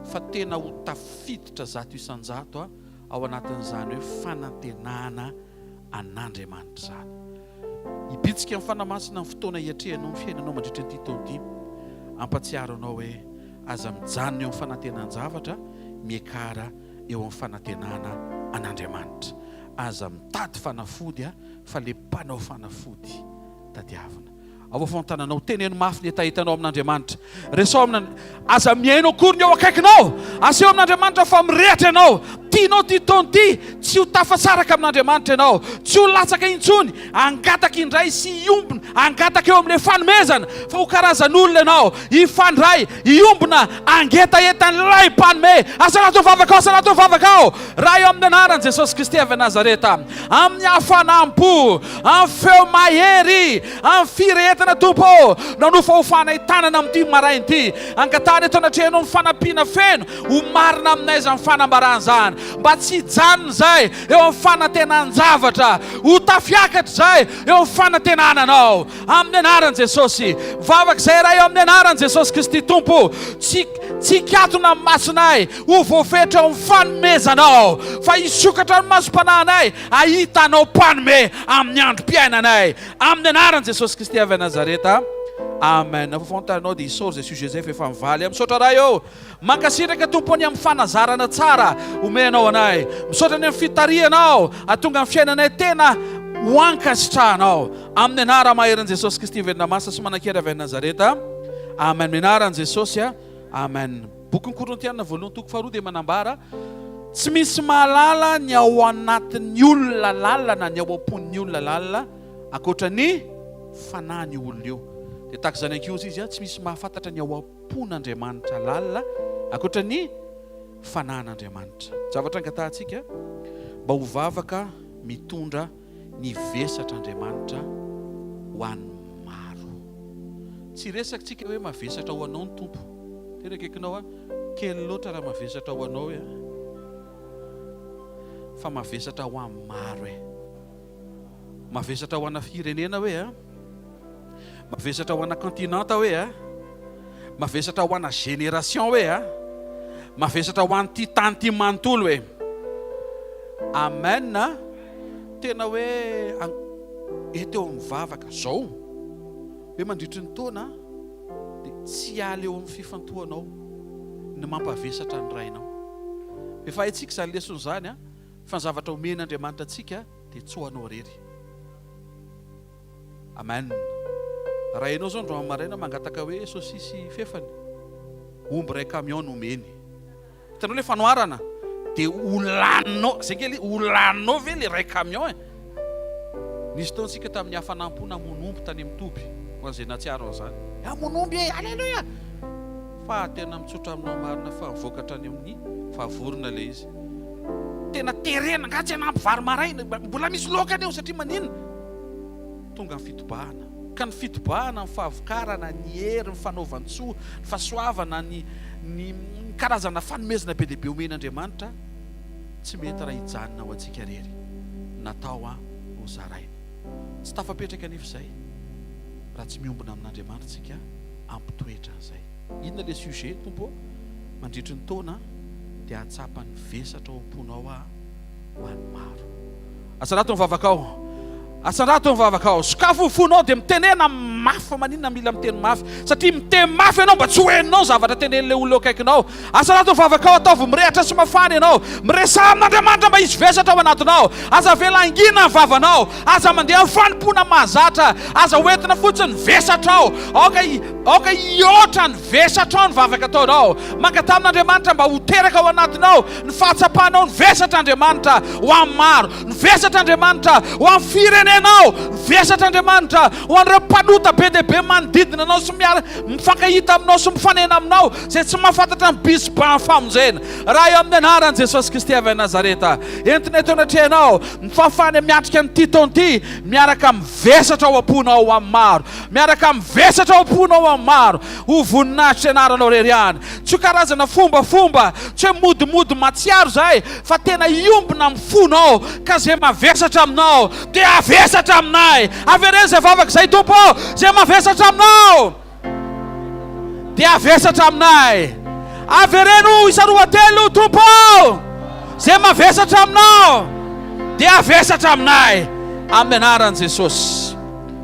fa tena ho tafiditra 100% ao anatin'izany hoe fanantenana an'Andriamanitra izany. Hibitsika amin'ny Fanahy Masina ny fotoana hiatrehanao ny fiainanao mandritra ity taona ity. Hampatsiaro anao hoe aza mijanona eo amin'ny fanantenan-javatra, miakara eo amin'ny fanantenana an'Andriamanitra. Aza mitady fanafody fa ilay mpanao fanafody tadiavina. Avoafao ny tananao, teneno mafy ny hetahetanao amin'Andriamanitra. Resaho amina, aza mihaino akory ny eo akaikinao. Aseho amin'Andriamanitra fa mirehatra ianao. Tianao ity taona ity, tsy ho tafasaraka amin'Andriamanitra ianao. Tsy ho latsaka intsony, hangataka indray sy hiombona, hangataka eo amin'ilay fanomezana, fa ho karazan'olona ianao, hifandray, hiombona, hangetaheta an'ilay Mpanome. Asalato ny vavakao, asalato ny vavakao. Ray ao amin'ny anaran'i Jesosy Kristy avy Nazareta, amin'ny hafanam-po, amin'ny feo mahery, amin'ny firehetana Tompo ô, nanofahofanay tanana amin'ity maraina ity, angatahana eto anatrehanao ny fanampiana feno, ho marina aminay izany fanambarana izany, mba tsy hijanona izay eo amin'ny fanantenan-javatra, ho tafiakatra izay eo amin'ny fanantenana Anao, amin'ny anaran'i Jesosy. Mivavaka izay Ray ao amin'ny anaran'i Jesosy Kristy Tompo, tsy tsy hikatona ny masonay, ho voafetra ao amin'ny fanomezanao, fa hisokatra ny masom-panahinay hahita Anao Mpanome amin'ny androm-piainanay. Amin'ny anaran'i Jesosy Kristy avy any Nazareta. Amen. Fa fantarinao dia isaory izay sujet izay fa efa mivaly. Misaotra Ray ô. Mankasitraka Tompo ny amin'ny fanazarana tsara omenao anay. Misaotra ny amin'ny fitarihanao hahatonga ny fiainanay tena ho ankasitrahanao. Amin'ny anara-maherin'i Jesosy Kristy velona masina sy manan-kery avy any Nazareta. Amen. Amin'ny anaran'i Jesosy. Amen. Bokin'ny Korintiana voalohany toko faharoa dia manambara tsy misy mahalala ny ao anatin'ny olona lalina na ny ao am-pon'ny olona lalina ankoatra ny fanahin'io olona io. Dia tahaka izany ankoa izy, tsy misy mahafantatra ny ao am-pon'Andriamanitra lalina ankoatra ny fanahin'Andriamanitra. Zavatra angatahantsika mba ho vavaka mitondra ny vesatr'Andriamanitra ho an'ny maro. Tsy resaka tsika hoe mavesatra ho anao ny Tompo. Tena akaikinao aho, kely loatra raha mavesatra ho anao e. Fa mavesatra ho an'ny maro e. Mavesatra ho ana firenena hoe a. Mavesatra ho ana continent hoe a. Mavesatra ho ana génération hoe a. Mavesatra ho an'ity tany ity manontolo e. Amen a. Tena hoe eto eo amin'ny vavaka zao hoe mandritry ny taona dia tsy hiala eo amin'ny fifantohanao ny mampavesatra ny rainao. Efa haintsika izany lesona izany a, fa ny zavatra omen'Andriamanitra antsika dia tsy ho anao irery. Amen. Raha ianao izao androany maraina mangataka hoe saosisy fefany, omby iray camion no omeny. Hitanao ilay fanoharana? Dia ho laninao, zay nge le, ho laninao ve le iray camion e? Nisy fotoana isika tamin'ny hafanam-po namono omby tany amin'ny toby, ho an'izay nahatsiaro an'izany. Hamono omby e! Alléluia! Fa tena mitsotra aminao marina fa mivoaka hatrany amin'ny fahavorona ilay izy. Tena terena, angaha tsy hanampy vary maraina? Mbola misy laoka anie ao satria maninona? Tonga ny fitobahana. Ka ny fitobahana, ny fahavokarana, ny hery, ny fanaovan-tsoa, ny fahasoavana, ny ny karazana fanomezana be dia be omen'Andriamanitra, tsy mety raha hijanona ho antsika irery. Natao ho zaraina. Tsy tafapetraka anefa izay raha tsy miombona amin'Andriamanitra isika hampitoetra an'izay. Inona ilay sujet, Tompo ô? Mandritry ny taona dia hahatsapa ny vesatra ao am-ponao aho ho an'ny maro. Asandrato ny vavakao. Asandrato ny vavakao. Sokafo ny fonao dia mitenena mafy. Fa maninona mila miteny mafy? Satria miteny mafy ianao mba tsy ho henonao ny zavatra tenenin'ilay olona eo akaikinao. Asandrato ny vavakao, ataovy mirehatra sy mafana ianao. Miresaha amin'Andriamanitra mba hisy vesatra ao anatinao. Aza avela hangina ny vavanao. Aza mandeha amin'ny fanompoana mahazatra. Aza hoentina fotsiny ny vesatrao. Aoka aoka hihoatra ny vesatrao ny vavaka ataonao. Mangataha amin'Andriamanitra mba ho teraka ao anatinao ny fahatsapanao ny vesatr'Andriamanitra ho amin'ny maro, ny vesatr'Andriamanitra ho amin'ny firenenao, ny vesatr'Andriamanitra ho an'ireo mpanota be dia be manodidina anao sy miara mifankahita aminao sy mifanena aminao izay tsy mahafantatra ny bisba famonjena. Ray amin'ny anaran'i Jesosy Kristy avy any Nazareta, entina eto anatrehanao ny fahafahana miatrika an'ity taona ity miaraka amin'ny vesatra ao am-ponao ho amin'ny maro, miaraka amin'ny vesatra ao am-ponao ho amin'ny maro, ho voninahitry anaranao irery ihany. Tsy ho karazana fombafomba, tsy hoe modimody mahatsiaro izahay, fa tena hiombona amin'ny fonao, ka izay mavesatra aminao dia havesatra aminay. Avereno izay vavaka izay, Tompo ô, izay mavesatra aminao dia havesatra aminay. Avereno isa roa telo, Tompo ô, izay mavesatra aminao dia havesatra aminay. Amin'ny anaran'i Jesosy.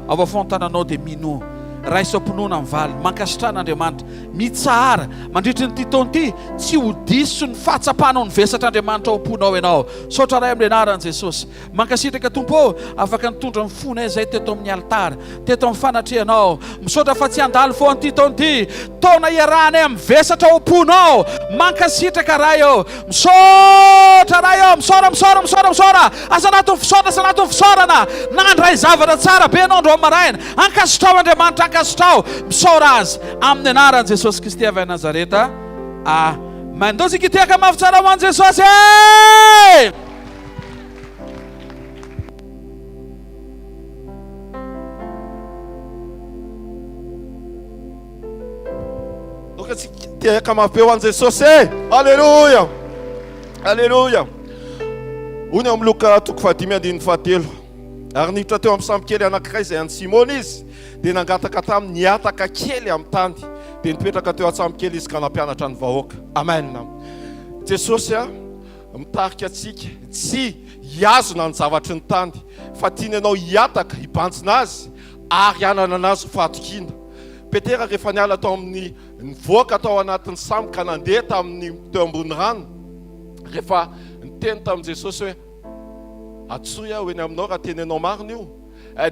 Ao afoan-tananao dia minoa. Raiso am-pinoana ny valiny. Mankasitrana Andriamanitra. Mitsahara. Mandritry ny ity taona ity, tsy ho diso ny fahatsapanao ny vesatr'Andriamanitra ao am-ponao ianao. Misaotra Ray amin'ny anaran'i Jesosy. Mankasitraka Tompo ô, afaka nitondra ny fonay izay teto amin'ny alitara, teto amin'ny fanatrehanao. Misaotra fa tsy handalo foana ity taona ity. Taona iarahanay amin'ny vesatra ao am-ponao. Mankasitraka Ray ô. Misaotra Ray ô. Misaora, misaora, misaora, misaora. Asa anatin'ny fisaorana, asa anatin'ny fisaorana. Nandray zavatra tsara be ianao androany maraina. Ankasitraho Andriamanitra, ankasitraho. Misaora Azy amin'ny anaran'i Jesosy Kristy avy any Nazareta. Amen. Ndao isika hitehaka mafy tsara ho an'i Jesosy e! Aoka tsika hitehaka mafy be ho an'i Jesosy e! Aleloia! Aleloia! Hoy ny ao amin'ny Loka toko fahadimy andininy fahatelo. Ary niditra teo amin'ny sambo kely anankiray izay an'i Simona izy, dia nangataka taminy hihataka kely amin'ny tany. Dia nipetraka teo an-tsambo kely izy ka nampianatra ny vahoaka. Amen. Jesosy a, mitarika antsika tsy hihazona ny zavatry ny tany, fa tiany ianao hihataka, hibanjina azy ary hanana anazy ho fahatokiana. Petera rehefa niala tao amin'ny nivoaka tao anatin'ny sambo ka nandeha tamin'ny teo ambony rano, rehefa niteny tamin'i Jesosy hoe Antsoy aho eny aminao raha tenenao marina io,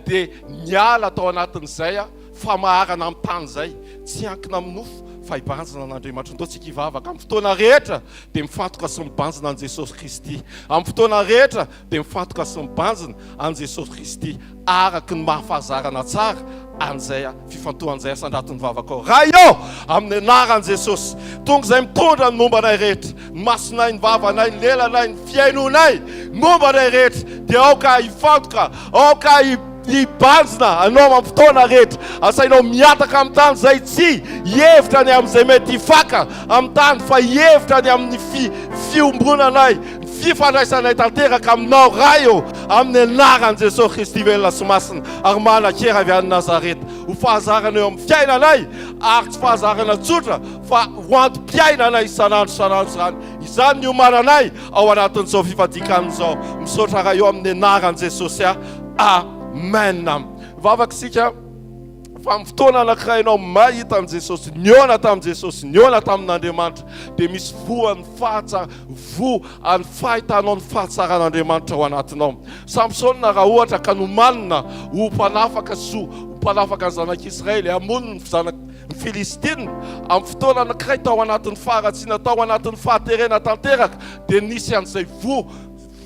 dia niala tao anatin'izay famaharana amin'ny tany izay. Tsy hiankina amin'ny nofo fa hibanjina an'Andriamanitra. Ndao tsika hivavaka amin'ny fotoana rehetra dia mifantoka sy mibanjina an'i Jesosy Kristy. Amin'ny fotoana rehetra dia mifantoka sy mibanjina an'i Jesosy Kristy araka ny maha fahazarana tsara an'izay fifantohan'izay asandrato ny vavakao. Ray ô, amin'ny anaran'i Jesosy, tonga izay mitondra ny momba anay rehetra, ny masonay, ny vavanay, ny lelanay, ny fihainoanay, ny momba anay rehetra, dia aoka hifantoka, aoka hibanjina anao amin'ny fotoana rehetra. Asainao mihataka amin'ny tany izay tsy hihevitra ny amin'izay mety hifaka amin'ny tany, fa hihevitra ny amin'ny fiombonanay, ny. fifandraisanay tanteraka aminao Ray ô, amin'ny anaran'i Jesosy Kristy velona sy masina ary manan-kery avy any Nazareta, ho fahazarana eo amin'ny fiainanay ary tsy fahazarana tsotra fa ho antom-piainanay isan'andro isan'andro izany. Izany ny iomananay ao anatin'izao fifadian-kanina izao. Misaotra Ray ô amin'ny anaran'i Jesosy aho. Amen. Mivavaka isika fa amin'ny fotoana anankiray ianao mahita an'i Jesosy, nihaona tamin'i Jesosy, nihaona tamin'Andriamanitra, dia misy voan'ny fahatsa, voa an'ny fahitanao ny fahatsaran'Andriamanitra ao anatinao. Samsona raha ohatra ka nomanina ho mpanafaka sy ho mpanafaka ny zanak'Israely, hamono ny zanak ny Filistina, amin'ny fotoana anankiray tao anatin'ny faharatsiana, tao anatin'ny fahaterena tanteraka, dia nisy an'izay voa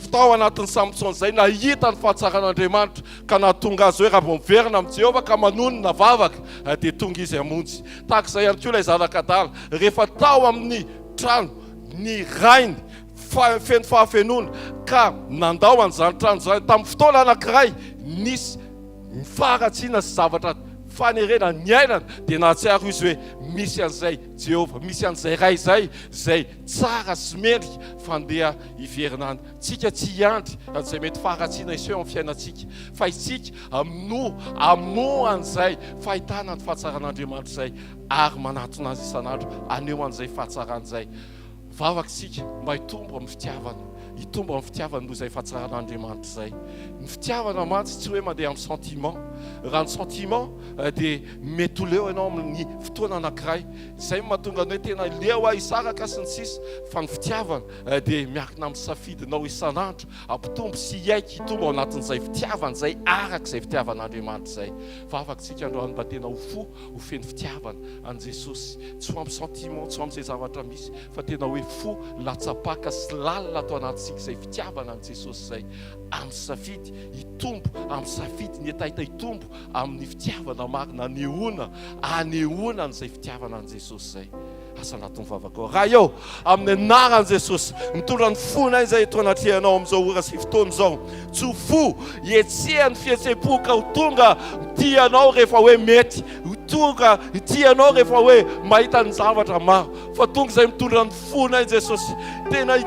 tao anatin'i Samsona izay nahita ny fahatsaran'Andriamanitra ka nahatonga azy hoe raha vao miverina amin'i Jehovah ka manonona vavaka dia tonga izy hamonjy. Tahaka izay ihany koa ilay zanak'adala, rehefa tao amin'ny trano ny rainy feno fahafenoana ka nandao an'izany trano izany tamin'ny fotoana anankiray nisy ny faharatsiana sy zavatra fanerena niainana dia nahatsiaro izy hoe misy an'izay Jehovah, misy an'izay Ray izay, izay tsara sy mendrika fa ndeha hiverina any. Tsika tsy hiandry an'izay mety faharatsiana hiseho amin'ny fiainantsika, fa isika no hamoha an'izay fahitana ny fahatsaran'Andriamanitra izay ary manatona Azy isan'andro haneho an'izay fahatsarany izay. Vavaka isika mba hitombo amin'ny fitiavana, hitombo amin'ny fitiavana noho izay fahatsaran'Andriamanitra izay. Ny fitiavana mantsy tsy hoe mandeha amin'ny sentiment. Raha ny sentiment dia mety ho leo ianao amin'ny fotoana anankiray. Izay no mahatonga ny hoe tena leo aho hisaraka sy ny sisa. Fa ny fitiavana dia miankina amin'ny safidinao isan'andro hampitombo sy hiaiky hitombo ao anatin'izay fitiavana izay araka izay fitiavan'Andriamanitra izay. Vavaka isika androany mba tena ho fo ho feno fitiavana an'i Jesosy, tsy ho amin'ny sentiment, tsy ho amin'izay zavatra misy, fa tena hoe fo latsa-paka sy lalina ato anatintsika izay fitiavana an'i Jesosy izay, amin'ny safidy hitombo, amin'ny safidy ny hetaheta hitombo amin'ny fitiavana marina, anehoana, anehoana an'izay fitiavana an'i Jesosy izay. Asa anatin'ny vavakao. Ray ô, amin'ny anaran'i Jesosy, mitondra ny fonay izay eto anatrehanao amin'izao ora sy fotoana izao. Tsy ho fo hihetsehan'ny fihetseham-po ka ho tonga mitia anao rehefa hoe mety, ho tonga hitia anao rehefa hoe mahita ny zavatra maro. Fa tonga izay mitondra ny fonay Jesosy. Tena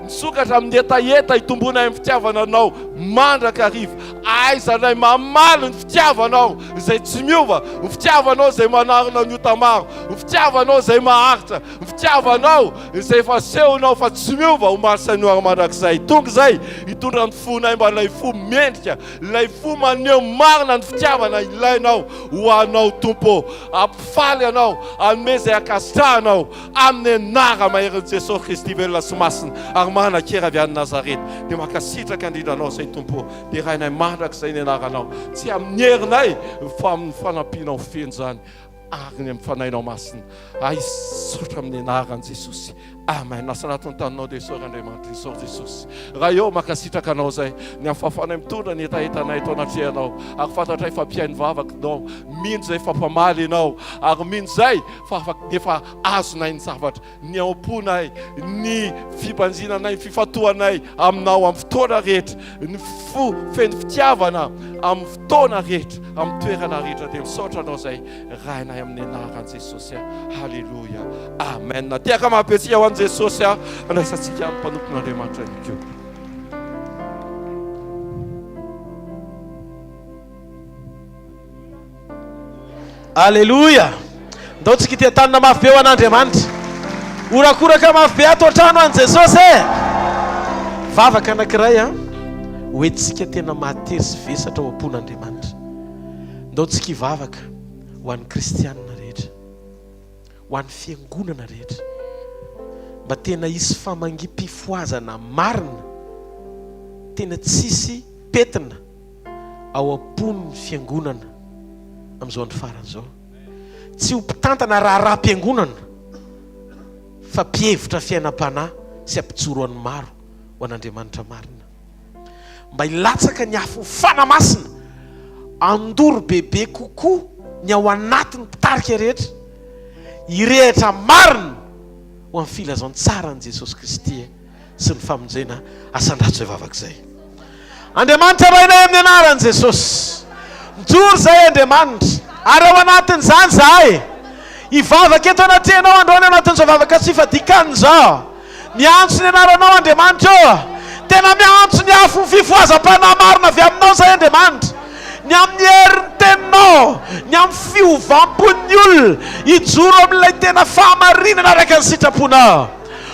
misokatra amin'ny hetaheta hitomboanay amin'ny fitiavana anao mandrakariva. Aizanay mamaly ny fitiavanao izay tsy miova, ny fitiavanao izay manarona ny ota maro. Ny fitiavanao izay maharitra, ny fitiavanao izay efa asehonao fa tsy miova omaly sy anio ary mandrakizay. Tonga izay hitondra ny fonay mba ilay fo mendrika, ilay fo maneho marina ny fitiavana ilainao ho anao Tompo ô. Hampifaly anao, hanome izay ankasitrahanao amin'ny anara-maherin'i Jesosy Kristy velona sy masina ary manan-kery avy any Nazareta. Dia mankasitraka indrindra anao izay Tompo ô. Derainay mandrakizay ny anaranao, tsy amin'ny herinay fa amin'ny fanampianao feno izany. Ary ny amin'ny Fanahinao Masina. Aisotra amin'ny anaran'i Jesosy. Amen. Asa anatin'ny taninao dia isaory Andriamanitra, isaory Jesosy. Ray ô, mankasitraka Anao izay ny amin'ny fahafahanay mitondra ny hetahetanay eto anatrehanao. Ary fantatray fa mpihaino vavaka Ianao. Mino izay fa mpamaly Ianao. Ary mino izay fa afaka efa azonay ny zavatra. ny ao am-ponay, ny fibanjinanay, ny fifantohanay aminao amin'ny fotoana rehetra, ny fo feno fitiavana amin'ny fotoana rehetra, amin'ny toerana rehetra. Dia misaotra anao izay Rainay amin'ny anaran'i Jesosy. Haleloia. Amen. Tehaka mahabe antsika ho an'i Jesosy. Andraisantsika ny mpanompon'Andriamanitra ihany koa. Aleloia! Ndao tsika hitia-tanana mafy be ho an'Andriamanitra. Horakoraka mafy be ato an-trano an'i Jesosy e! Vavaka anankiray an, ho entintsika tena mahatery sy vesatra ao am-pon'Andriamanitra. Ndao tsika hivavaka ho an'ny kristianina rehetra, ho an'ny fiangonana rehetra, mba tena hisy famangiam-pifohazana marina, tena tsisy pentina, ao am-pon'ny fiangonana amin'izao andro farany izao. Tsy ho mpitantana raharaham-piangonana fa mpihevitra fiainam-panahy sy hampijoro an'ny maro ho an'Andriamanitra marina. Mba hilatsaka ny afon'ny Fanahy Masina handoro bebe kokoa ny ao anatin'ny mpitarika rehetra, hirehitra marina ho amin'ny filazantsaran'i Jesosy Kristy. sy ny famonjena asandrato izay vavaka izay. Andriamanitra Rainay amin'ny anaran'i Jesosy. Mijoro izahay Andriamanitra ary ao anatin'izany izahay hivavaka eto anatrehanao androany anatin'izao vavaka sy fadikanina izao. Miantso ny anaranao Andriamanitra ô. Tena miantso ny afon'ny fifohazam-panahy marina avy aminao izay Andriamanitra. Ny amin'ny herin'ny teninao, ny amin'ny fiovam-pon'ny olona hijoro amin'ilay tena fahamarinana araka ny sitraponao.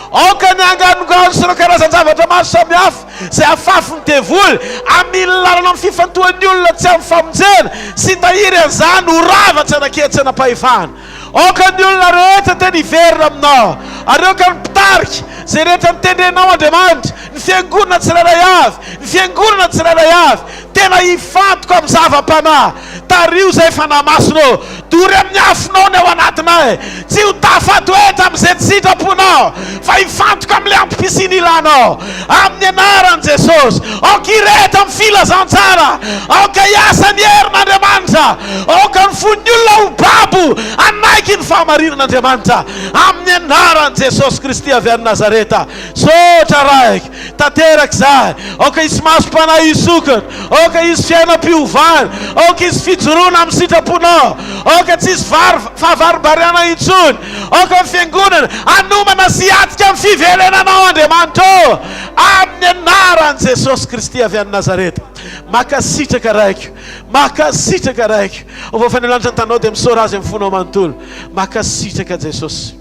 Aoka ny anganongano sy ireo karazan-javatra maro samihafa izay afafin'ny devoly hamily lalana amin'ny fifantohan'ny olona tsy amin'ny famonjena sy hitahiry an'izany ho rava tsy hanan-kery tsy hanam-pahefana. Aoka ny olona rehetra tena hiverina aminao, ary aoka ny mpitarika, izay rehetra notendrenao, Andriamanitra, ny fiangonana tsirairay avy, ny fiangonana tsirairay avy, tena hifantoka amin'ny zava-panahy. Tariho izay Fanahy Masina ô, dory amin'ny afonao ny ao anatinay, tsy ho tafatoetra amin'izay tsy sitraponao, fa hifantoka amin'ilay antom-pisiana ilanao. Amin'ny anaran'i Jesosy, aoka hirehitra amin'ny filazantsara, aoka hiasa ny herin'Andriamanitra, aoka ny fon'ny olona ho babo hanaiky ny fahamarinan'Andriamanitra. Amin'ny anaran'i Jesosy Kristy avy any Nazareta, Misaotra Raiko, tanteraka izany. Aoka hisy masom-panahy hisokatra, aoka hisy fiainam-piovana, aoka hisy fijoroana amin'ny sitraponao, aoka tsy hisy vary fahavarimbariana intsony. Aoka ny Fiangonana hanomana sy hiatrika ny fiverenanao Andriamanitra ô, amin'ny anaran'i Jesosy Kristy avy any Nazareta. Mankasitraka Raiko, mankasitraka Raiko. Ho voafain'ny lanitra ny taninao dia misaora Azy amin'ny fonao manontolo. Mankasitraka Jesosy,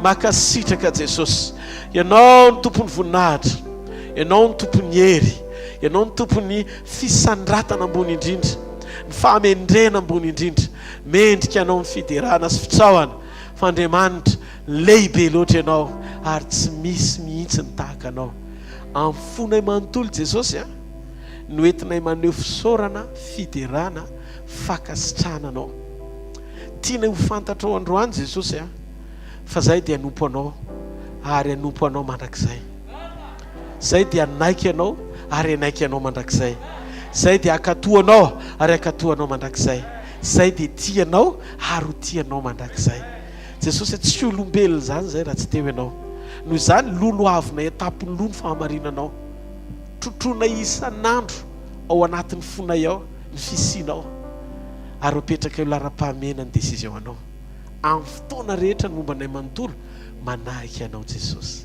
mankasitraka Jesosy. Ianao no Tompon'ny voninahitra, Ianao no Tompon'ny hery, Ianao no Tompon'ny fisandratana ambony indrindra, ny fahamendrehana ambony indrindra. Mendrika Anao ny fiderana sy fitsaohana, fa Andriamanitra, lehibe loatra Ianao, ary tsy misy mihitsy ny tahaka Anao. Amin'ny fonay manontolo, Jesosy a, no entinay maneho fisaorana, fiderana, fankasitrahana Anao. Tianay ho fantatrao androany, Jesosy a, fa zahay dia hanompo Anao, ary hanompo Anao mandrakizay. Zay dia hanaiky Anao ary hanaiky Anao mandrakizay. Zay dia hankatò Anao ary hankatò Anao mandrakizay. Zay dia tia Anao ary ho tia Anao mandrakizay. Jesosy a, tsy olombelona izany izay raha tsy teo Ianao. Noho izany, lolohavinay an-tampon'ny loha ny fahamarinanao. Trotroinay isan'andro ao anatin'ny fonay ao ny fisianao ary apetrakay ho laharam-pahamehana ny décision anao. Amin'ny fotoana rehetra ny momba anay manontolo, manahika Anao Jesosy.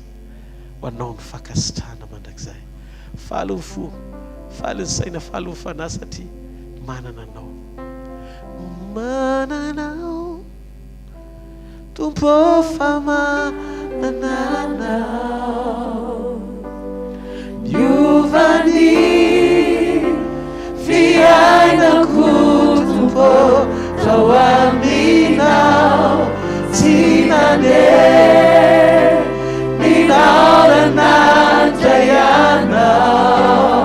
Ho Anao ny fankasitrahana mandrakizay. Faly ny fo, faly ny saina, faly ny fanahy satria manana Anao. Manana Anao Tompo ô fa manana Anao. Miova ny fiainako Tompo ô fa ho aminao tsy nandeha ny naorana ndray anao.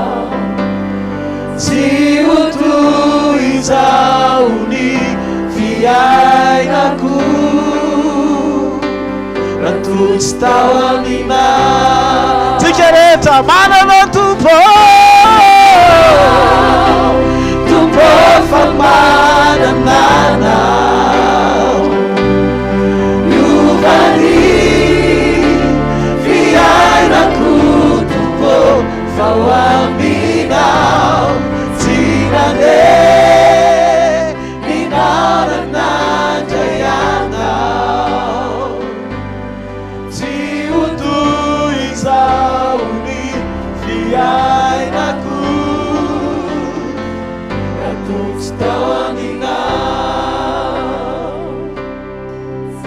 Tsy ho toy izao ny fiainako raha toa tsy tao aminao. Tsika rehetra manana Tompo. Tompo fa manana Anao. Miova ny fiainako Tompo fa ho aminao tsy nandeha ny naorana ndray anao. Tsy ho toy izao ny fiainako raha toa tsy tao aminao.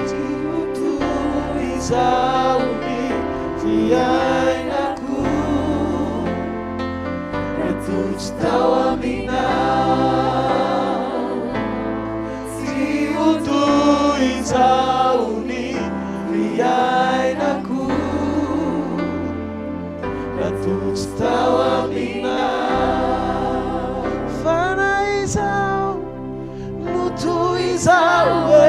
Tsy ho toy izao ny fiainako raha toa tsy tao aminao. Tsy ho toy izao ny fiainako raha toa tsy tao aminao. Fa na izao no toy izao e.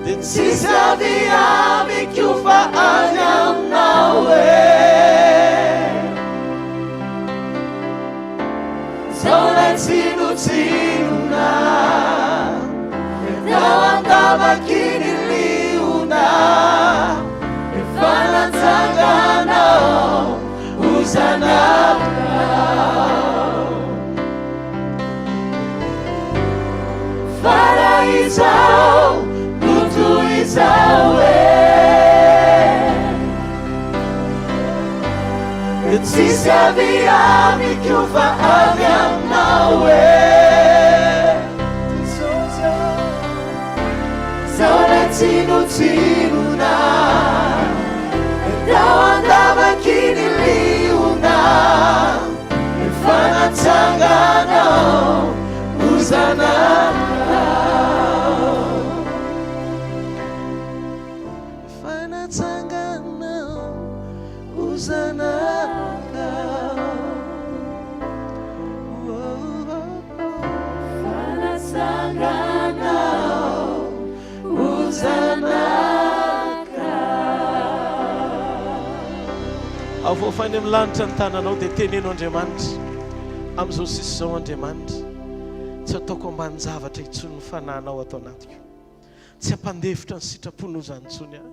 Dia tsisy avy amiko fa avy aminao e. Zao lay tsinotsinona tao an-davaky ny liona efa natsanganao ho zanakao. Fa raha izao no toy. Tsisy avy amiko fa avy aminao e Jesosy ô Zaho ilay tsinotsinona Tao an-davaky ny liona Efa natsanganao ho zanakao Efa natsanganao ho zanakao Efa natsanganao ho zanakao. Avoafy any amin'ny lanitra ny tananao dia teneno Andriamanitra, amin'izao sisa izao Andriamanitra, tsy ataoko ambanin-javatra intsony ny fanahinao ato anatiko. Tsy hampandefitra ny sitraponao izany intsony aho.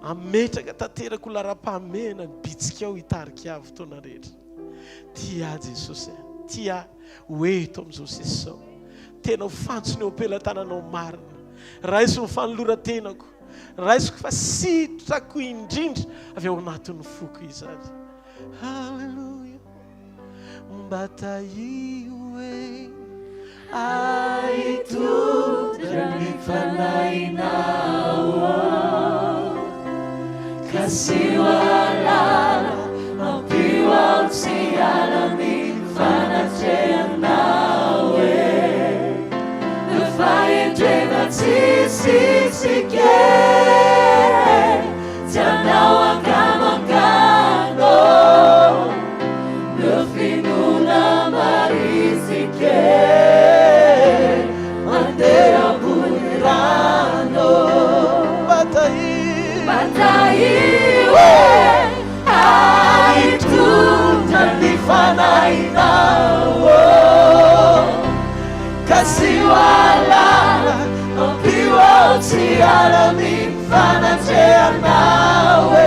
Hametraka tanteraka ho laharam-pahamehana ny bitsikao hitarika ahy fotoana rehetra. Tia ahy Jesosy a. Tia ahy ho eto amin'izao sisa izao. Tena ho fantsona eo am-pelatananao marina. Raiso ny fanoloran-tenako. Raisiko fa sitrako indrindra avy ao anatin'ny foko izany. Haleloia. Mba tahio e Ahitondra ny fanahinao Kasiho ahalala ampio aho tsy hiala ny fanatrehanao e Fahendrena tsisy tsike Tsy hanao ankamangano Ny finoana marisike Mandeha ambony rano Mba tahio Mba tahio e Ahitondra ny fanahinao Kasiho ahalala Ampio aho tsy hiala ny Fanatrehanao e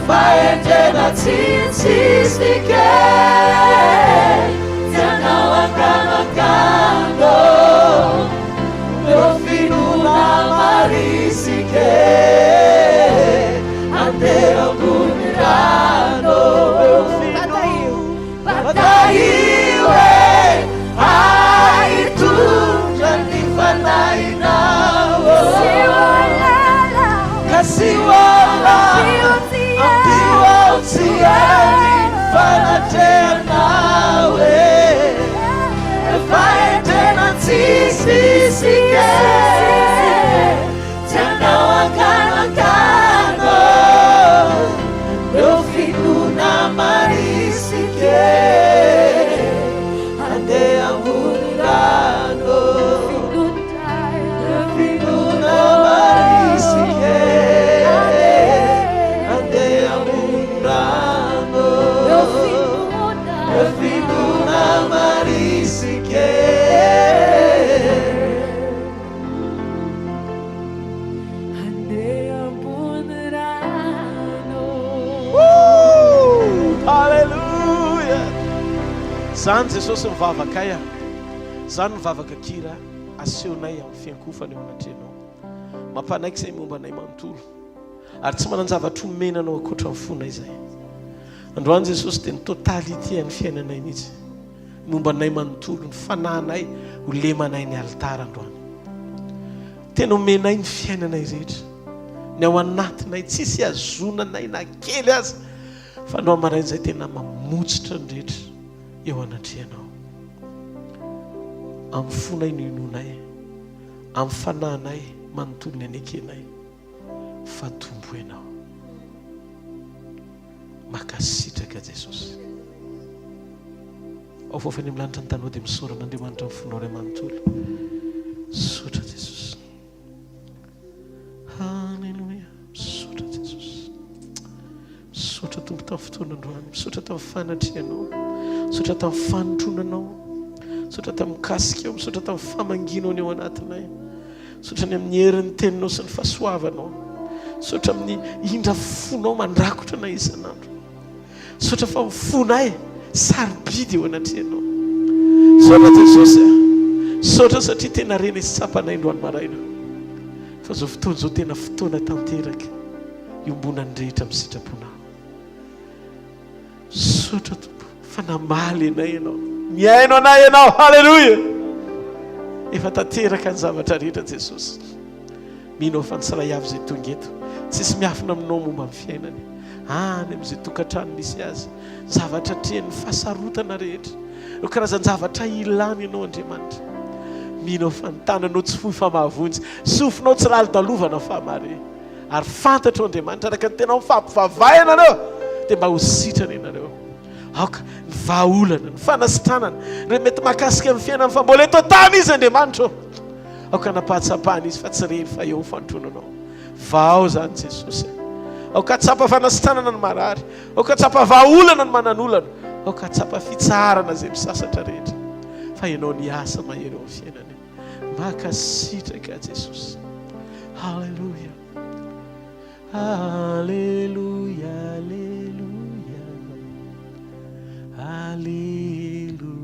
Fahendrena tsy tsisy kely Tsy hanao anganongano Ireo finoana marisika e Andeha ambony rano Ireo finoana Tahio e Ahitondra ny fanahinao Kasiho ahalala Ampio aho tsy hiady fanatrehanao e Fahendrena tsisy isika e Tsy hanao anganongano Ireo finoana marisika e Handeha ambony rano Finoana marisika e Handeha ambony rano Finoana marisika e Handeha ambony rano. Woo! Haleloia! Zany Jesosy ny vavakay a. Zany ny vavaka kira asehonay amin'ny fiankofana eo anatrehanao. Mampanaiky izay momba anay manontolo. Ary tsy manan-javatra omena anao ankoatra ny fonay izay. Androany Jesosy dia ny totalité an'ny fiainanay mihitsy. Momba anay manontolo, ny fanahinay ho lemanay ny alitara androany. Tena omenay ny fiainanay rehetra, ny ao anatinay, tsisy ihazonanay na kely aza, fa androany maraina izay tena mamotsitra ny rehetra eo anatrehanao. Amin'ny fonay no inoanay, amin'ny fanahinay manontolo ny anekenay fa Tompo Ianao. Mankasitraka Jesosy. Ao fôfa any amin'ny lanitra ny tanao dia misaora an'Andriamanitra amin'ny fonao iray manontolo. Misaotra Jesosy. Haleloia. Misaotra Jesosy. Misaotra Tompo tamin'ny fotoana androany. Misaotra tamin'ny fanatrehanao. Misaotra tamin'ny fanotronanao. Misaotra tamin'ny kasikao. Misaotra tamin'ny famangianao ny ao anatinay. Misaotra ny amin'ny herin'ny teninao sy ny fahasoavanao. Misaotra amin'ny indra fonao mandrakotra anay isan'andro. Misaotra fa ny fonay sarobidy eo anatrehanao. Misaotra Jesosy a. Misaotra satria tena reny sy tsapanay androany maraina. Fa izao fotoana izao tena fotoana tanteraka iombonan'ny rehetra amin'ny sitraponao. Misaotra Tompo fa namaly anay Ianao. Nihaino anay Ianao. Haleloia! Efa tanteraka ny zavatra rehetra Jesosy. Mino aho fa ny tsiray avy izay tonga eto, tsisy miafina aminao momba ny fiainany, any amin'izay tokantrano misy azy, zavatra atrehin'ny fahasarotana rehetra, ireo karazan-javatra ilany Ianao Andriamanitra. Mino aho fa ny tananao tsy fohy fa mahavonjy, sofinao tsy lalodalovana fa mahare. Ary fantatro Andriamanitra, araka ny tenao mifampivavaha ianareo, dia mba ho sitrana ianareo. Aoka ny vahaolana, ny fanasitranana, ireo mety mahakasika ny fiainany fa mbola eto an-tany izy Andriamanitra ô. Aoka hanam-pahatsapana izy fa tsy rery fa eo ny fandronanao. Vahao izany Jesosy a. Aoka hahatsapa fanasitranana ny marary. Aoka hahatsapa vahaolana ny manan'olana. Aoka hahatsapa fitsaharana izay misasatra rehetra. Fa ianao ny asa mahery eo amin'ny fiainany. Mankasitraka Jesosy. Haleloia. Aleloia, aleloia, aleloia, aleloia.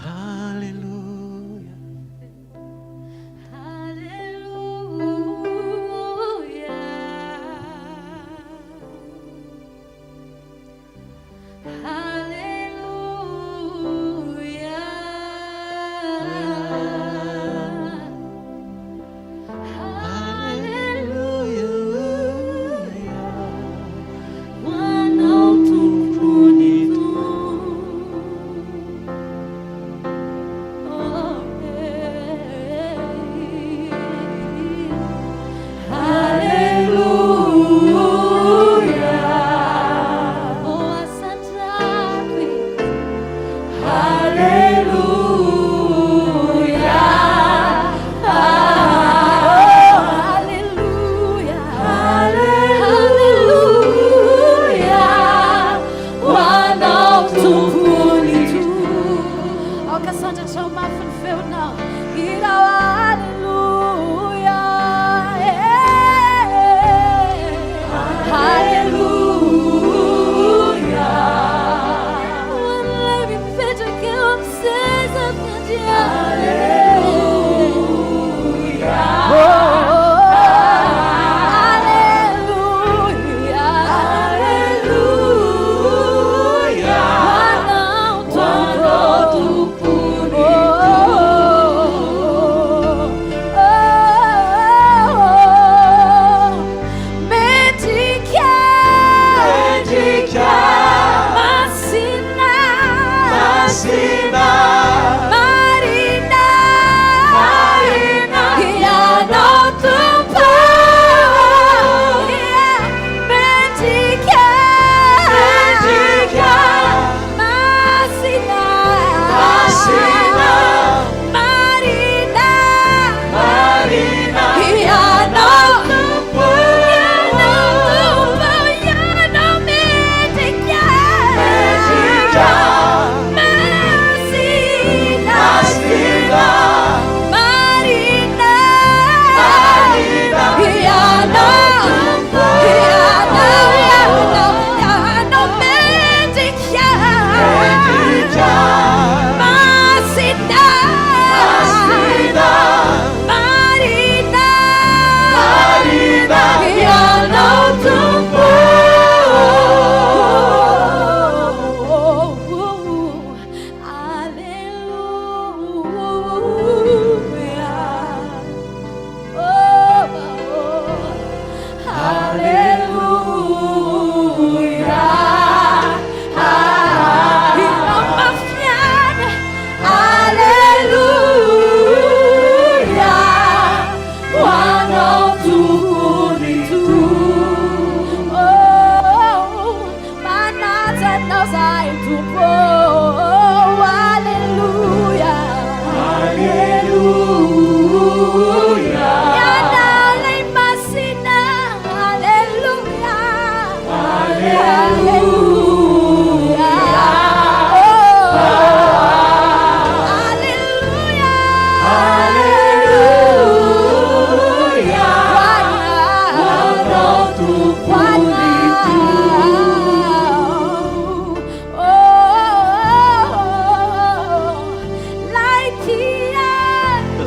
Aleloia.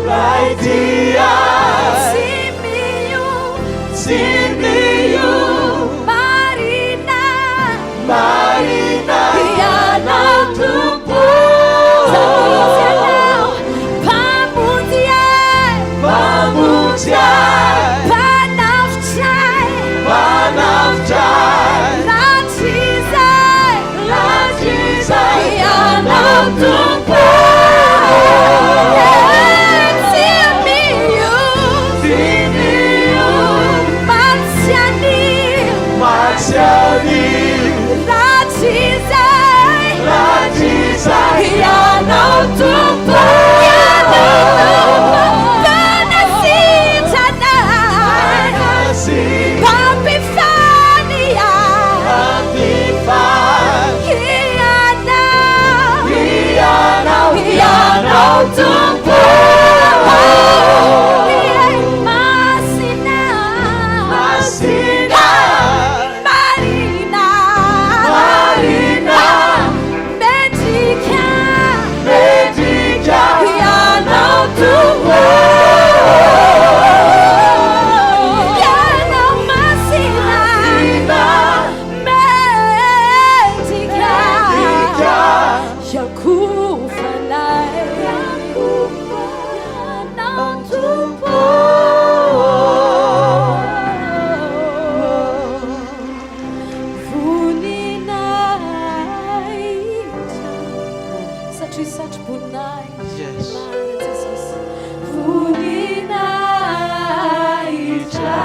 Lay tia. Ianao Tompo, Ianao Tompo, Mpanasitrana ahy, Mpampifaly ahy. Ianao, Ianao Tompo, Masina, Marina, Mendrika, Ianao Tompo, Ianao Masina, Mendrika, Iakofanay, Ianao Tompo. Voninahitra, satria satro-boninahitra. Yes. Marina Jesosy. Voninahitra,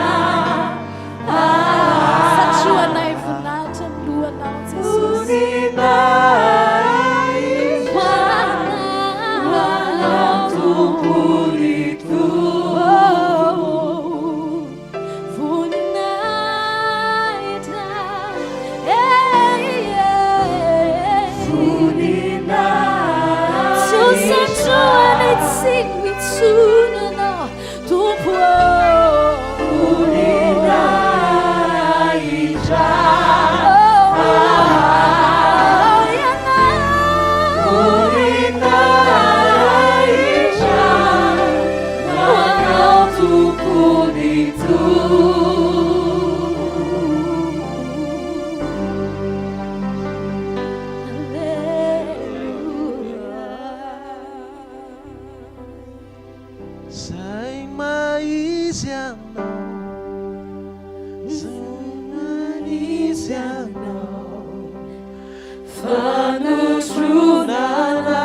satroanay voninahitra ny lohanao Jesosy. Ho Anao Tompo ny Tompo. Voninahitra, Tsy ho satroanay tsy ho intsony Ianao, Tompo ô. Voninahitra, oh, Ianao. Voninahitra, ho Anao Tompo ny Tompo. Alleluia. Zay maha-izy anao, zay maha-izy anao, Fanotronana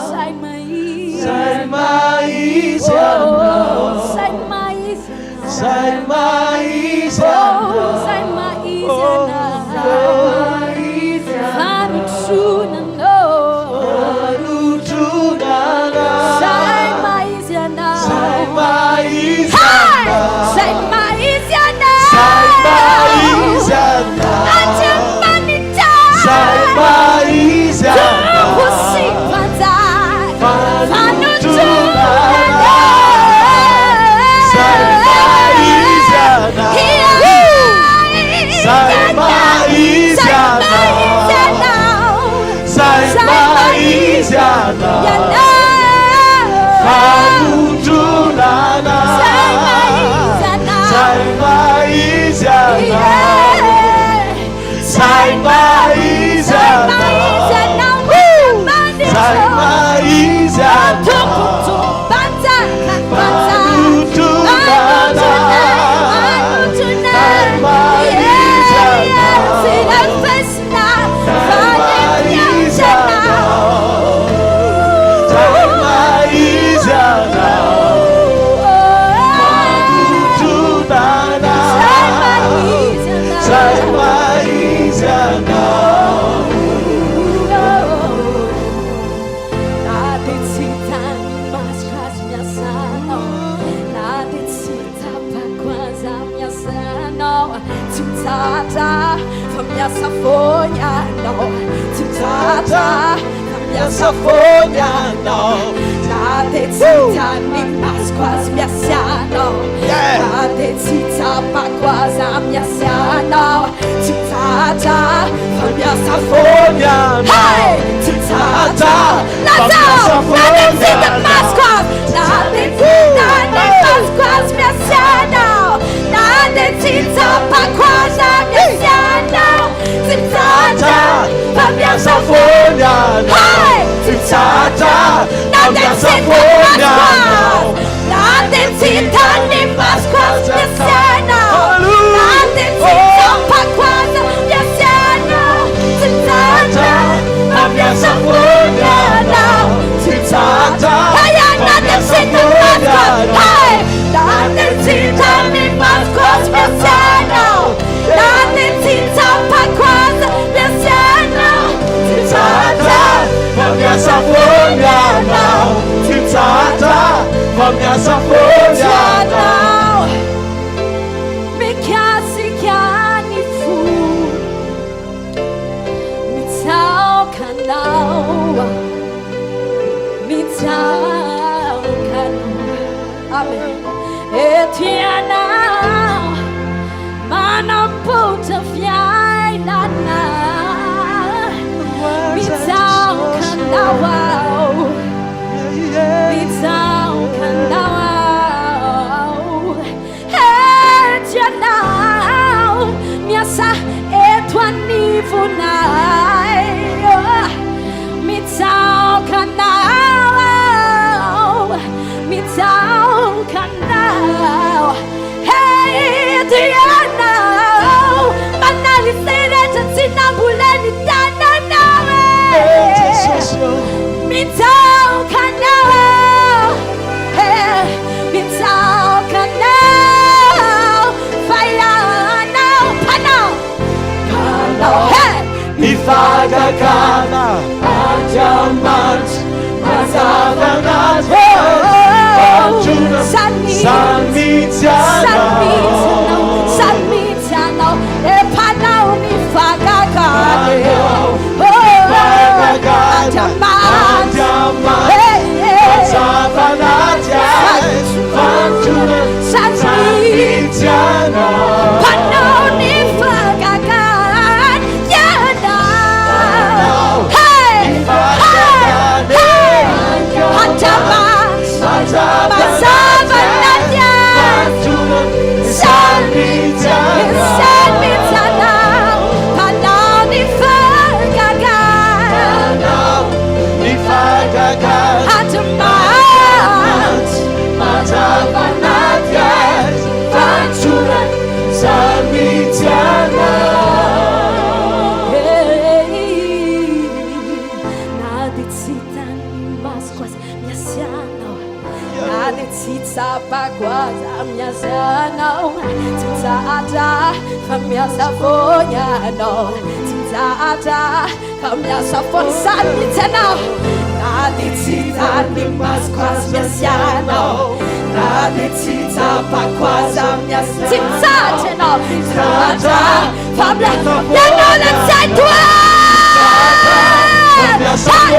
Zay maha-izy. Zay maha-izy anao, Zay maha-izy anao. zay maha-izy Oh, anao, zay maha-izy anao. Fanotronanao. Fanotronana, Zay maha-izy anao. zay maha-izy Hey! anao, Zay maha-izy anao. zay maha-izy anao, Andriamanitra. zay maha-izy Tompo anao. sy Mpanjaka. Fanotronana, zay maha-izy anao, zay maha-izy anao, zay maha-izy anao, fanotronana, Zay maha-izy anao. zay maha-izy anao, zay maha-izy anao, zay maha-izy anao, fanotronana, zay maha-izy anao, zay maha-izy anao, zay maha-izy anao, fanotronana, zay maha-izy anao. Na dia tsy hitan'ny masoko aza miasa Anao, na dia tsy tsapako aza miasa Anao, tsy mitsahatra fa miasa foana Ianao, tsy mitsahatra fa miasa foana Ianao, na dia tsy hitan'ny masoko aza miasa Anao, na dia tsy tsapako aza miasa Anao, tsy mitsahatra fa miasa foana. Hey! Tsy mitsahatra Lazao! Na dia tsy hitan'ny masoko aza, na dia tsy hitan'ny masoko aza miasa Anao, na dia tsy tsapako aza miasa Anao, tsy mitsahatra fa miasa foana. Hey! Tsy mitsahatra Na dia tsy hitan'ny masoko aza, na dia tsy hitan'ny masoko aza miasa Anao, na dia tsy tsapako aza miasa Anao, tsy mitsahatra fa miasa foana Ianao, tsy mitsahatra. Amen. Eto ianao manampotra fiainana mitsaoka anao aho mitsaoka anao aho eto ianao miasa eto anivonay Mitsaoka anao aho, mitsaoka anao. Hey, eto ianao, manala izay rehetra tsy nambolen'ny tananao e. Mitsaoka anao aho, hey, mitsaoka anao, fa ianao mpanao, mpanao, hey. Ny fahagagana Andriamanitra mazava anaty Fahatsorana Zany mihitsy anao Zany mihitsy anao Mpanao ny fahagagana Andriamanitra Mazava anaty Fahatsorana Zany mihitsy anao Mpanao ny fahagagana Ianao Hey! Hey! Hey! Andriamanitra Mazava anaty ahy Zany Zany mihitsy Anao Mpanao ny fahagagana Andriamanitra Mazava anaty ahy Fahatsorana Zany mihitsy Anao. Hey, na dia tsy hitan'ny masoko aza miasa Anao, na dia tsy tsapako aza miasa Anao, tsy mitsahatra fa miasa foana Ianao, tsy mitsahatra fa miasa foana, zany mihitsy Ianao, na dia tsy hitan'ny masoko aza miasa Ianao, na dia tsy tsapako aza miasa, tsy mitsahatra Ianao, tsy mitsahatra. Fa miasa Ianao ilay tsy hay toherina. Hay, hay,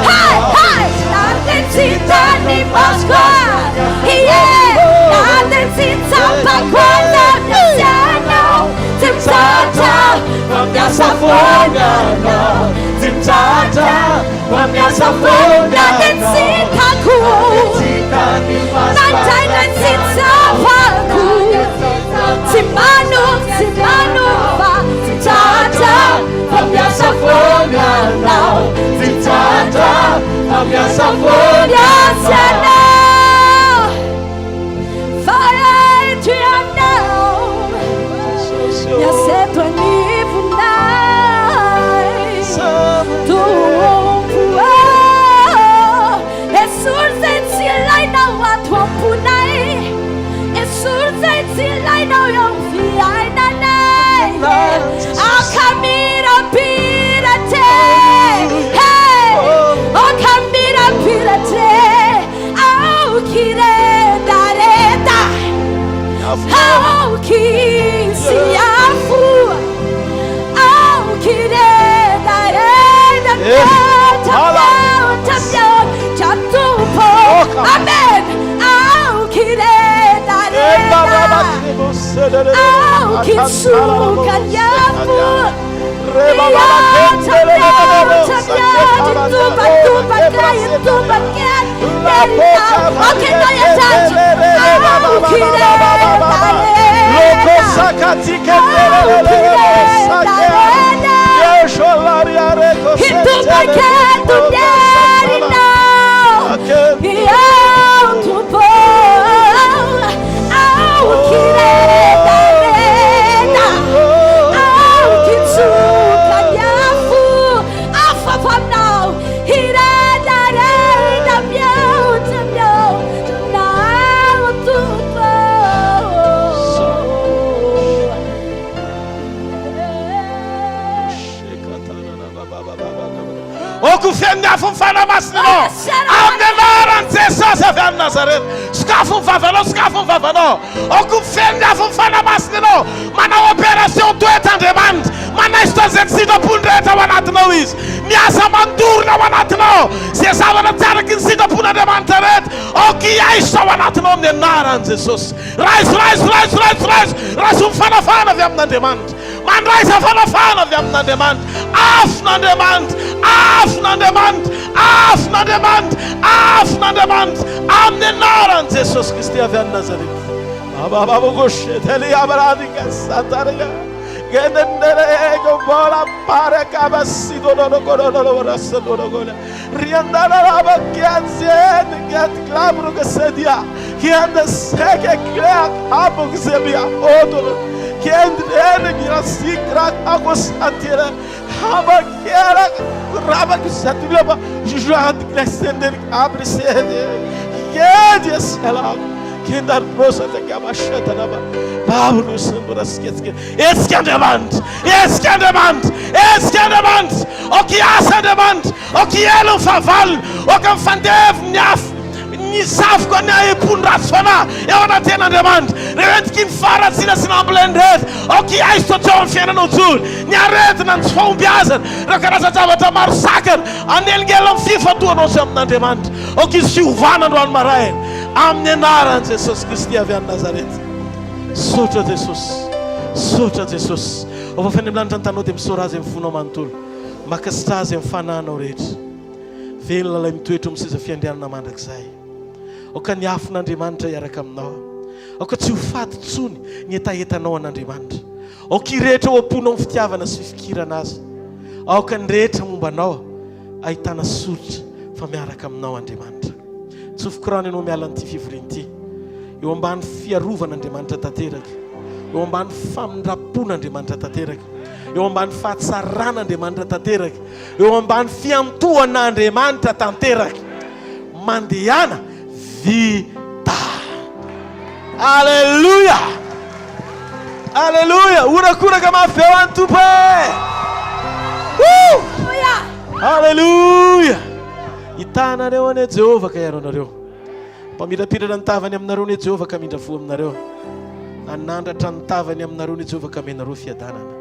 hay, hay. Na dia tsy hitan'ny masoko aza, ie, na dia tsy tsapako aza, miasa Ianao, tsy mitsahatra, fa miasa foana Ianao, Tsy mitsahatra, fa miasa foana Na dia tsy hitako, na indraindray tsy tsapako. Tsy manova, tsy manova, tsy tratra fa miasa foana anao. Tsy tratra fa miasa foana. Miasa anao, fa eto ianao. Miasa eto anivonay. Tompo ô, esory izay tsy ilainao ato am-ponay. Esory izay tsy ilainao eo amin'ny fiainanay. Aoka mirapiratra e! Hey! Aoka mirapiratra e! Aoka hiredareda. Aoka hisy afo. Aoka hiredareda. Mihoatra, mihoatra, mihoatra, Tompo. Amen. Aoka hiredareda. Aoka hitsoka ny afo. Mihoatra, mihoatra, mihoatra, hitobatoba, hitobaka, aoka ianao hiandrandra. Aoka hiredareda. Aoka hiredareda. Hitobaka eto ny herinao. Iao Tompo, aoka hiredareda, aoka hitsoka ny afo, afo avy aminao, hiredareda mihoatra, mihoatra aminao Tompo. Aoka ho feno ny afon'ny Fanahy Masina ianao. Amin'ny anaran'i Jesosy avy any Nazareta. Sokafo ny vavanao, sokafo ny vavanao. Aoka ho feno ny afon'ny Fanahy Masina ianao. Manao opération toetra Andriamanitra. Manaisotra an'izay tsy sitrapony rehetra ao anatinao Izy. Miasa mandorona ao anatinao izay zavatra tsy araky ny sitrapon'Andriamanitra rehetra. Aoka hiaisotra ao anatinao amin'ny anaran'i Jesosy. Raiso, raiso, raiso, raiso, raiso, raiso ny fanafahana avy amin'Andriamanitra. Mandraisa fanafahana avy amin'Andriamanitra. Afon'Andriamanitra, afon'Andriamanitra, afon'Andriamanitra, afon'Andriamanitra amin'ny anaran'i Jesosy Kristy avy any Nazareta. Hetsika Andriamanitra, hetsika Andriamanitra, hetsika Andriamanitra, aoka hiasa Andriamanitra, aoka hiely ny fahavalony, aoka mifandevo ny afo, ny zavoko ny ahem-pony ratsy fanahy eo anatrehan'Andriamanitra, ireo endriky ny faharatsiana sy namboleny rehetra, aoka hiaisotra tsy ao amin'ny fiainanao intsony, ny aretina, ny tsy fahombiazana, ireo karazan-javatra maro sakana, hanelingelina amin'ny fifantohanao sy amin'Andriamanitra, aoka hisy fiovana androany maraina, amin'ny anaran'i Jesosy Kristy avy any Nazareta. Misaotra Jesosy. Misaotra Jesosy. Ao fa any amin'ny lanitra ny tanao dia misaora Azy amin'ny fonao manontolo. Mankasitraha Azy amin'ny fanahinao rehetra. Velona ilay mitoetra eo amin'ny seza fiandrianana mandrakizay. Aoka ny afon'Andriamanitra hiaraka aminao. Aoka tsy ho faty intsony ny hetahetanao an'Andriamanitra. Aoka hirehitra ao am-ponao ny fitiavana sy fifikirana Azy. Aoka ny rehetra momba anao ahitana soritra fa miaraka aminao Andriamanitra. Tsofiko rano ianao miala an'ity fivoriana ity. Eo ambany fiarovan'Andriamanitra tanteraka. Eo ambany famindram-pon'Andriamanitra tanteraka. Eo ambany fahatsaran'Andriamanitra tanteraka. Eo ambany fiantohan'Andriamanitra tanteraka. Mandehana vita. Alléluia! Alléluia! Horakoraka mafy be ho an'ny Tompo e! Woo! Alléluia! Hitaha anareo anie Jehovah ka hiaro anareo. Mpamirapiratra ny tavany aminareo anie Jehovah ka hamindra fo aminareo. Hanandratra ny tavany aminareo anie Jehovah ka hamenareo fiadanana.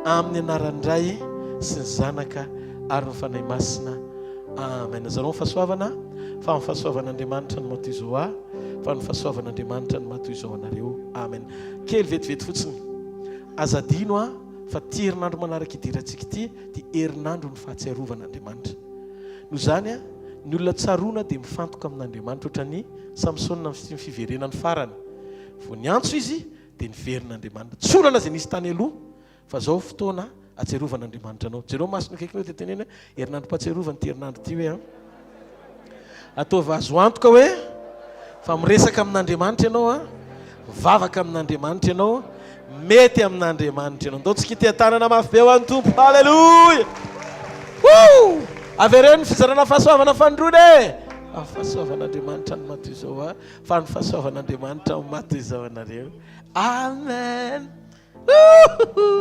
Amin'ny anaran'ny Ray sy ny Zanaka ary ny Fanahy Masina. Amen. Zarao ny fahasoavana fa ny fahasoavan'Andriamanitra no maha toy izao ahy, fa ny fahasoavan'Andriamanitra no maha toy izao anareo. Amen. Kely vetivety fotsiny. Aza adino an fa ity herinandro manaraka idirantsika ity dia herinandro ny fahatsiarovana Andriamanitra. Noho izany, ny olona tsaroana dia mifantoka amin'Andriamanitra ohatran'i Samsona sy ny fiverenany farany. Vao niantso izy dia niverina Andriamanitra. Tsy olana izay nisy tany aloha fa izao fotoana ahatsiarovan'Andriamanitra anao. Jereo masony akaikinao dia teneno hoe herinandrom-pahatsiarovana ity herinandro ity hoe an. Ataovy azo antoka hoe fa miresaka amin'Andriamanitra ianao an, mivavaka amin'Andriamanitra ianao, mety amin'Andriamanitra ianao. Ndao tsika iteha-tanana mafy be ho an'ny Tompo. Haleloia! Woo! Avereno ny fizarana fahasoavana fanindroany e! Fa ny fahasoavan'Andriamanitra no maha toy izao ahy, fa ny fahasoavan'Andriamanitra no maha toy izao anareo. Amen! Woo!